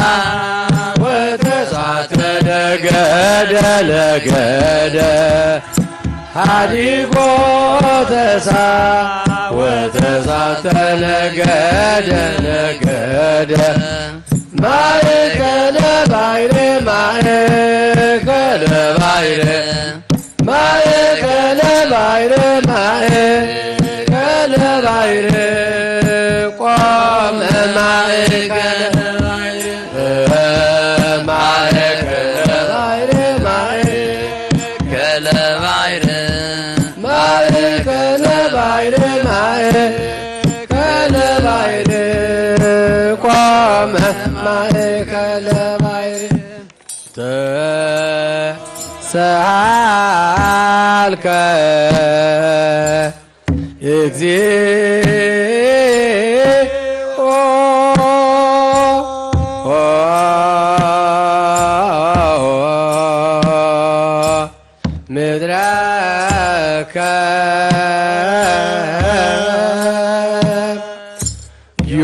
ወተሳተ ነገደ ነገደ ሓዲጎ ተሳ ወተሳተ ነገደ ነገደ ማእከለ ባሕሪ ማእከለ ባሕሪ ማእከለ ባሕሪ ማእከለ ባሕሪ ቆመ ማእከለ ማእከለ ባሕሪ ማእከለ ባሕሪ ማእከለ ባሕሪ ማእከለ ባሕሪ ቆመ ማእከለ ባሕሪ ተሰሃልከ እግዚኦ ምድረከ ዮ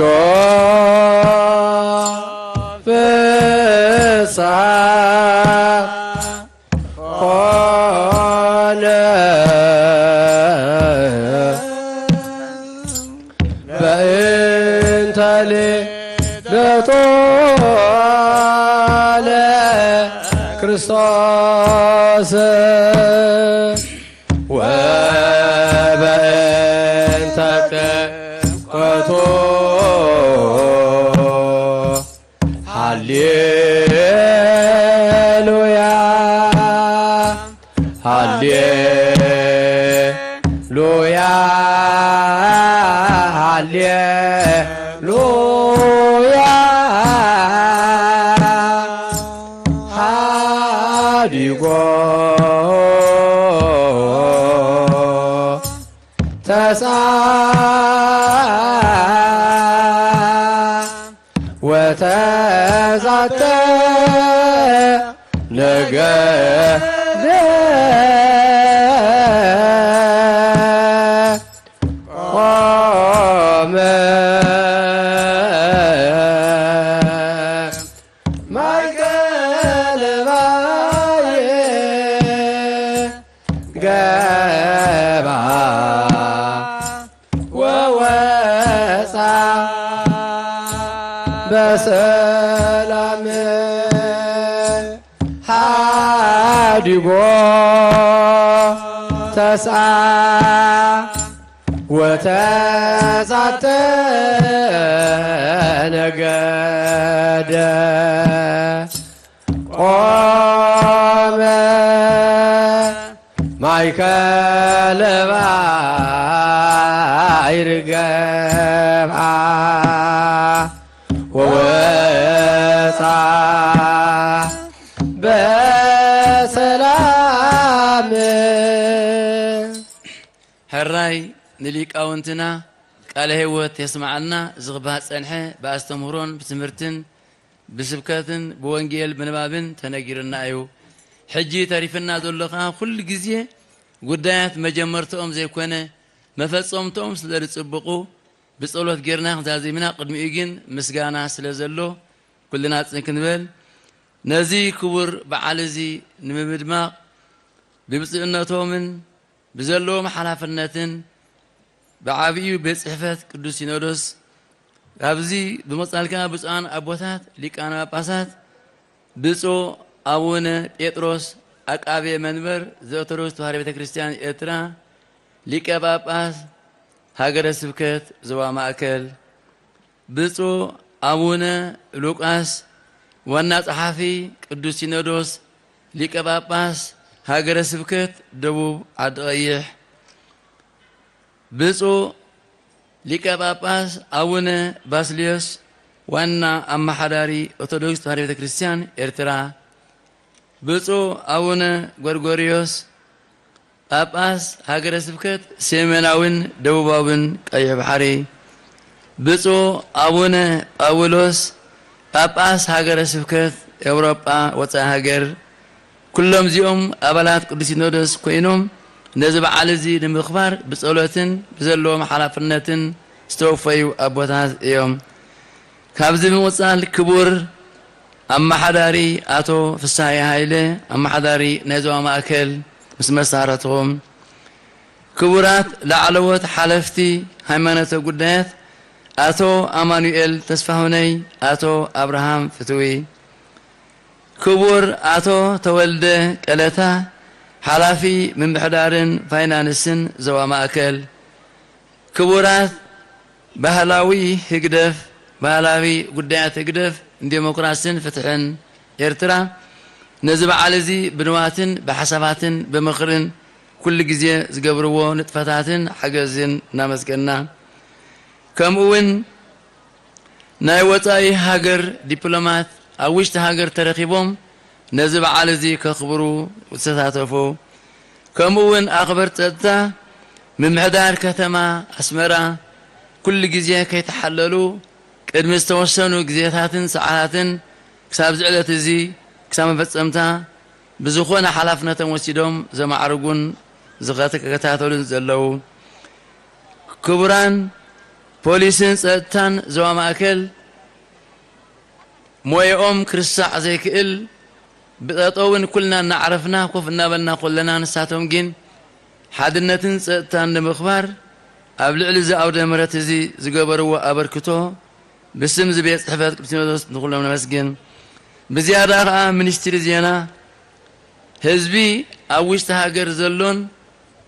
ፍስሓ ኮነ በእንተ ልደቱ ለክርስቶስ ወበእንተ ጥምቀቱ ሃሌሉያ ሃሌሉያ ሃሌሉያ ሓዲጎ ተሳ ወተዛተ ነገደ ቆመ ማእከለ ባሕሪ ገባ ወወፃ በሰላም ሓዲጎ ተስኣ ወተዛተ ነገደ ቆመ ማእከለ ባሕሪ ገብኣ ወወፃ በሰላም። ሕራይ ንሊቃውንትና ቃለ ህይወት የስምዓልና። ዝኽባህ ጸንሐ ብኣስተምህሮን ብትምህርትን ብስብከትን ብወንጌል ምንባብን ተነጊርና እዩ። ሕጂ ተሪፍና ዘሎ ኸዓ ኩሉ ግዜ ጉዳያት መጀመርትኦም ዘይኮነ መፈጸምትኦም ስለ ዝጽብቑ ብጸሎት ጌርና ዛዚምና፣ ቅድሚኡ ግን ምስጋና ስለ ዘሎ ኩልና ጽን ክንበል። ነዚ ክቡር በዓል እዚ ንምድማቕ ብብፁዕነቶምን ብዘለዎም ሓላፍነትን ብዓብዩ ቤት ጽሕፈት ቅዱስ ሲኖዶስ ኣብዚ ብምቕጻል ከኣ ብፁዓን ኣቦታት ሊቃነ ጳጳሳት ብፁዕ ኣቡነ ጴጥሮስ ዓቃቤ መንበር ዘኦርቶዶክስ ተዋሕዶ ቤተ ክርስቲያን ኤርትራ ሊቀ ጳጳስ ሃገረ ስብከት ዞባ ማእከል፣ ብፁዕ ኣቡነ ሉቃስ ዋና ጸሓፊ ቅዱስ ሲኖዶስ ሊቀ ጳጳስ ሃገረ ስብከት ደቡብ ዓዲ ቀይሕ፣ ብፁዕ ሊቀ ጳጳስ ኣቡነ ባስልዮስ ዋና ኣመሓዳሪ ኦርቶዶክስ ተዋሕዶ ቤተ ክርስቲያን ኤርትራ፣ ብፁዕ ኣቡነ ጎርጎርዮስ ጳጳስ ሃገረ ስብከት ሰሜናዊን ደቡባዊን ቀይሕ ባሕሪ፣ ብፁዕ ኣቡነ ጳውሎስ ጳጳስ ሃገረ ስብከት ኤውሮጳ ወጻኢ ሃገር፣ ኩሎም እዚኦም ኣባላት ቅዱስ ሲኖዶስ ኮይኖም ነዚ በዓል እዚ ንምኽባር ብጸሎትን ብዘለዎም ሓላፍነትን ዝተወፈዩ ኣቦታት እዮም። ካብዚ ብምቕጻል ክቡር ኣመሓዳሪ ኣቶ ፍስሃየ ሃይለ፣ ኣመሓዳሪ ናይ ዞባ ማእከል ምስ መሳርሕትኹም፣ ክቡራት ላዕለዎት ሓለፍቲ ሃይማኖታዊ ጉዳያት ኣቶ ኣማኑኤል ተስፋሁነይ፣ ኣቶ ኣብርሃም ፍትዊ፣ ክቡር ኣቶ ተወልደ ቀለታ፣ ሓላፊ ምምሕዳርን ፋይናንስን ዞባ ማእከል፣ ክቡራት ባህላዊ ህግደፍ፣ ባህላዊ ጉዳያት ህግደፍ ንዴሞክራስን ፍትሕን ኤርትራ፣ ነዚ በዓል እዚ ብንዋትን ብሓሳባትን ብምኽርን ኩሉ ግዜ ዝገብርዎ ንጥፈታትን ሓገዝን እናመስገንና፣ ከምኡ እውን ናይ ወጻኢ ሃገር ዲፕሎማት ኣብ ውሽጢ ሃገር ተረኺቦም ነዚ በዓል እዚ ከኽብሩ ዝተሳተፉ፣ ከምኡ እውን ኣኽበርቲ ጸጥታ ምምሕዳር ከተማ ኣስመራ ኩሉ ግዜ ከይተሓለሉ ቅድሚ ዝተወሰኑ ግዜታትን ሰዓታትን ክሳብ እዚ ዕለት እዚ ክሳብ መፈጸምታ ብዝኾነ ሓላፍነቶም ወሲዶም ዘማዕርጉን ዝከታተሉን ዘለዉ ክቡራን ፖሊስን ጸጥታን ዞባ ማእከል ሞያኦም ክርሳዕ ዘይክእል ብጠጠውን ኩልና እናዓረፍና ኮፍ እናበልና ኮለና ንሳቶም ግን ሓድነትን ጸጥታን ንምኽባር ኣብ ልዕሊ እዚ ኣውደ ምሕረት እዚ ዝገበርዎ ኣበርክቶ ብስም እዚ ቤት ጽሕፈት ቅዱስ ሲኖዶስ ንኹሎም ነመስግን። ብዝያዳ ከኣ ሚኒስትሪ ዜና ህዝቢ ኣብ ውሽጢ ሃገር ዘሎን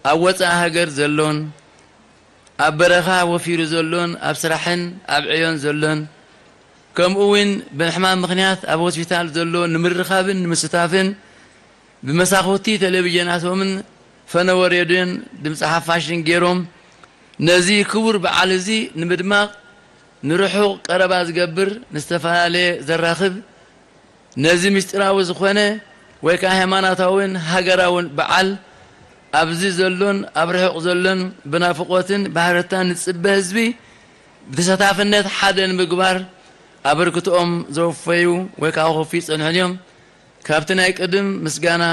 ኣብ ወጻኢ ሃገር ዘሎን ኣብ በረኻ ወፊሩ ዘሎን ኣብ ስራሕን ኣብ ዕዮን ዘሎን ከምኡ እውን ብሕማም ምኽንያት ኣብ ሆስፒታል ዘሎ ንምርኻብን ንምስታፍን ብመሳኹቲ ቴሌቪዥናቶምን ፈነወ ሬድዮን ድምፂ ሓፋሽን ገይሮም ነዚ ክቡር በዓል እዚ ንምድማቕ ንርሑቕ ቀረባ ዝገብር ንዝተፈላለየ ዘራኽብ ነዚ ምስጢራዊ ዝኾነ ወይ ከዓ ሃይማኖታውን ሃገራውን በዓል ኣብዚ ዘሎን ኣብ ርሑቕ ዘሎን ብናፍቖትን ብሃረርታን ንጽበ ህዝቢ ብተሳታፍነት ሓደ ንምግባር ኣበርክትኦም ዘወፈዩ ወይ ከዓ ክወፍዩ ዝጸንሑን እዮም። ካብቲ ናይ ቅድም ምስጋና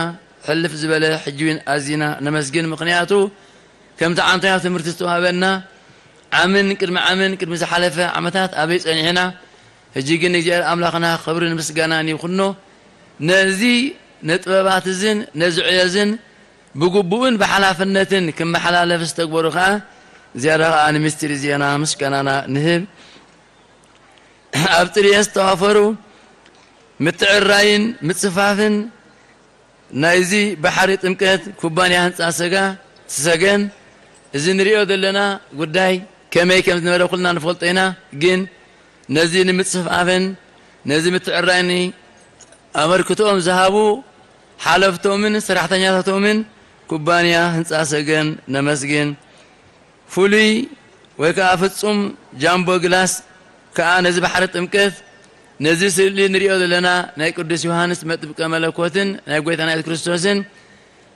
ሕልፍ ዝበለ ሕጂ እውን ኣዚና ነመስግን። ምኽንያቱ ከምቲ ዓመታዊ ትምህርቲ ዝተዋህበና ዓምን ቅድሚ ዓምን ቅድሚ ዝሓለፈ ዓመታት ኣበይ ጸኒሕና ሕጂ ግን ንእግዚኣብሔር ኣምላኽና ክብርን ምስጋናን ይኹኖ። ነዚ ንጥበባት እዝን ነዚ ዕዮ እዝን ብግቡእን ብሓላፍነትን ክመሓላለፍ ዝተግበሩ ከኣ ዝያዳ ከኣ ንምኒስትሪ ዜና ምስጋናና ንህብ። ኣብ ጥርየት ዝተዋፈሩ ምትዕራይን ምጽፋፍን ናይዚ ባሕሪ ጥምቀት ኩባንያ ህንፃ ሰጋ ሰገን እዚ ንሪኦ ዘለና ጉዳይ ከመይ ከም ዝነበረ ኩልና ንፈልጦ ኢና። ግን ነዚ ንምፅፍኣፍን ነዚ ምትዕራይን ኣበርክቶኦም ዝሃቡ ሓለፍቶምን ሰራሕተኛታቶምን ኩባንያ ህንፃ ሰገን ነመስግን። ፍሉይ ወይ ከዓ ፍፁም ጃምቦ ግላስ ከዓ ነዚ ባሕሪ ጥምቀት ነዚ ስእሊ ንሪኦ ዘለና ናይ ቅዱስ ዮሃንስ መጥምቀ መለኮትን ናይ ጎይታና የሱስ ክርስቶስን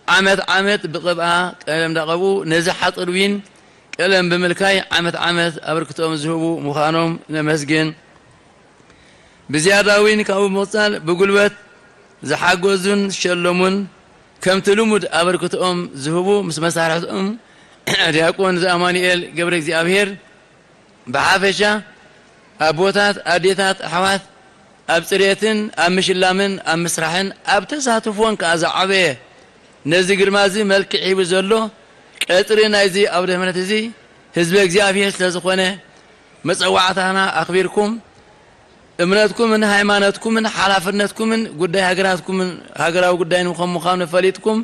ዓመት ዓመት ብቕብኣ ቀለም እንዳቐብኡ ነዚ ሓፁር ዊን ቀለም ብምልካይ ዓመት ዓመት ኣበርክቶኦም ዝህቡ ምዃኖም ነመስግን። ብዝያዳ እውን ካብኡ ብምቕፃል ብጉልበት ዝሓገዙን ዝሸለሙን ከምቲ ልሙድ ኣበርክቶኦም ዝህቡ ምስ መሳርሕቶም ዲያቆን ዘኣማኑኤል ገብረ እግዚኣብሔር ብሓፈሻ ኣቦታት ኣዴታት ኣሕዋት ኣብ ፅሬትን ኣብ ምሽላምን ኣብ ምስራሕን ኣብ ተሳትፎን ከዓ ዝዓበየ ነዚ ግርማ እዚ መልክዕ ሂቡ ዘሎ ቀፅሪ ናይዚ ኣውደ ምሕረት እዚ ህዝበ እግዚኣብሔር ስለ ዝኾነ መፀዋዕታና ኣኽቢርኩም እምነትኩምን ሃይማኖትኩምን ሓላፍነትኩምን ጉዳይ ሃገራትኩምን ሃገራዊ ጉዳይን ከም ምዃኑ ፈሊጥኩም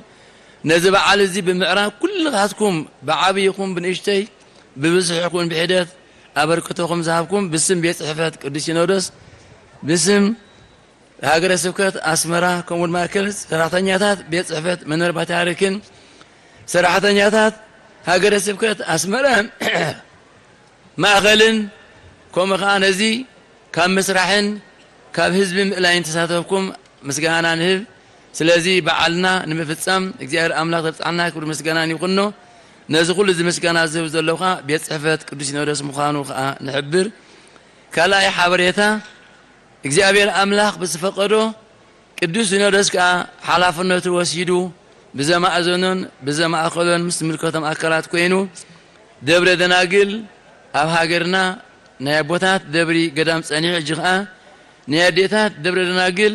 ነዚ በዓል እዚ ብምዕራብ ኩልኻትኩም ብዓብዪ ይኹን ብንእሽተይ ብብዝሒ ይኹን ብሒደት ኣበርክቶኹም ዝሃብኩም ብስም ቤት ጽሕፈት ቅዱስ ሲኖዶስ ብስም ሃገረ ስብከት ኣስመራ ከምኡውን ማእከል ሰራሕተኛታት ቤት ጽሕፈት መንበር ፓትርያርክን ሰራሕተኛታት ሃገረ ስብከት ኣስመራን ማእኸልን ከምኡ ኸዓ ነዚ ካብ ምስራሕን ካብ ህዝቢ ምእላይን ተሳተፍኩም ምስጋና ንህብ። ስለዚ በዓልና ንምፍጻም እግዚኣብሔር ኣምላኽ ዘብጽሓና ክብሪ ምስጋናን ይኹኖ። ነዚ ኩሉ እዚ ምስጋና ዝህብ ዘሎ ኸዓ ቤት ጽሕፈት ቅዱስ ሲኖዶስ ምዃኑ ኸዓ ንሕብር። ካልኣይ ሓበሬታ እግዚኣብሔር ኣምላኽ ብዝፈቐዶ ቅዱስ ሲኖዶስ ከኣ ሓላፍነቱ ወሲዱ ብዘማእዘኖን ብዘማእከሎን ምስ ዝምልከቶም ኣካላት ኮይኑ ደብረ ደናግል ኣብ ሃገርና ናይ ኣቦታት ደብሪ ገዳም ጸኒሑ ሕጂ ከኣ ናይ ኣዴታት ደብረ ደናግል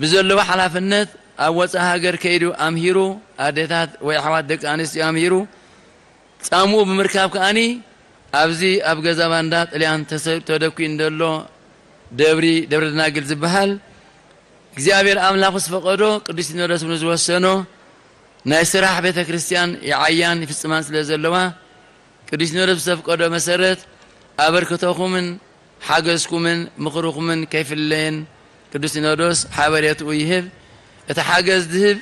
ብዘለዎ ሓላፍነት ኣብ ወጻኢ ሃገር ከይዱ ኣምሂሩ ኣዴታት ወይ ኣሕዋት ደቂ ኣንስትዮ ኣምሂሩ ጻምኡ ብምርካብ ከኣኒ ኣብዚ ኣብ ገዛ ባንዳ ጥልያን ተሰ- ተደኩ እንደሎ ደብሪ ደብረ ደናግል ዝበሃል እግዚኣብሔር ኣምላኽ ምስ ፈቐዶ ቅዱስ ሲኖዶስ እውን ዝወሰኖ ናይ ስራሕ ቤተ ክርስቲያን ይዓያን ይፍጽማን ስለ ዘለዋ ቅዱስ ሲኖዶስ ብዘፍቀዶ መሰረት ኣበርክቶኹምን ሓገዝኩምን ምኽርኹምን ከይፍለየን ቅዱስ ሲኖዶስ ሓበሬትኡ ይህብ። እቲ ሓገዝ ዝህብ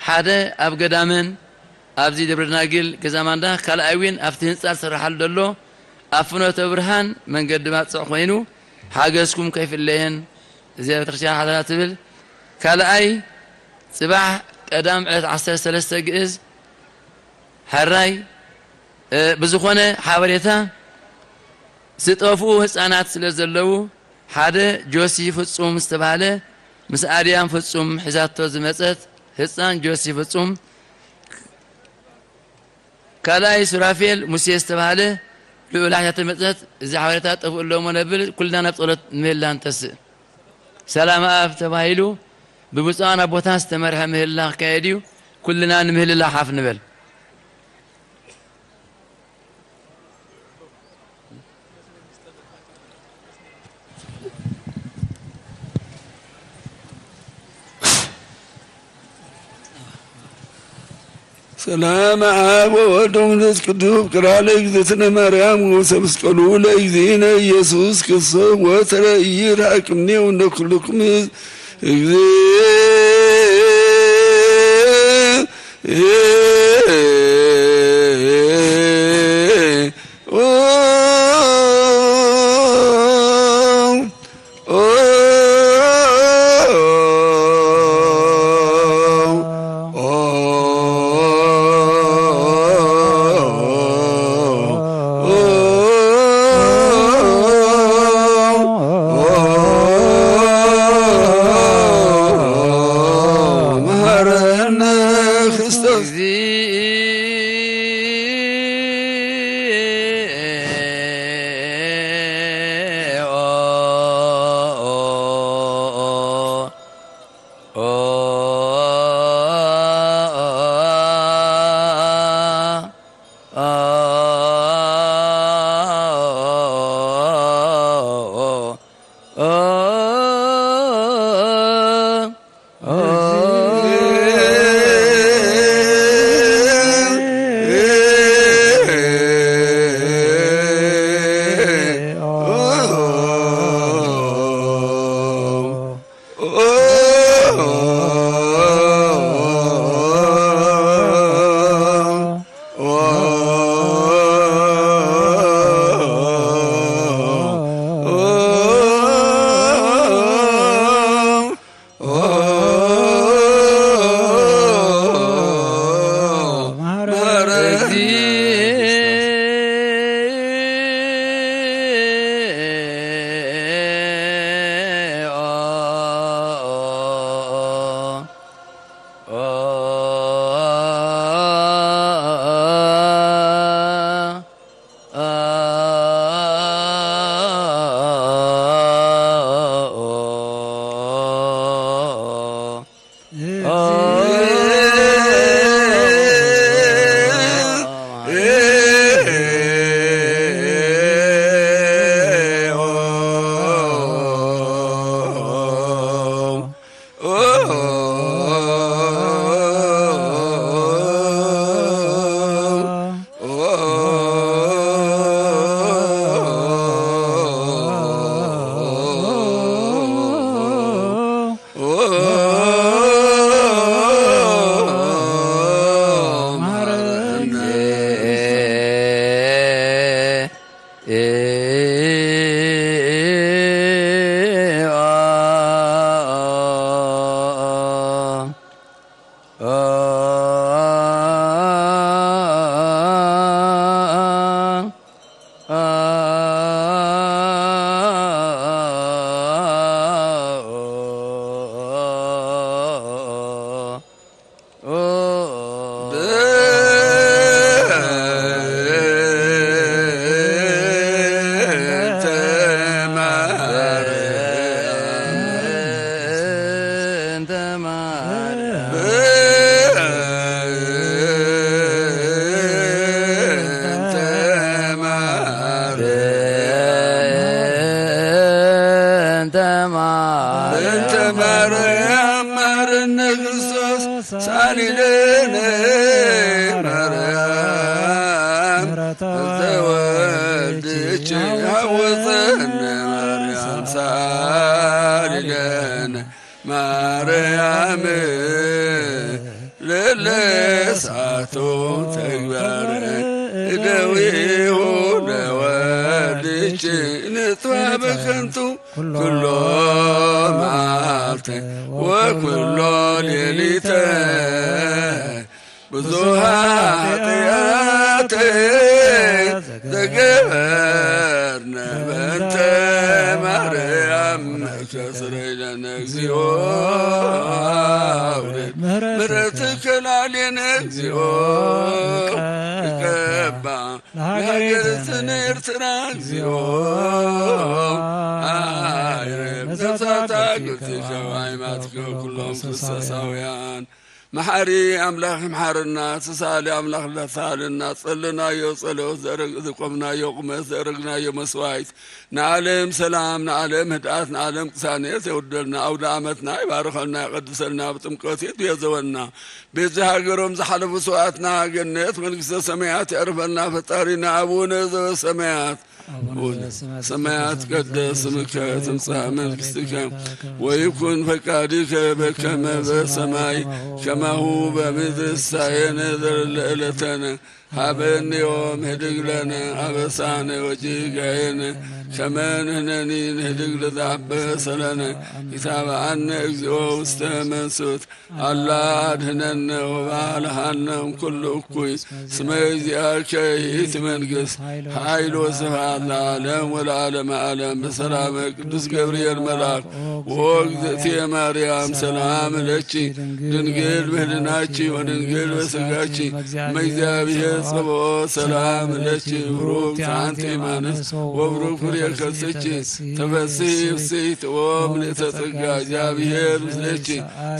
ሓደ ኣብ ገዳምን ኣብዚ ደብረ ደናግል ገዛ ማንዳ ካልኣይ እውን ኣብቲ ህንፃ ዝስርሓሉ ዘሎ ኣብ ፍኖተ ብርሃን መንገዲ ባፅዕ ኮይኑ ሓገዝኩም ከይፍለየን እዚኣ ቤተክርስትያን ሓደራ ትብል። ካልኣይ ፅባሕ ቀዳም ዕለት ዓሰርተ ሰለስተ ግእዝ ሕራይ ብዝኾነ ሓበሬታ ዝጠፍኡ ህፃናት ስለ ዘለዉ ሓደ ጆሲ ፍፁም ዝተባህለ ምስ ኣድያም ፍፁም ሒዛቶ ዝመፀት ህፃን ጆሲ ፍፁም ካልኣይ ሱራፌል ሙሴ ዝተባህለ ልኡል ሓይታት መፅነት እዚ ሓበሬታ ጠፍኡ ኣለዎ ነብል ኩልና ናብ ፀሎት ምህላ ንተስእ። ሰላም ኣብ ተባሂሉ ብብፁዓን ኣቦታት ዝተመርሐ ምህላ ክካየድ እዩ። ኩልና ንምህልላ ሓፍ ንበል። ሰላም ኣብ ወወልድ ወመንፈስ ቅዱስ ፍቅራ ለእግዝእትነ ማርያም ወሰብስቀሉ ለእግዚእነ ኢየሱስ ክርስቶስ ወተረ ይርሃቅምኔው እንደ ኩልኩም እግዝእ ተወልድኪ ሃወፀነ ማርያም ሳሊለነ ማርያም ለለሳቱ ተግባረ እደዊሁ ለወልድኪ ንጥፋ በከንቱ ኩሎ መዓልተ ወኩሎ ሌሊተ ብዙሃ ኃጢአተ ዘገበርነ በእንተ ማርያም ከስረይለነ እግዚኦ አውርድ ምሕረትከ ላዕሌነ እግዚኦ ይቀባ ለሀገርትነ ኤርትራ እግዚኦ አይረብ ነፍሳታ ቅዱስ ሸዋይ ማትከ ኩሎም ክርስቶሳውያን መሓሪ ኣምላኽ ይምሓረና፣ ተሳሊ ኣምላኽ ተሳለና፣ ጸለናዮ ጸሎት፣ ዘረግ-፣ ዝቆምናዮ ቁመት፣ ዘረግናዮ መስዋዕት፣ ንዓለም ሰላም፣ ንዓለም ህድኣት፣ ንዓለም ቅሳነት የውርደልና፣ ኣውደ ዓመትና ይባርኸልና፣ ይቐድሰልና፣ ብጥምቀት ይቤዘወና። ቤዛ ሃገሮም ዝሓለፉ ስውኣትና ገነት መንግስተ ሰማያት የዕርፈልና ፈጣሪና ኣቡነ ዘበሰማያት። አቡነ ዘበሰማያት ሰማያት ይትቀደስ ስምከ ትምጻእ መንግስትከ ወይኩን ፈቃድከ በከመ በሰማይ ከማሁ በምድር። ሲሳየነ ዘለለ ዕለተነ ሀበነ ዮም ህድግ ለነ አበሳነ ወጌጋየነ ከመ ንሕነኒ ንህድግ ለዘአበሰ ለነ። ኢታብአነ እግዚኦ ውስተ መንሱት አላ አድህነነ ወባልሃነ እምኩሉ እኩይ። ስመ እግዚአከ ይእቲ መንግስት ኃይል ወስብሐት ለዓለም ወለዓለመ ዓለም። በሰላመ ቅዱስ ገብርኤል መልአክ ወእግዝእትየ ማርያም ሰላም ለኪ ድንግል በህልናኪ ወድንግል በስጋኪ እመ እግዚአብሔር ጸባኦት ሰላም ለኪ ብሩክት አንቲ እማንስ ወብሩክ ፍሬ ከርስኪ ተፈስሒ ፍስሕት ኦ ምልዕተ ጸጋ እግዚአብሔር ምስሌኪ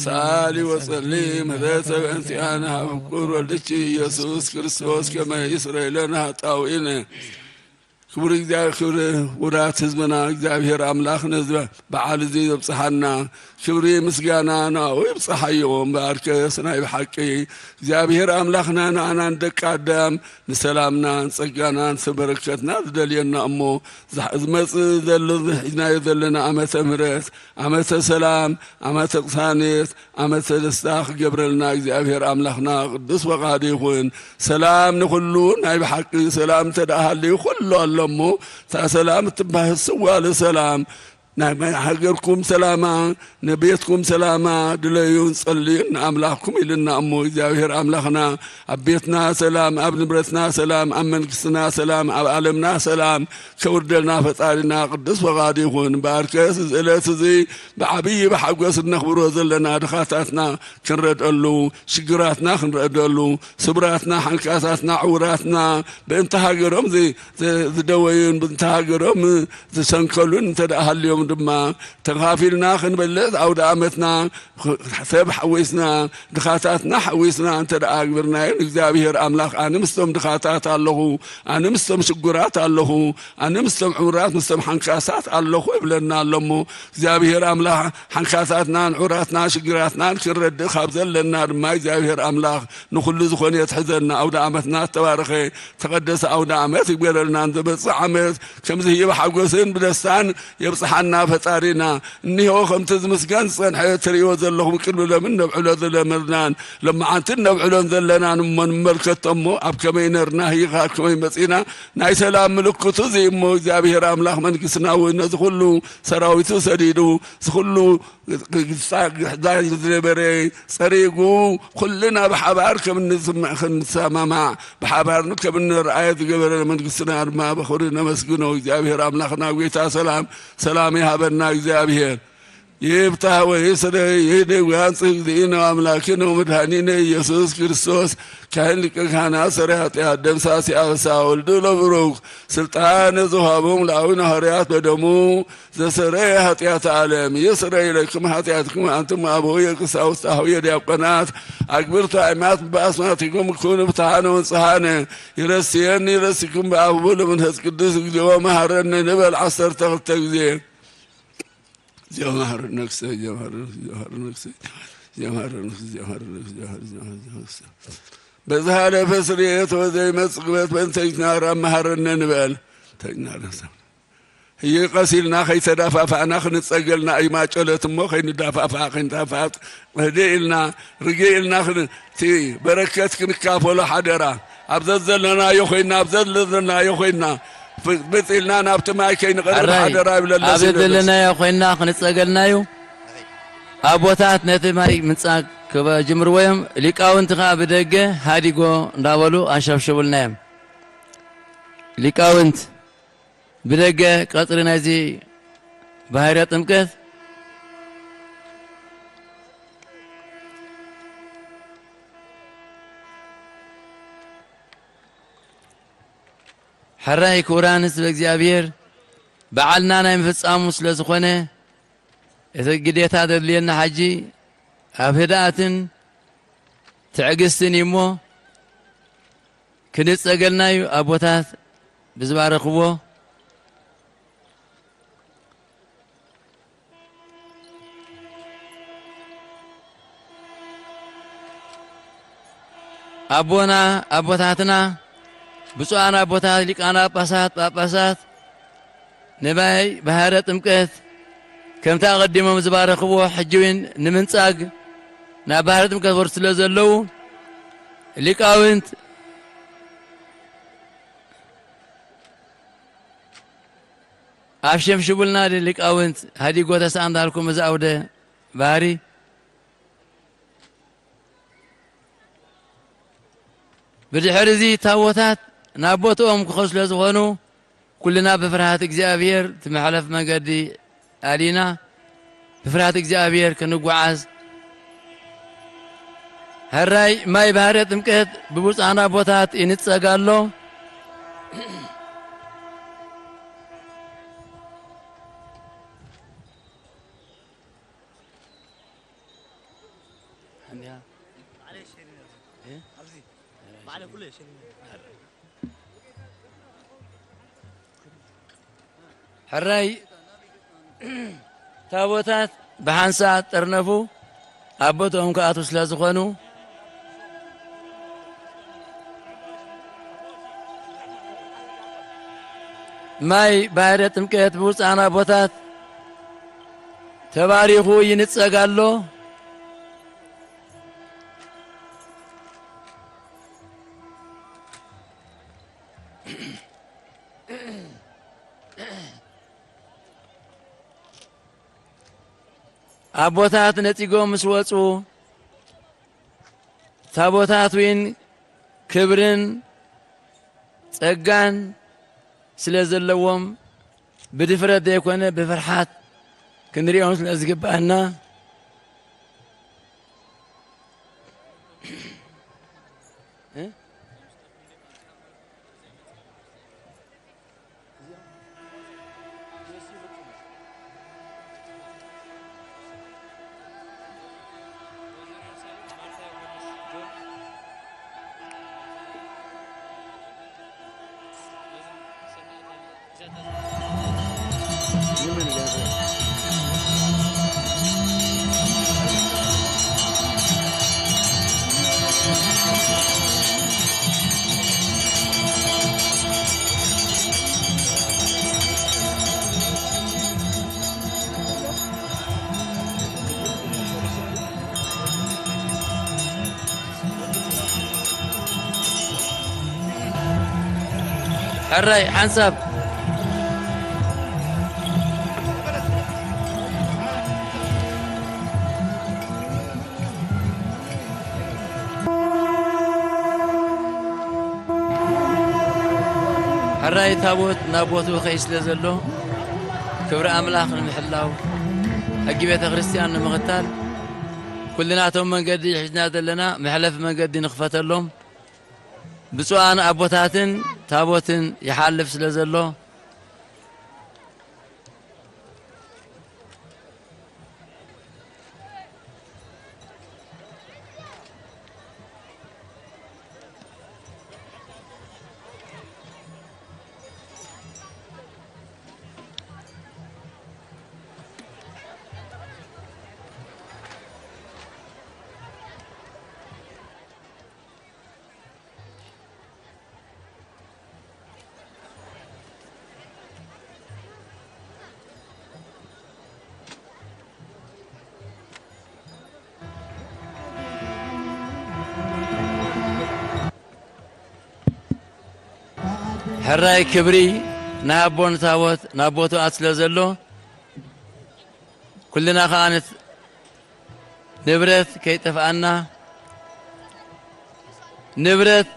ሰአሊ ወጸሊ ምሕረተ በእንቲአነ ሀብ ፍቁር ወልድኪ ኢየሱስ ክርስቶስ ከመ ይስረይ ለነ ኃጣውኢነ። ክቡር እግዚአብሔር፣ ክቡር ውራት ህዝብና እግዚአብሔር ኣምላኽ ነዚ በዓል እዚ ዘብጽሓና ክብሪ ምስጋና ናኡ ይብጽሓዮ። እምበኣርከስ ናይ ብሓቂ እግዚኣብሔር ኣምላኽና ንኣና ንደቂ ኣዳም ንሰላምና ንጸጋና ንሰበረከትና ዝደልየና እሞ ዝመጽእ ዘሎ ሒዝናዮ ዘለና ዓመተ ምሕረት ዓመተ ሰላም ዓመተ ቅሳነት ዓመተ ደስታ ክገብረልና እግዚኣብሔር ኣምላኽና ቅዱስ ፈቓዱ ይኹን። ሰላም ንኹሉ። ናይ ብሓቂ ሰላም እንተ ደኣ ሃልዩ ኩሉ ኣሎ እሞ እታ ሰላም እትባህል ስዋ ለሰላም ናይ ሃገርኩም ሰላማ ንቤትኩም ሰላማ ድለዩን ጸልዩን ንኣምላኽኩም ኢልና እሞ እግዚኣብሔር ኣምላኽና ኣብ ቤትና ሰላም ኣብ ንብረትና ሰላም ኣብ መንግስትና ሰላም ኣብ ዓለምና ሰላም ከውርደልና ፈጣሪና ቅዱስ ፈቓዱ ይኹን። እምበኣርከስ እዚ ዕለት እዚ ብዓብዪ ብሓጎስ እነኽብሮ ዘለና ድኻታትና ክንረድአሉ ሽግራትና ክንረድአሉ ስብራትና ሓንካሳትና ዕውራትና ብእንተ ሃገሮም ዝ- ዝ- ዝደወዩን ብእንተ ሃገሮም ዝሰንከሉን እንተ ደኣ ሃልዮም ድማ ተኻፊልና ክንበልዕ ኣውደ ዓመትና ሰብ ሓዊስና ድኻታትና ሓዊስና እንተ ደኣ ኣግብርናዮ ንእግዚኣብሔር ኣምላኽ ኣነ ምስቶም ድኻታት ኣለኹ፣ ኣነ ምስቶም ሽጉራት ኣለኹ፣ ኣነ ምስቶም ዕሙራት ምስቶም ሓንካሳት ኣለኹ ይብለና ኣሎ እሞ እግዚኣብሔር ኣምላኽ ሓንካሳትናን ዕውራትና ሽግራትናን ክንረድእ ካብ ዘለና ድማ እግዚኣብሔር ኣምላኽ ንኹሉ ዝኾነ የትሕዘና። ኣውደ ዓመትና ዝተባረኸ ተቐደሰ ኣውደ ዓመት ይግበረልና። ንዝመጽእ ዓመት ከምዚ ህይብ ሓጎስን ብደስታን የብጽሓና ፈጣሪና። እኒሆ ከምቲ ዝምስገን ዝጸንሐ ትርእይዎ ዘለኹም ቅድሚ ለምን ነብዕሎ ዝለመድናን ለመዓንትን ነብዕሎን ዘለናን እሞ ንመልከቶ እሞ ኣብ ከመይ ነርና ህይኻ ከመይ መጺና ናይ ሰላም ምልክቱ እዚ እሞ እግዚኣብሔር ኣምላኽ መንግስትና እውን ነዚ ኩሉ ሰራዊቱ ሰዲዱ እዚ ኩሉ ግሕዳይ ዝነበረ ጸሪጉ ኩልና ብሓባር ከም እንስምዕ ክንሰማማዕ ብሓባር ከም እንረኣየ ዝገበረ መንግስትና ድማ ብኽብሪ ነመስግኖ። እግዚኣብሔር ኣምላኽና ጐይታ ሰላም ሰላም ይሃበና። እግዚኣብሔር ይፍታሕ ወይስረይ ይህደግ ወያንጽህ እግዚእነ አምላክነ ወመድኃኒነ ኢየሱስ ክርስቶስ ካህን ሊቀ ካህናት ሰራይ ኃጢአት ደምሳሲ አበሳ ወልዱ ለብሩክ ስልጣን ዘውሃቦም ለአቡነ ሐዋርያት በደሙ ዘሰረየ ኃጢአት ዓለም ይስረይ ለክም ኃጢአትክም አንትም አበው የቅሳውስት አሁ የዲያቆናት አግብርቱ አይማት በአስማቲኩም ኩኑ ፍትሐነ ወንጽሐነ ይረስየኒ ይረስኩም በአቡ ለመንፈስ ቅዱስ እግዚኦ መሐረነ ንበል ዓሰርተ ክልተ ጊዜ። በዝሃለፈ ስርየት ወዘይመጽእ ግበት በእንተ ይትናራ መሃረነ ንበል። ተይናለሰ። ይቀሲልና ከይተዳፋፋእና ክንጸገልና እዩ ማጨለት እሞ ከይንዳፋፋ ከይንዳፋጥ ህድእ ኢልና ርግእ ኢልና ክን-፣ እቲ በረከት ክንካፈሎ ሓደራ። ኣብ ዘዘለናዮ ኮይና፣ ኣብ ዘለናዮ ኮይና፣ ፍጥጥ ኢልና ናብቲ ማይ ከይንቐርብ ሓራይ ሓደራ ይብለለ ኣብ ስለ ዘለናዮ ኮይና ክንጸገልና እዩ። ኣቦታት ነቲ ማይ ምጻግ ክጀምርዎ እዮም። ሊቃውንቲ ከኣ ብደገ ሃዲጎ እንዳበሉ ኣንሸብሽቡልና እዮም። ሊቃውንት ብደገ ቀጽሪ ናይዚ ባህርያ ጥምቀት ሕራይ ክቡራን ህዝበ እግዚኣብሔር በዓልና ናይ ምፍጻሙ ስለ ዝኾነ እቲ ግዴታ ዘድልየና ሓጂ ኣብ ህድኣትን ትዕግስትን እዩ እሞ ክንጸገልና እዩ ኣቦታት ብዝባረኽዎ። ኣቦና ኣቦታትና ብፁዓን ኣቦታት ሊቃነ ጳጳሳት ጳጳሳት ንባይ ባህረ ጥምቀት ከምቲ ኣቐዲሞም ዝባረኽዎ ሕጂ እውን ንምንጻግ ናብ ባህረ ጥምቀት ወርዱ ስለ ዘለዉ ሊቃውንት ኣብ ሸምሽቡልና ሊቃውንት ሃዲጎ ተስኣ እንዳልኩም እዚ ኣውደ ባህሪ ብድሕሪ እዚ ታቦታት ናብ ቦትኦም ክኸዱ ስለ ዝኾኑ ኩልና ብፍርሃት እግዚኣብሔር እቲ መሕለፍ መንገዲ ኣሊና ብፍርሃት እግዚኣብሔር ክንጓዓዝ ሕራይ ማይ ባህረ ጥምቀት ብብፁዓን ኣቦታት ይንጸግ ኣሎ። ሕራይ ታቦታት ብሓንሳእ ጠርነፉ ኣብ ቦትኦም ክኣትዉ ስለ ዝኾኑ ማይ ባሕረ ጥምቀት ብብፁዓን ኣቦታት ተባሪኹ ይንጸግ ኣሎ። ኣቦታት ነጺጎም ምስ ወጹ፣ ታቦታት እውን ክብርን ጸጋን ስለ ዘለዎም፣ ብድፍረት ዘይኮነ ብፍርሓት ክንሪኦም ስለ ዝግብኣና፣ ሕራይ ሓንሳብ ሕራይ ታቦት ናብ ቦትኡ ከይ ስለ ዘሎ፣ ክብሪ ኣምላኽ ንምሕላው፣ ሕጊ ቤተ ክርስቲያን ንምኽታል፣ ኩልና እቶም መንገዲ ሒዝና ዘለና መሕለፊ መንገዲ ንኽፈተሎም፣ ብፁዓን ኣቦታትን ታቦትን ይሓልፍ ስለ ዘሎ፣ ሕራይ ክብሪ ንኣቦን ታቦት ናብ ቦታኣ ስለ ዘሎ፣ ኩልና ከኣ ነት-፣ ንብረት ከይጠፍኣና፣ ንብረት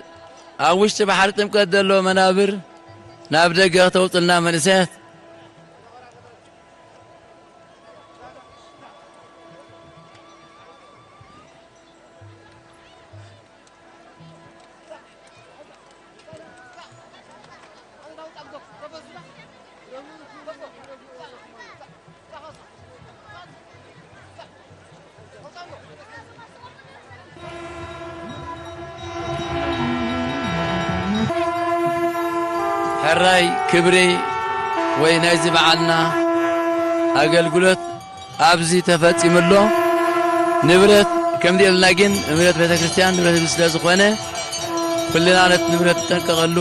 ኣብ ውሽጢ ባሕሪ ጥምቀት ዘሎ መናብር ናብ ደገ ክተውፅልና መንእሰያት። ሕራይ ክብሪ ወይ ናይዚ በዓልና ኣገልግሎት ኣብዚ ተፈጺሙ ኣሎ። ንብረት ከምዚ ኢልና ግን ንብረት ቤተክርስትያን ንብረት ህዝቢ ስለ ዝኾነ ኩልና ነቲ ንብረት ንጠንቀቐሉ።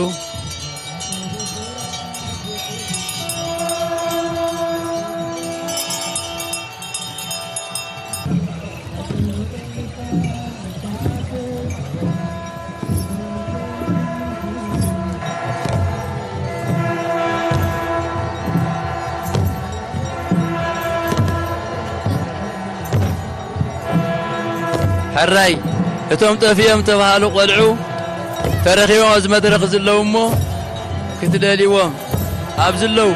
ሕራይ እቶም ጠፊኦም ተባሃሉ ቆልዑ ተረኺቦም ኣብዚ መድረኽ ዘለዉ እሞ ክትደልይዎም ኣብዚ ኣለዉ።